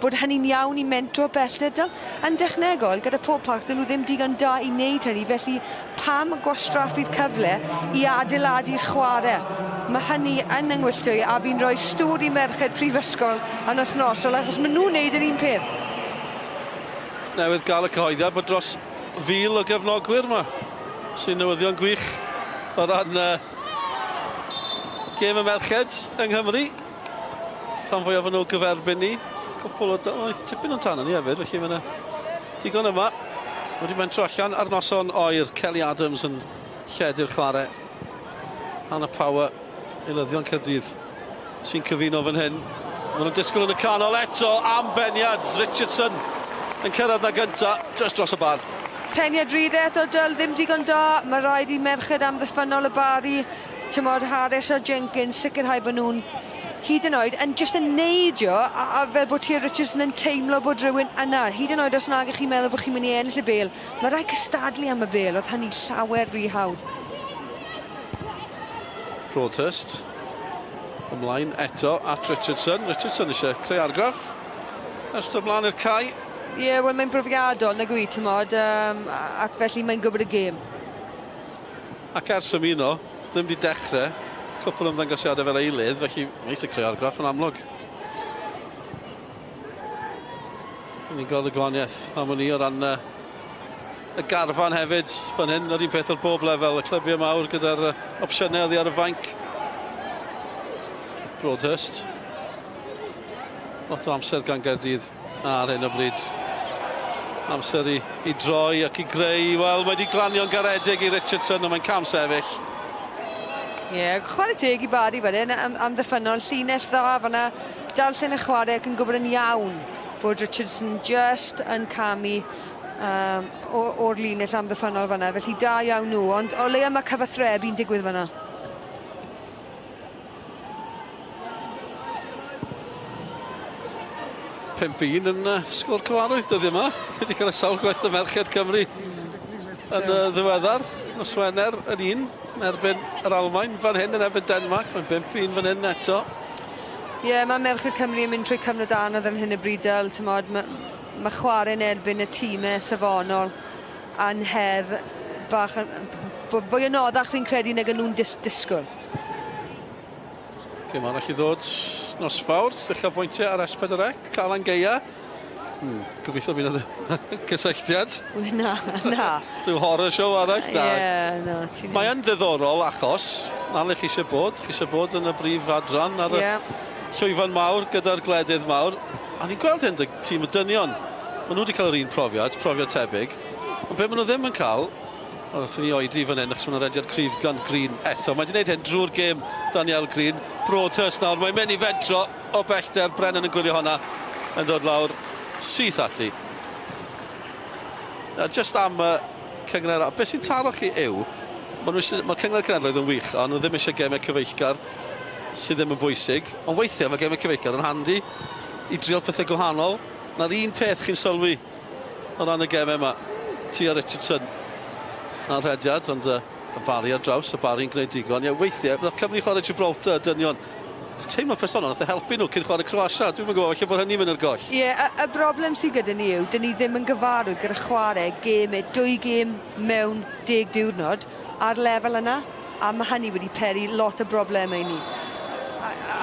Speaker 2: bod hynny'n iawn i mentro bellter dal. Yn dechnegol, gyda pob parch, dyn nhw ddim digon da i wneud hynny, felly pam gwastraffu'r cyfle i adeiladu'r chwarae? Mae hynny yn yngwylltio i, a fi'n rhoi stori merched prifysgol yn wythnosol, achos maen nhw'n wneud yr un peth.
Speaker 1: Newydd gael y cyhoeddiad bod dros 1,000 o gefnogwyr yma, sy'n newyddion gwych o ran gêm y merched yng Nghymru. Rhan fwyaf o'n nhw gyferbyn ni. Cwpwl o oedd tipyn o'n tan ni hefyd, felly mae yna digon yma. Wedi mentro allan ar noson oer, Kelly Adams yn lledu'r chwarae. Hannah Power, eilyddion Caerdydd, sy'n cyfuno fan hyn. Maen nhw'n disgwyl yn y canol eto am beniad. Richardson yn cyrraedd na gynta, just dros y bar.
Speaker 2: Peniad rhydd eto, Dyl, ddim digon da. Mae rhaid i merched amddiffynnol y Bari, t'mod, Harris a Jenkins, sicrhau bod nhw'n hyd yn oed yn jyst yn neidio a fel bod Tia Richardson yn teimlo bod rhywun yna. Hyd yn oed os nag ych chi'n meddwl bod chi'n mynd i ennill y bêl, mae rhaid cystadlu am y bêl, oedd hynny llawer rhy hawdd.
Speaker 1: Broadhurst ymlaen eto at Richardson. Richardson eisiau creu argraff. Ers ymlaen i'r cae.
Speaker 2: Ie, yeah, wel mae'n brofiadol, nag yw i, t'mod, ac felly mae'n gwybod y gêm.
Speaker 1: Ac ers ymuno, ddim wedi dechrau, cwpl o ymddangosiadau fel eilydd, felly mae eisiau creu argraff yn amlwg. Ni'n gweld y gwahaniaeth am wn i o ran y garfan hefyd fan hyn, yr un peth ar bob lefel, y clybiau mawr gyda'r opsiynau oddi ar y fainc. Broadhurst. Lot o amser gan Gaerdydd ar hyn o bryd. Amser i droi ac i greu. Wel, mae wedi glanio'n garedig i Richardson, ond mae'n cam sefyll.
Speaker 2: Ie, yeah, chwarae teg i Bari wedyn, amddiffynnol, llinell dda fan'na, darllen y chwarae ac yn gwybod yn iawn bod Richardson just yn camu o'r linell amddiffynnol fan'na, felly da iawn nhw, ond o leia mae cyfathrebu'n digwydd fan'na.
Speaker 1: 5-1 yn sgôr cyfarwydd dyddiau yma. Wedi cael y sawl gwaith y merched Cymru yn ddiweddar. Nos Wener yn un. yn erbyn yr Almaen fan hyn yn erbyn Denmark. Mae'n 5-1 fan hyn eto.
Speaker 2: Ie, yeah, mae Merched Cymru yn mynd trwy cyfnod anodd ar hyn o bryd, Del, t'mod, ma chwarae yn erbyn y tîmau safonol a'n her bach yn fwy anoddach fi'n credu nag o'n nhw'n disgwyl.
Speaker 1: Gêm arall i ddod nos Fawrth, uchafbwyntiau ar S4C, Calan Gaea. Gobeithio bydd yna cysylltiad.
Speaker 2: Na, na.
Speaker 1: Rhyw horror show arall, na.
Speaker 2: Ie, na.
Speaker 1: Mae yn ddiddorol achos, na le chi eisiau bod, chi eisiau bod yn y brif adran ar y llwyfan mawr gyda'r gwledydd mawr. A ni'n gweld hyn, tîm y dynion. Maen nhw wedi cael yr un profiad, profiad tebyg. Ond be maen nhw ddim yn cael, wrth i ni oedi fan hyn, achos maen nhw'n rediad cryf gan Green eto. Mae wedi gwneud hyn drwy'r gêm Danielle Green. Broadhurst nawr, mae'n mynd i fentro o bellter. Brennan yn gwylio hwnna yn dod lawr syth ati. Just am y cynghrair, beth sy'n taro chi yw, mae Cynghrair Cenhedloedd yn wych, ond nhw ddim eisiau gemau cyfeillgar sydd ddim yn bwysig. Ond weithiau mae gemau cyfeillgar yn handi i drio pethau gwahanol. Na'r un peth chi'n sylwi o ran y gemau yma. Tia Richardson na'r rhediad, ond y Barry ar draws, y Barry'n gwneud digon. Ie, weithiau, nath Cymru chwarae Gibraltar, dynion. Teimlo personol, nath e helpu nhw cyn chwarae Croatia. Dwi'm yn gwybod, falle bod hynny'n mynd ar goll.
Speaker 2: Ie, y broblem sydd gyda ni yw, dyn ni ddim yn gyfarwydd gyda chwarae gemau, 2 gêm mewn 10 diwrnod ar lefel yna, a mae hynny wedi peri lot o broblemau i ni.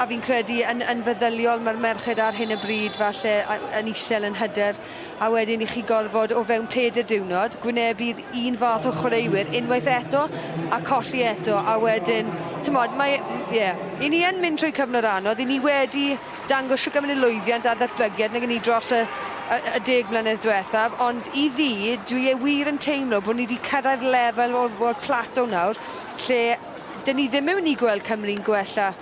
Speaker 2: A fi'n credu yn feddyliol mae'r merched ar hyn o bryd falle yn isel yn hyder, a wedyn i chi gorfod o fewn 4 diwrnod gwynebu'r un fath o chwaraewyr unwaith eto a colli eto, a wedyn, t'mod, mae, ie, i ni yn mynd trwy cyfnod anodd, i ni wedi dangos shwt gymaint o lwyddiant a ddatblygiad nag i ni dros y 10 mlynedd diwethaf, ond i fi, dwi wir yn teimlo bod ni wedi cyrraedd lefel o'r plateau nawr, lle dyn ni ddim yn mynd i gweld Cymru'n gwella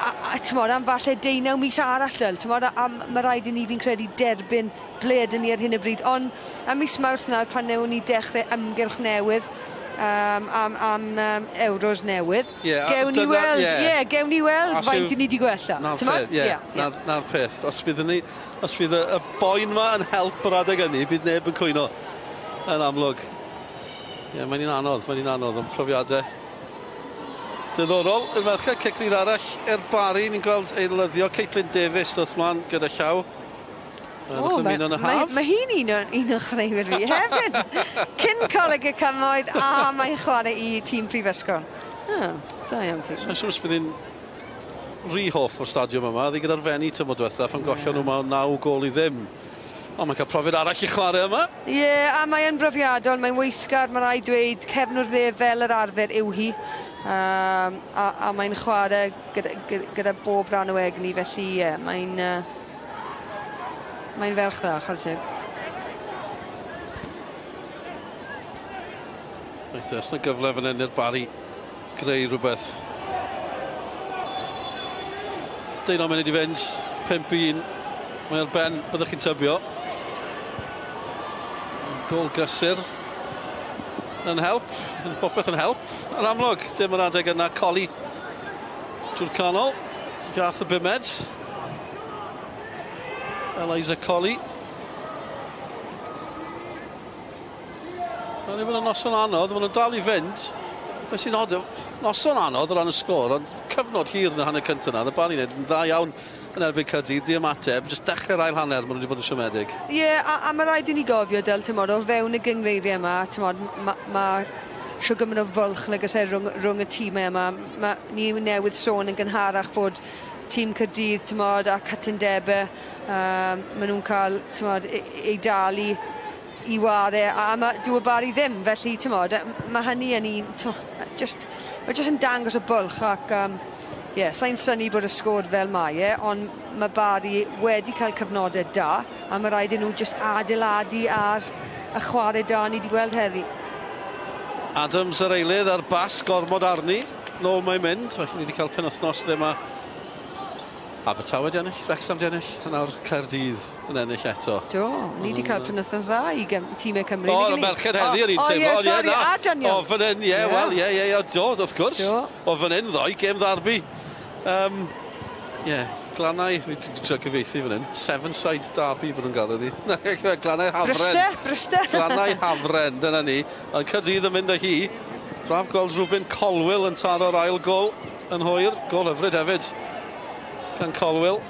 Speaker 2: a t'mod, am falle 19 mis arall del, t'mod, a mae rhaid i ni fi'n credu derbyn ble ydyn ni ar hyn o bryd, ond am mis Mawrth nawr pan newn ni dechrau ymgyrch newydd am Euros newydd, gewn ni weld, ie, gewn ni weld faint i ni wedi gwella.
Speaker 1: Na'r peth, ie, na'r peth. Os bydd y boen ma yn help yr adeg hynny, bydd neb yn cwyno yn amlwg. Ie, mae'n un anodd, ond profiadau diddorol. Y merched, cic rydd arall i'r Barry, ni'n gweld eilyddio Caitlin Davies ddoth mlaen gyda llaw.
Speaker 2: Mae hi'n un o'n chwaraewyr fi hefyd. Cyn Coleg y Cymoedd a mae'n chwarae i tîm Prifysgol. Da iawn, Caitlin.
Speaker 1: Sa'n siŵr os bydd hi'n rhy hoff o'r stadiwm yma. Oedd hi gyda'r Fenni tymor diwetha pan gollon nhw mewn 9 gôl i ddim. Ond mae'n cael profiad arall i chwarae yma.
Speaker 2: Ie, a mae'n brofiadol, mae'n weithgar, mae rhaid dweud, cefnwr dde fel yr arfer yw hi. A mae'n chwarae gyda bob rhan o egni, felly ie, mae'n ferch dda, chwarae teg.
Speaker 1: Reit, oes 'na gyfle fan hyn i'r Barry greu rhywbeth. 19 munud i fynd, 5-1. Mae ar ben, byddwch chi'n tybio. Gôl gysur yn help, yn popeth yn help. Yn amlwg, dim yr adeg yna, Colli drwy'r canol. Gath y bumed. Eliza Colli. Mae'n bod yn noson anodd, maen nhw'n dal i fynd. Be sy'n od, noson anodd o ran y sgôr, ond cyfnod hir yn y hanner cyntaf yna, y Barry'n neud yn dda iawn yn erbyn Caerdydd, di ymateb, jyst dechrau'r ail hanner, maen nhw wedi bod yn siomedig.
Speaker 2: Ie, a mae rhaid i ni gofio, Del, t'mod, o fewn y gyngreiriau yma, t'mod, ma' shwd gymaint o fwlch nag oes e rhwng y tîmau yma. Ni newydd sôn yn gynharach bod tîm Caerdydd, t'mod, a cytundebau, maen nhw'n cael, t'mod, eu dal i ware, a ma' dyw y Barry ddim, felly, t'mod, mae hynny yn un, t'mod, just, mae jyst yn dangos y bwlch ac, ie, sa'n synnu bod y sgôr fel mae e, ond mae Barry wedi cael cyfnodau da, a mae rhaid i nhw jyst adeiladu ar y chwarae da ni wedi gweld heddi.
Speaker 1: Adams yr eilydd a'r bas gormod arni, nôl mae'n mynd, felly ni wedi cael penwythnos lle mae Abertawe di ennill, Wrexham di ennill, a nawr Caerdydd yn ennill eto.
Speaker 2: Do, ni wedi cael penwythnos dda i tîmau Cymru.
Speaker 1: O, y merched heddi yr un teimlo.
Speaker 2: O, ie, sori, a dynion.
Speaker 1: O, fan hyn, ie, wel, ie, do, wrth gwrs. O, fan hyn, ddoe, gêm ddarbi. Ie, Glannau, fi 'di trio cyfieithu fan hyn, Seven-side derby bod nhw'n galw ni. Glannau Hafren.
Speaker 2: Bryste.
Speaker 1: Glannau Hafren, dyna ni. Ond Caerdydd yn mynd â hi. Braf gweld Rubin Colwill yn taro'r ail gol yn hwyr. Gol hyfryd hefyd gan Colwill.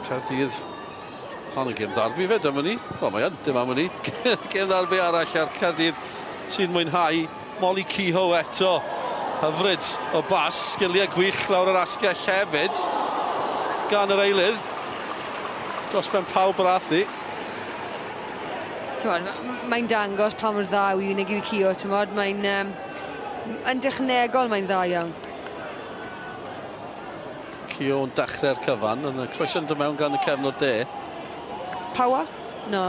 Speaker 1: Caerdydd. Hon yn gêm ddarbi fe, dyma ni. Wel, mae yn, dim am ni. Gêm ddarbi arall ar Caerdydd sy'n mwynhau. Molly Kehoe eto. Hyfryd o bas, sgiliau gwych lawr yr asgell hefyd gan yr eilydd. Dros ben pawb yr ath hi.
Speaker 2: Mae'n dangos pa mor dda yw unig yw Kehoe, t'mod, mae'n yn dechnegol mae'n dda iawn.
Speaker 1: Kehoe yn dechrau'r cyfan, yn y croeso yn dod mewn gan y cefnod de.
Speaker 2: Power? No.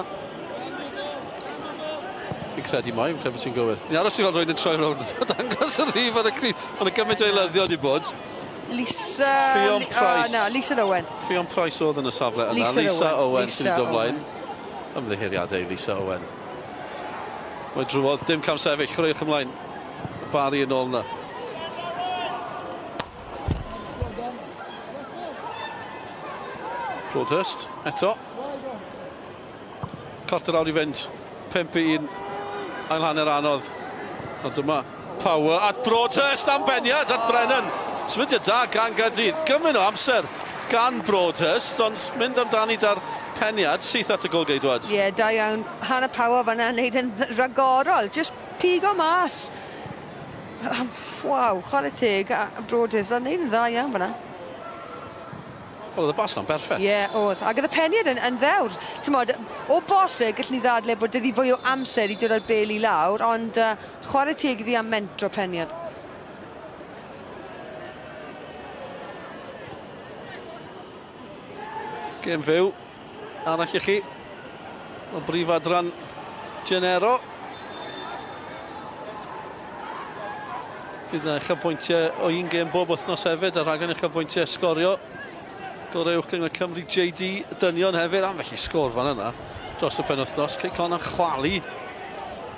Speaker 1: Fi'n credu mai, fi'n credu bod ti'n gywir. Ni'n aros i weld rhywun yn troi rownd a dangos y rhif ar y crib. Ond y gymaint o eilyddion i bod.
Speaker 2: Lisa...
Speaker 1: Ffion Price.
Speaker 2: Oh, no, Lisa Owen.
Speaker 1: Ffion Price oedd yn y safle yna. Lisa Owen sy'n dod ymlaen. Ymddiheuriadau i Lisa Owen. Mae drwodd, dim cam sefyll, chwaraewch ymlaen. Barry yn ôl yna. Broadhurst, eto. Quarter awr i fynd. 5-1. Ail hanner anodd. Ond dyma Power at Broadhurst am beniad at Brennan. Symudiad da gan Gaerdydd. Gymaint o amser gan Broadhurst, ond mynd amdani da'r peniad syth at y golgeidwad.
Speaker 2: Ie, da iawn. Hannah Power fan'na yn neud yn ragorol. Just pigo mas. Waw, chwarae teg a Broadhurst a'n neud yn dda iawn fan'na.
Speaker 1: Wel, oedd y bas na'n berffaith.
Speaker 2: Ie, oedd. Ac oedd y peniad yn ddewr. T'mod, o bosib, gallwn ni ddadle bod iddi fwy o amser i dod â'r bêl i lawr, ond chwarae teg iddi am mentro peniad.
Speaker 1: Gêm fyw arall i chi o brif adran Genero. Bydd yna uchafbwyntiau o un gêm bob wythnos hefyd, a rhaglen uchafbwyntiau sgorio. Gorau uwch gyngor Cymru JD dynion hefyd, am felly sgôr fan yna dros y penwythnos. Cei Connah chwalu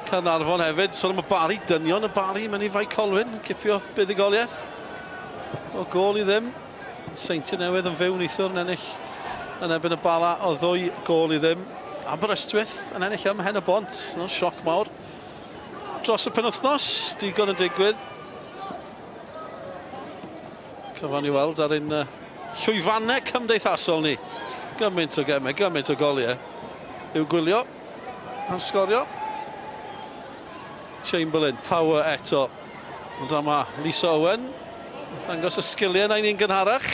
Speaker 1: Caernarfon hefyd. Sôn am y Bari, dynion y Bari mewn i Fae Colwyn, cipio buddugoliaeth o gôl i ddim. Seintiau Newydd yn fyw neithiwr yn ennill yn erbyn y Bala o 2 gôl i ddim. Aberystwyth yn ennill ym Mhen y Bont, no, sioc mawr. Dros y penwythnos, digon yn digwydd. Cyfan i weld ar un llwyfannau cymdeithasol ni. Gymaint o gemau, gymaint o goliau i'w gwylio a'n sgorio. Chamberlain, Power eto. Ond yma Lisa Owen, dangos y sgiliau na i ni'n gynharach.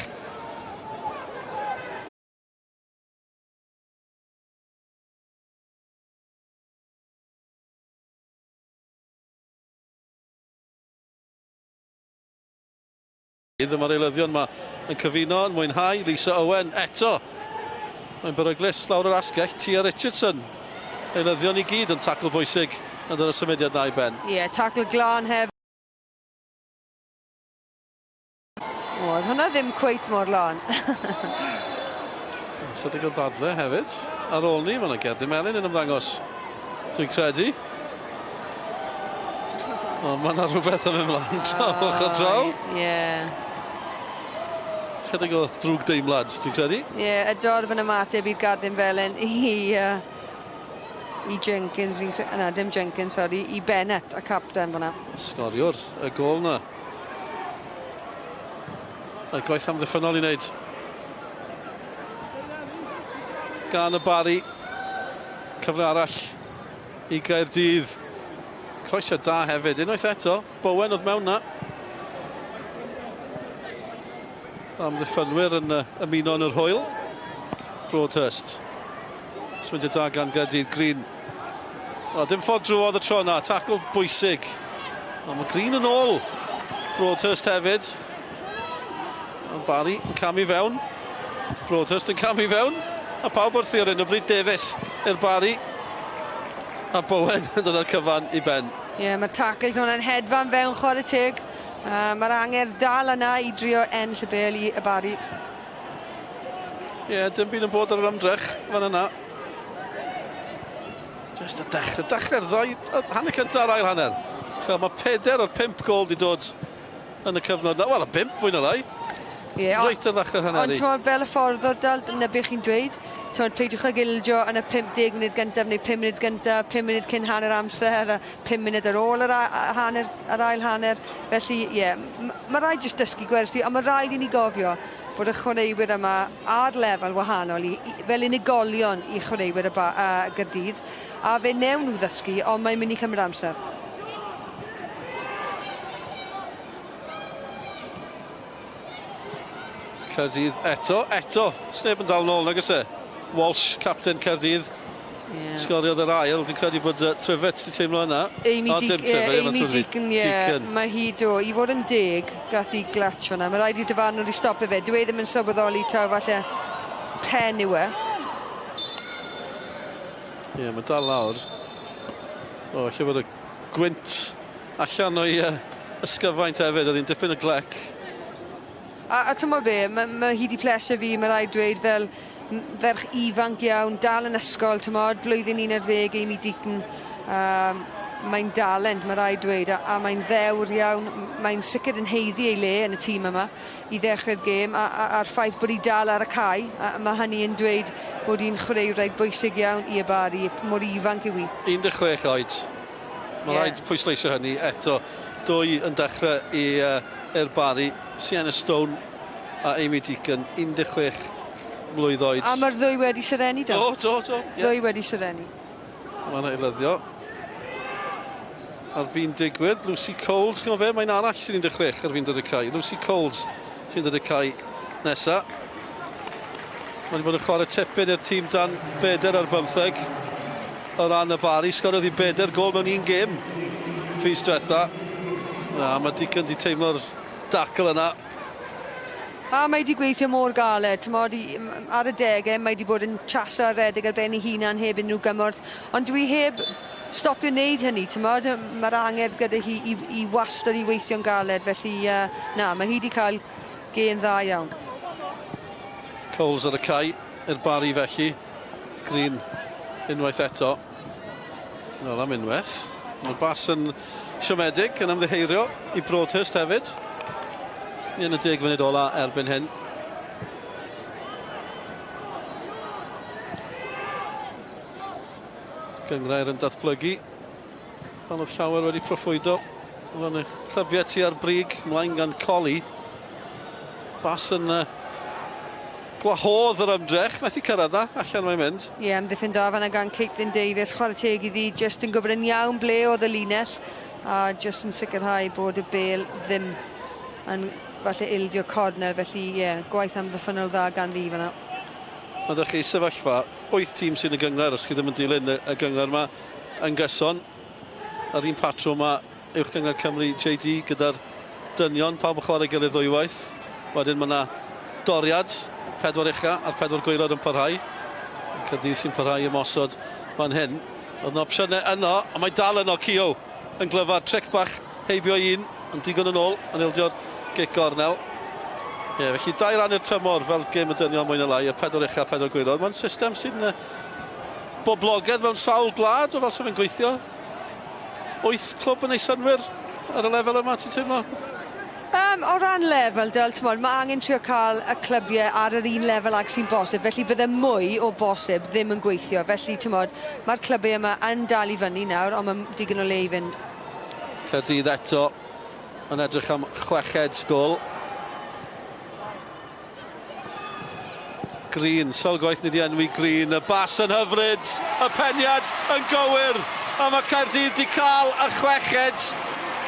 Speaker 1: Mae'r eilyddion yma yn cyfuno, yn mwynhau. Lisa Owen eto. Mae'n beryglus lawr yr asgell. Tia Richardson. Eilyddion i gyd yn tacl bwysig yn dod y symudiad na i ben.
Speaker 2: Ie, tacl glân hefyd. O, oedd hwnna ddim cweit mor lân.
Speaker 1: Chydig o ddadle hefyd. Ar ôl ni, mae yna gerdyn melyn yn ymddangos, dwi'n credu. O, mae yna rhywbeth yn mynd mlaen draw ochr draw.
Speaker 2: Ie.
Speaker 1: Chydig o ddrwg deimlad, dwi'n credu.
Speaker 2: Ie, y dorf yn ymateb i'r gerdyn felyn i Jenkins, na, dim Jenkins, sori, i Bennett, y capten fyna.
Speaker 1: Sgoriwr y gôl na. A gwaith amddiffynnol i wneud gan y Bari. Cyfle arall i Gaerdydd. Croesiad da hefyd, unwaith eto, Bowen oedd mewn na. Amddiffynwyr yn ymuno yn yr hwyl. Broadhurst. Symudiad da gan Gaerdydd, Green. O, dim ffordd drwodd y tro yna, tacl bwysig. Ond mae Green yn ôl. Broadhurst hefyd. Ond Barry yn camu fewn. Broadhurst yn camu fewn. A pawb wrthi ar hyn o bryd, Davies i'r Barry. A Bowen yn dod â'r cyfan i ben.
Speaker 2: Ie, mae'r tackles hwnna'n hedfan fewn chwarae teg. Mae'r angerdd dal yna i drio ennill y bêl i y Barry.
Speaker 1: Ie, dim byd yn bod ar yr ymdrech fan yna. Just y dechrau, dechrau'r ddau, hanner cyntaf a'r ail hanner. Chel, mae 4 o'r 5 gôl di dod yn y cyfnod. Wel, y 5 fwy na lai.
Speaker 2: Ie,
Speaker 1: reit ar ddechrau'r hanner.
Speaker 2: Ond ti'n fel y ffordd o'r dal, dyna beth chi'n dweud, T'mod, peidiwch ag ildio yn y 50 munud gyntaf neu 5 munud gyntaf, 5 munud cyn hanner amser, a 5 munud ar ôl yr hanner, yr ail hanner. Felly, ie, yeah, mae rhaid jyst dysgu gwersi, ond mae rhaid i ni gofio bod y chwaraewyr yma ar lefel wahanol i, fel unigolion i chwaraewyr y Gaerdydd, a fe newn nhw ddysgu, ond mae'n mynd i cymryd amser.
Speaker 1: Caerdydd eto, eto, sneb yn dal nôl, nag oes e? Walsh, captain Caerdydd, yeah. Sgoriodd yr ail, dwi'n credu bod Trivet wedi teimlo yna.
Speaker 2: Amy, Amy Deacon, ie, yeah, mae hi do. I fod yn deg, gath hi glatch fan'na. Mae rhaid i dyfarnwr i stopio fe. Dwi e ddim yn sylweddoli taw falle pen yw e.
Speaker 1: Ie, yeah, mae dal lawr. O, lle bod y gwynt allan o'i ysgyfaint hefyd, oedd hi'n dipyn o glec.
Speaker 2: A t'mod be, ma hi 'di plesio fi, ma' raid dweud, fel ferch ifanc iawn, dal yn ysgol, t'mod, blwyddyn 11, Amy Deacon. Mae'n dalent, ma' raid dweud, a mae'n ddewr iawn, mae'n sicr yn haeddu ei le yn y tîm yma i ddechrau'r gêm, a'r ffaith bod hi dal ar y cae, a ma' hynny yn dweud bod hi'n chwaraewraig bwysig iawn i y Bari, mor ifanc yw hi.
Speaker 1: 16 oed. Mae rhaid pwysleisio hynny eto. Dwy yn dechrau i'r Bari, Sienna Stone a Amy Deacon, 16 mlwydd oed.
Speaker 2: A mae'r ddwy wedi serennu, do?
Speaker 1: Do, do, do.
Speaker 2: Ddwy wedi serennu.
Speaker 1: Mae'n eilyddio. Ar fin digwydd, Lucy Coles, chi'n fe, mae'n arall sy'n 16 ar fin dod y cae. Lucy Coles sy'n dod y cae nesa. Mae wedi bod yn chwarae tipyn i'r tîm dan 4 ar 15 o ran y Bari. Sgoriodd hi 4 gôl mewn un gêm fis diwetha. Na, mae Deacon wedi teimlo'r dacl yna.
Speaker 2: A mae wedi gweithio mor galed, t'mod, ar y degau mae wedi bod yn chaso a redeg ar ben ei hunan heb unrhyw gymorth, ond dwi heb stopio wneud hynny, t'mod, mae'r angerdd gyda hi i wastad i weithio'n galed, felly na, mae hi wedi cael gêm dda iawn.
Speaker 1: Coles ar y cae i'r Bari felly, Green unwaith eto. Wel, am unwaith. Mae'r bas yn siomedig yn ymddiheurio i Broadhurst hefyd. Ni yn y 10 munud ola erbyn hyn. Gynghrair yn datblygu. Fel oedd llawer wedi proffwydo. Oedd y clybiau tua'r brig, mlaen gan Colli. Bas yn gwahodd yr ymdrech, methu cyrraedd na, allan mae'n mynd.
Speaker 2: Ie, yeah, amddiffyn da fan'na gan Caitlin Davies, chwarae teg iddi, jyst yn gwybod yn iawn ble oedd y linell, a jyst yn sicrhau bod y bêl ddim yn falle ildio corner, felly ie, yeah, gwaith amddiffynnol dda ganddi fan'na.
Speaker 1: Mae ydych chi sefyllfa, 8 tîm sy'n y gynghrair, os chi ddim yn dilyn y gynghrair yma yn gyson. Yr un patrwm yma, Uwch Gynghrair Cymru JD gyda'r dynion, pawb yn chwarae gilydd ddwywaith. Wedyn mae yna doriad, 4 ucha a'r 4 gwaelod yn parhau. Caerdydd sy'n parhau ymosod fan hyn. Oedd yna opsiynau yno, ond mae dal yno, Keogh yn glyfar, tric bach heibio un, ond digon yn ôl, yn ildio'r gic gornel. Ie, felly 2 ran i'r tymor fel gêm y dynion mwy na lai, y 4 ucha, 4 gwaelod. Mae'n system sy'n boblogaidd mewn sawl gwlad, o fel sy'n gweithio. 8 clwb yn ei synnwyr ar y lefel yma, ti'n teimlo?
Speaker 2: O ran lefel, del, t'mod, mae angen trio cael y clybiau ar yr un lefel ag sy'n bosib, felly fydde mwy o bosib ddim yn gweithio. Felly, t'mod, mae'r clybiau yma yn dal i fyny nawr, ond mae digon o le i fynd.
Speaker 1: Caerdydd eto yn edrych am 6fed gôl. Green, sawl gwaith ni wedi enwi Green, y bas yn hyfryd, y peniad yn gywir, a mae Caerdydd wedi cael y 6fed.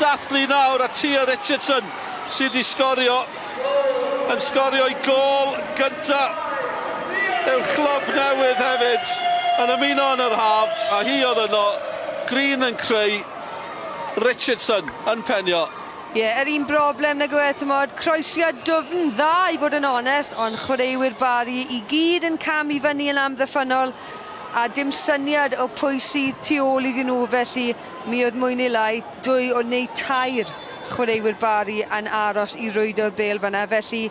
Speaker 1: Dathlu nawr a Tia Richardson sydd wedi sgorio, yn sgorio i gôl gynta i'r clwb newydd hefyd, yn ymuno yn yr haf, a hi oedd yno, Green yn creu, Richardson yn penio.
Speaker 2: Ie, yeah, yr un broblem nag yw e, t'mod, croesiad dwfn dda i fod yn onest, ond chwaraewyr Bari i gyd yn cam i fyny yn amddiffynnol, a dim syniad o pwy sydd tu ôl iddyn nhw, felly mi oedd mwy neu lai 2 o neu 3 chwaraewyr Bari yn aros i rwydo'r bêl fan'na, felly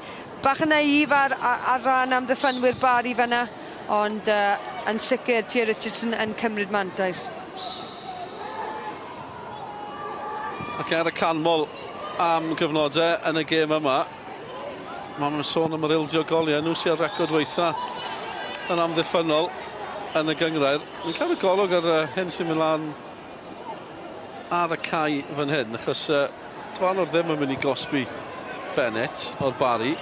Speaker 2: bach yn naïf ar ran amddiffynwyr Bari fan'na, ond yn sicr Tia Richardson yn cymryd mantais.
Speaker 1: Ac ar y canmol am gyfnodau yn y gêm yma, mae nhw'n sôn am yr ildio goliau, nhw sy'n ar record weitha yn amddiffynnol yn y gynghrair. Ni'n cael y golwg ar hyn sy'n mynd lan ar y cae fan hyn, achos dyfarnwr ddim yn mynd i gosbi Bennett o'r Barri.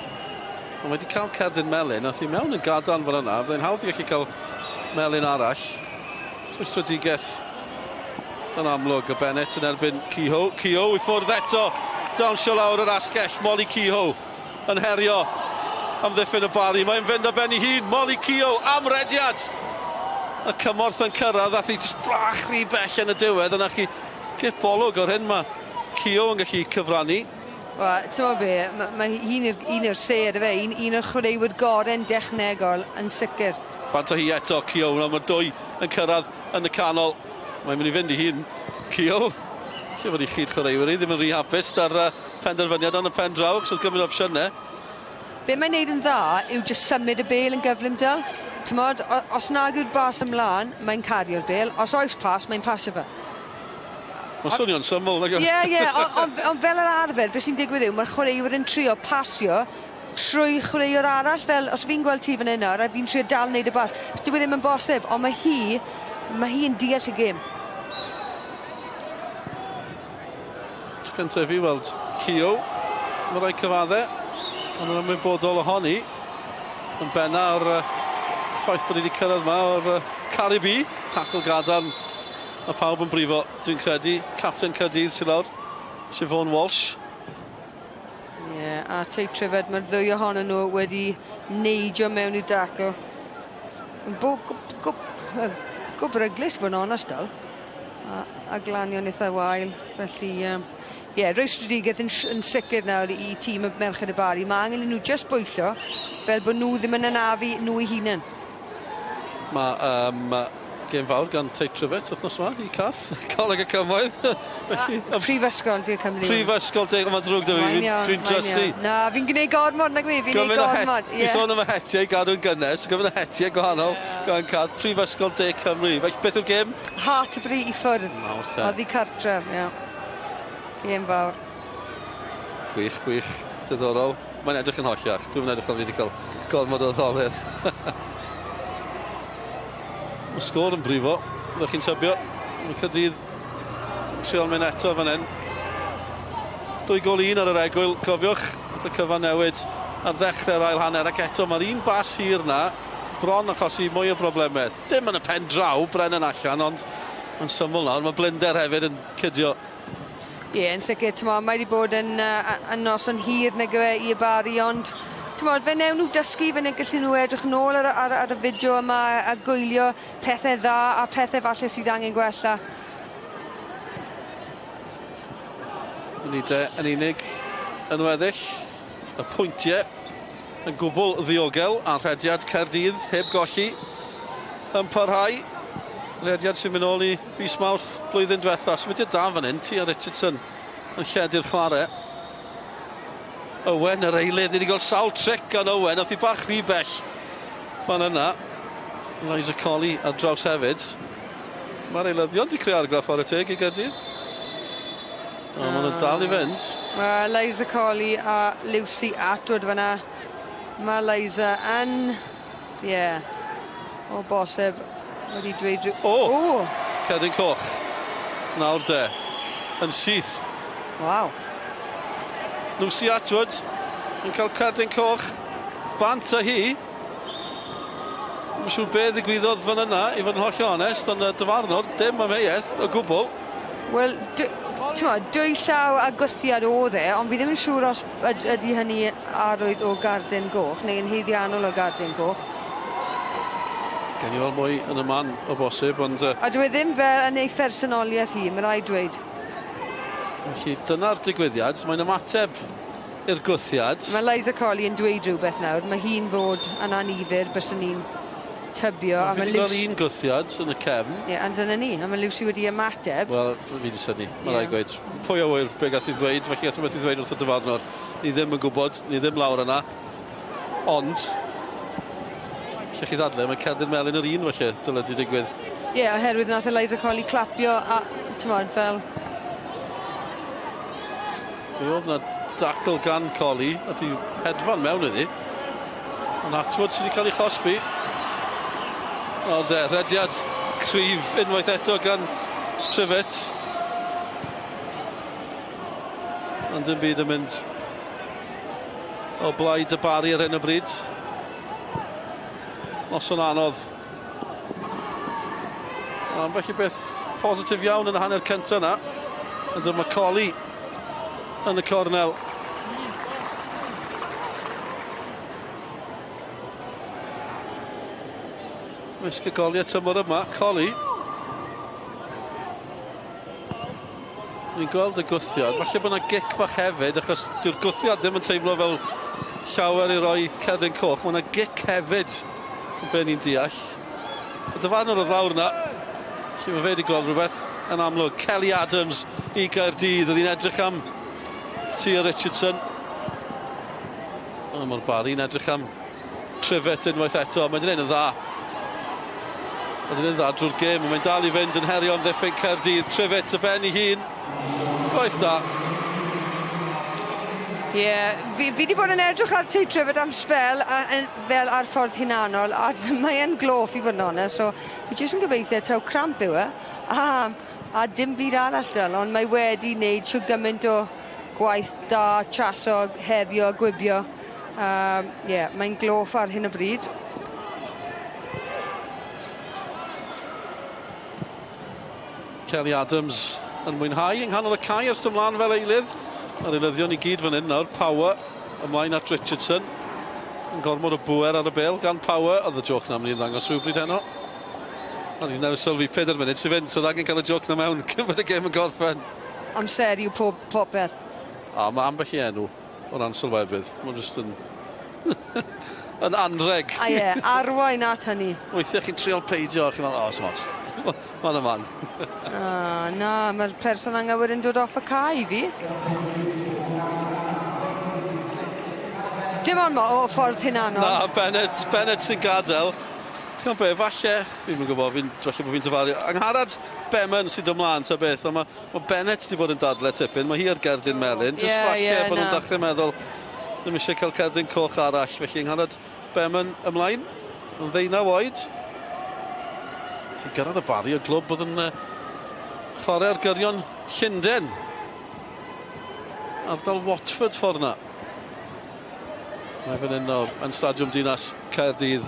Speaker 1: Ond mae wedi cael cerdyn melyn, ath i mewn yn gadarn fan yna. Byddai'n hawdd i gallu cael melyn arall. Rhwystredigaeth yn amlwg y Bennett yn erbyn Kehoe. Kehoe i ffwrdd eto. Dawnsio lawr yr asgell. Molly Kehoe yn herio amddiffyn y Barri. Mae'n fynd ar ben ei hun. Molly Kehoe am rediad. Y cymorth yn cyrraedd. Ath hi jyst bach rhy bell yn y diwedd. Yna chi gip olwg o'r hyn mae Kehoe yn gallu cyfrannu.
Speaker 2: Wel, ti'n gwybod be, mae ma hi'n un o'r sêr, ife, un, un o'r chwaraewyr gorau'n dechnegol yn sicr.
Speaker 1: Bant o hi eto, Keough, nawr mae dwy yn cyrraedd yn y canol. Mae'n mynd i fynd i hun, Keough. Lle fod i chi'r chwaraewyr hi ddim yn rhy hapus da'r penderfyniad ond y pen draw, achos oedd gymaint o opsiynau.
Speaker 2: Be mae'n neud yn dda yw jyst symud y bêl yn gyflym del. T'mod, os nag yw'r bas ymlaen, mae'n cario'r bêl. Os oes pas, mae'n pasio fe.
Speaker 1: Mae'n swnio'n syml, nag yw?
Speaker 2: Ie, ie, ond on, on fel yr arfer, beth sy'n digwydd yw, mae'r chwaraewyr yn trio pasio trwy chwaraewr arall, fel os fi'n gweld ti fan hyn nawr, a fi'n trio dal wneud y bas, dyw e ddim yn bosib, ond mae hi, mae hi yn deall y gêm.
Speaker 1: Tro cyntaf i fi weld Keogh, mae rhaid cyfadde, ond yn ymwybodol ohoni, yn benna o'r ffaith bod hi wedi cyrraedd yma o'r Caribi, tacl gadarn. Mae pawb yn brifo, dwi'n credu. Capten Caerdydd sy'n lawr, Siobhan Walsh.
Speaker 2: Ie, yeah, a Tate Triford, mae'r ddwy ohonyn nhw wedi neidio mewn i'r dacl. Go, go, go, go bryglus, bod yn onest dal. A, a glanio'n eitha wael, felly... Ie, yeah, rwystredigaeth yn, yn sicr nawr i tîm y Merched y Bari. Mae angen i nhw jyst bwyllo, fel bod nhw ddim yn anafu nhw eu hunain.
Speaker 1: Mae gêm fawr gan Tate Trivett wythnos yma i Cath, Coleg y Cymoedd.
Speaker 2: Felly, Prifysgol De Cymru.
Speaker 1: Prifysgol De, mae'n drwg da fi, dwi'n drysu.
Speaker 2: Na, fi'n gwneud gormod, nag fi, fi'n gwneud gormod.
Speaker 1: Fi sôn am y hetiau gadw'n gynnes, gyfyn y hetiau gwahanol gan Cath, Prifysgol De Cymru. Felly, beth yw'r gêm?
Speaker 2: Hartlebury i ffwrdd.
Speaker 1: Nawr te.
Speaker 2: Oddi cartref, ie. Gêm fawr.
Speaker 1: Gwych, gwych, diddorol. Mae'n edrych yn holliach. Dwi'n edrych fel fi wedi cael gormod o ddolir. Mae sgôr yn brifo, ydych chi'n tybio. Mae Caerdydd trial mynd eto fan hyn. 2-1 ar yr egwyl, cofiwch, y cyfan newid ar ddechrau'r ail hanner, ac eto mae'r un bas hir na bron achosi mwy o broblemau. Dim yn y pen draw, Brennan allan, ond yn syml nawr, mae blinder hefyd yn cydio.
Speaker 2: Ie, yeah, yn sicr, t'mo, mae wedi bod yn, yn noson hir nag yw e i y Bari, ond t'mo, fe newn nhw dysgu, fe newn gallu nhw edrych nôl ar, ar, ar y fideo yma a gwylio pethau dda a pethau falle sydd angen gwella.
Speaker 1: Munudau yn unig yn weddill. Y pwyntiau yn gwbl ddiogel a rhediad Caerdydd heb golli yn parhau. Rhediad sy'n mynd nôl i fis Mawrth blwyddyn diwetha. Symudiad da fan hyn, Tia Richardson yn lledu'r chwarae. Owen yr eilydd, ni wedi gweld sawl tric gan Owen, nath i bach rhy bell fan yna. Liza Colley ar draws hefyd. Mae'r eilyddion wedi creu argraff ar y teg i Gaerdydd. O, maen nhw'n dal i fynd.
Speaker 2: Mae Liza Colley a Lucy Atwood fyna. Mae Liza yn, ie, yeah, o bosib wedi dweud rhyw...
Speaker 1: O! O! Cerdyn coch. Nawr de. Yn syth.
Speaker 2: Waw.
Speaker 1: Lucy Atwood yn cael cerdyn coch. Bant â hi. Dwi'n siŵr be ddigwyddodd fan yna, i fod yn holl onest, ond y dyfarnwr, dim amheuaeth o gwbl.
Speaker 2: Wel, dwy llaw a gwthiad oedd e, ond fi ddim yn siŵr os ydy hynny arwydd o gardyn goch, neu yn haeddiannol o gardyn goch.
Speaker 1: Gen i weld mwy yn y man o bosib, ond...
Speaker 2: A dwi e ddim fel yn ei phersonoliaeth hi, mae rhaid dweud.
Speaker 1: Felly dyna'r digwyddiad, mae'n ymateb i'r gwthiad.
Speaker 2: Mae Liza Colley yn dweud rhywbeth nawr, mae hi'n fod yn anifyr, byswn ni'n tybio.
Speaker 1: A mae Lucy... un gwthiad yn y cefn.
Speaker 2: Ie, yeah, ond dyna ni, a mae Lucy wedi ymateb.
Speaker 1: Wel, fi wedi synnu, mae rhaid gweud. Pwy a ŵyr be gath i ddweud, felly gath rhywbeth i ddweud wrth y dyfarnwr. Ni ddim yn gwybod, ni ddim lawr yna. Ond, lle chi ddadle, mae cerdyn melyn yr un felly, dyle di digwydd.
Speaker 2: Ie, yeah, oherwydd nath Eliza Colley clapio a, t'mod, fel...
Speaker 1: Mi oedd na dacl gan Colley, nath hi hedfan mewn iddi. Ond Atwood sydd wedi cael ei chosbi. Ond rediad cryf unwaith eto gan Triffitt. Ond dim byd yn mynd o blaid y Bari ar hyn o bryd. Noson anodd. Ambell i beth positif iawn yn y hanner cyntaf yna. Ond dyma Colli yn y cornel. Mysg y goliau tymor yma, Colli. Ni'n gweld y gwthiad, falle bod yna gic bach hefyd, achos dyw'r gwthiad ddim yn teimlo fel llawer i roi cerdyn coch. Mae yna gic hefyd, yn be ni'n deall. Y dyfarnwr oedd lawr yna, lle mae fe wedi gweld rhywbeth yn amlwg. Kelly Adams i Gaerdydd, oedd hi'n edrych am Tia Richardson. Ond mae'r Barry'n edrych am Triffitt unwaith eto, mae'n gwneud yn dda. Mae'n gwneud yn dda drwy'r gêm, mae'n dal i fynd yn herio amddiffyn Caerdydd. Triffitt y ben ei hun. Gwaith da.
Speaker 2: Ie, yeah, fi wedi bod yn edrych ar Tate Triffitt am sbel a, a, fel ar ffordd hunanol, a mae e'n gloff i fod yn onest, so fi jyst yn gobeithio taw cramp yw e, a dim byd arall dal, ond mae wedi wneud trwy gymaint o gwaith da, chaso, herio, gwibio. Yeah, mae'n gloff ar hyn o bryd.
Speaker 1: Kelly Adams yn mwynhau yng nghanol y cae ers ymlaen fel eilydd. Mae'r eilyddion i gyd fan hyn nawr. Power ymlaen at Richardson. Yn gormod o bwer ar y bêl gan Power. Oedd y joc na mynd i ddangos rhywbryd heno. O'n i'n newydd sylwi 4 munud sy'n fynd, so angen cael y joc na mewn cyn y gêm yn gorffen.
Speaker 2: Amser yw popeth.
Speaker 1: A mae ambell i enw o ran sylwebydd. Mae'n jyst yn yn anreg.
Speaker 2: A ie, arwain at hynny.
Speaker 1: Weithiau chi'n trial peidio, chi'n meddwl, o, smos. Mae'n y man.
Speaker 2: Na, mae'r person anghywir yn dod off y cae i fi. Dim ond o ffordd hunanol.
Speaker 1: Na, Bennett sy'n gadael. Chi'n be, falle, fi'n yn gwybod, falle bod fi'n dyfaru. Angharad Beman sy'n dod mlaen, ta beth, ond mae Bennett wedi bod yn dadle tipyn, mae hi ar gerdyn melyn. Just falle bod nhw'n dechrau meddwl, ddim eisiau cael cerdyn coch arall. Felly Angharad Beman ymlaen, yn 19 oed. I gyrraedd y Bari o glwb oedd yn chwarae ar gyrion Llundain. Ardal Watford ffordd na. Mae fan hyn nawr yn Stadiwm Dinas Caerdydd.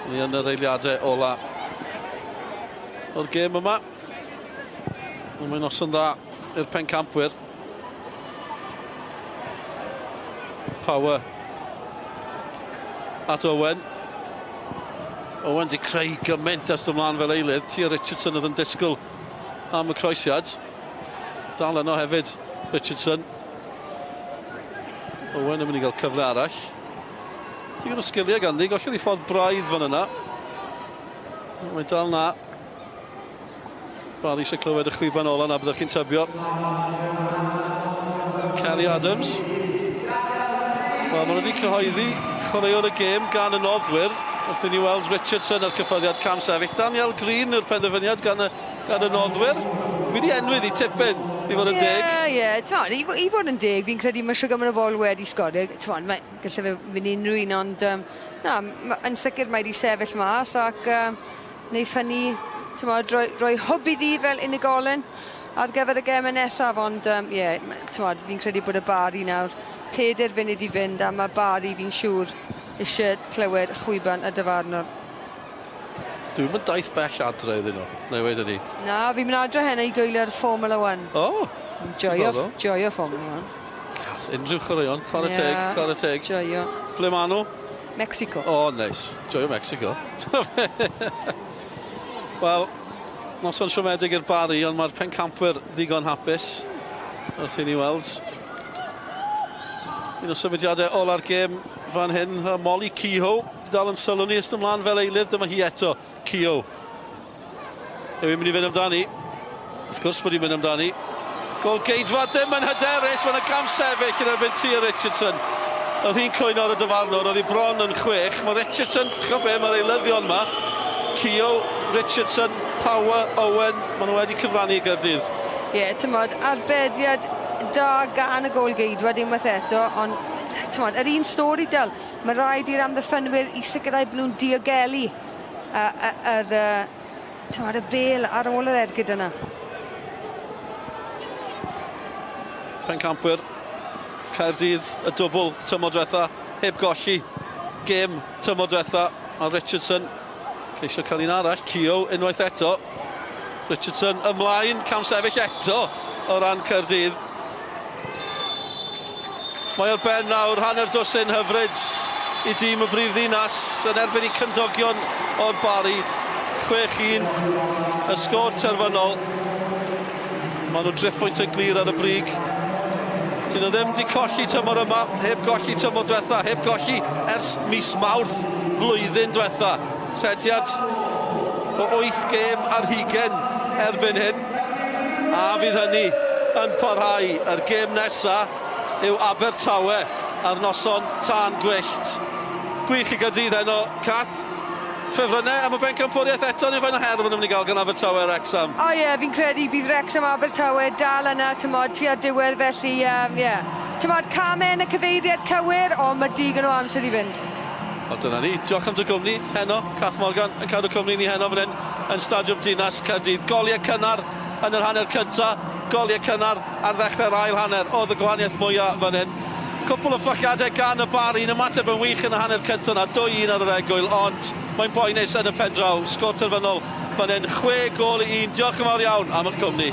Speaker 1: Ni yn yr eiliadau ola o'r gêm yma. Mae'n noson dda i'r pencampwyr. Power at Owen. Owen di creu gymaint ers ymlaen fel eilydd. Tia Richardson oedd yn disgwyl am y croesiad. Dal yno hefyd, Richardson. Owen yn mynd i gael cyfle arall. Digon o sgiliau ganddi, gollodd i ffordd braidd fan yna. Mae dal na. Barry eisiau clywed y chwiban ola na, byddwch chi'n tybio. Kelly Adams. Wel, maen nhw wedi cyhoeddi chwaraewr y gêm gan y noddwyr. Wrth i ni weld Richardson ar cyffyrddiad cam sefyll. Daniel Green yw'r penderfyniad gan y noddwyr. Fi wedi enwi ddi tipyn, i fod yn deg.
Speaker 2: Ie, ie. I fod yn deg, fi'n credu mae siwr gymaint o bobl wedi sgorio. Mae gallai fe fynd unrhyw un, ond na, yn sicr mae wedi sefyll mas ac wneud hynny, rhoi hwb iddi fel unigolyn ar gyfer y gemau nesaf, ond ie, fi'n credu bod y Bari nawr 4 funud i fynd, a mae Bari, fi'n siŵr, eisiau clywed chwiban y dyfarnwr.
Speaker 1: Dwi'n mynd daith bell adre iddyn nhw, na i weud hynny.
Speaker 2: Na, fi'n mynd adre heno i gwylio'r Formula 1.
Speaker 1: O!
Speaker 2: Joio Formula 1.
Speaker 1: Unrhyw chwaraeon, chwarae teg, chwarae teg.
Speaker 2: Joio.
Speaker 1: Ble maen nhw?
Speaker 2: Mexico.
Speaker 1: O, neis. Joio Mexico. Wel, noson siomedig i'r Bari, ond mae'r pencampwyr ddigon hapus. Wrth i ni weld. Un o symudiadau ola'r gêm fan hyn, Molly Kehoe, dal yn sylw ni ystod ymlaen fel eilydd, dyma hi eto, Kehoe. Yw hi'n mynd i fynd amdani? Wrth gwrs bod hi'n mynd amdani. Gol geidwad ddim yn hyderus, mae'n y gam sefyll yn erbyn Tia Richardson. Oedd hi'n cwyno ar y dyfarnwr, oedd hi bron yn 6. Mae Richardson, ch'o be, mae'r eilyddion yma. Kehoe, Richardson, Power, Owen, maen nhw wedi cyfrannu i Gaerdydd.
Speaker 2: Ie, tymod, arbediad da gan y gol geidwad unwaith eto, ond tymod, yr un stori del, mae rhaid i'r amddiffynwyr i sicrhau bod nhw'n diogelu yr, tymod, y bel ar ôl yr ergyd yna.
Speaker 1: Pencampwyr Caerdydd y dwbl tymor diwetha, heb golli gêm tymor diwetha. Mae Richardson ceisio cael un arall, Keogh unwaith eto. Richardson ymlaen, cam sefyll eto o ran Caerdydd. Mae o'r ben nawr, hanner dwsin hyfryd i dîm y brif ddinas yn erbyn i cymdogion o'r Bari. 6-1 y sgôr terfynol. Maen nhw driphwynt yn glir ar y brig. Dyn nhw ddim wedi colli tymor yma, heb golli tymor diwetha, heb golli ers mis Mawrth flwyddyn diwetha. Rhediad o 8 gêm ar hugen erbyn hyn. A fydd hynny yn parhau. Yr gêm nesa yw Abertawe ar noson tân gwyllt. Gwych i Gaerdydd heno, Cath. Ffefrynnau am y bencampwriaeth eto, neu faint o her maen nhw'n mynd i gael gan Abertawe a Wrexham?
Speaker 2: O ie, fi'n credu bydd Wrexham a Abertawe dal yna, tymod, tua diwedd felly, ie. Yeah. Tymod, camau yn y cyfeiriad cywir, ond mae digon o amser i fynd.
Speaker 1: Wel, dyna ni. Diolch am dy gwmni heno. Cath Morgan yn cadw cwmni ni heno fan hyn yn Stadiwm Dinas Caerdydd. Goliau cynnar yn yr hanner cynta, goliau cynnar ar ddechrau'r ail hanner. Oedd y gwahaniaeth mwyaf fan hyn. Cwpl o fflachiadau gan y Bari, yn ymateb yn wych yn y hanner cyntaf yna, 2-1 ar yr egwyl, ond mae'n boenus yn y pen draw. Sgôr terfynol fan hyn, 6-1. Diolch yn fawr iawn am y cwmni.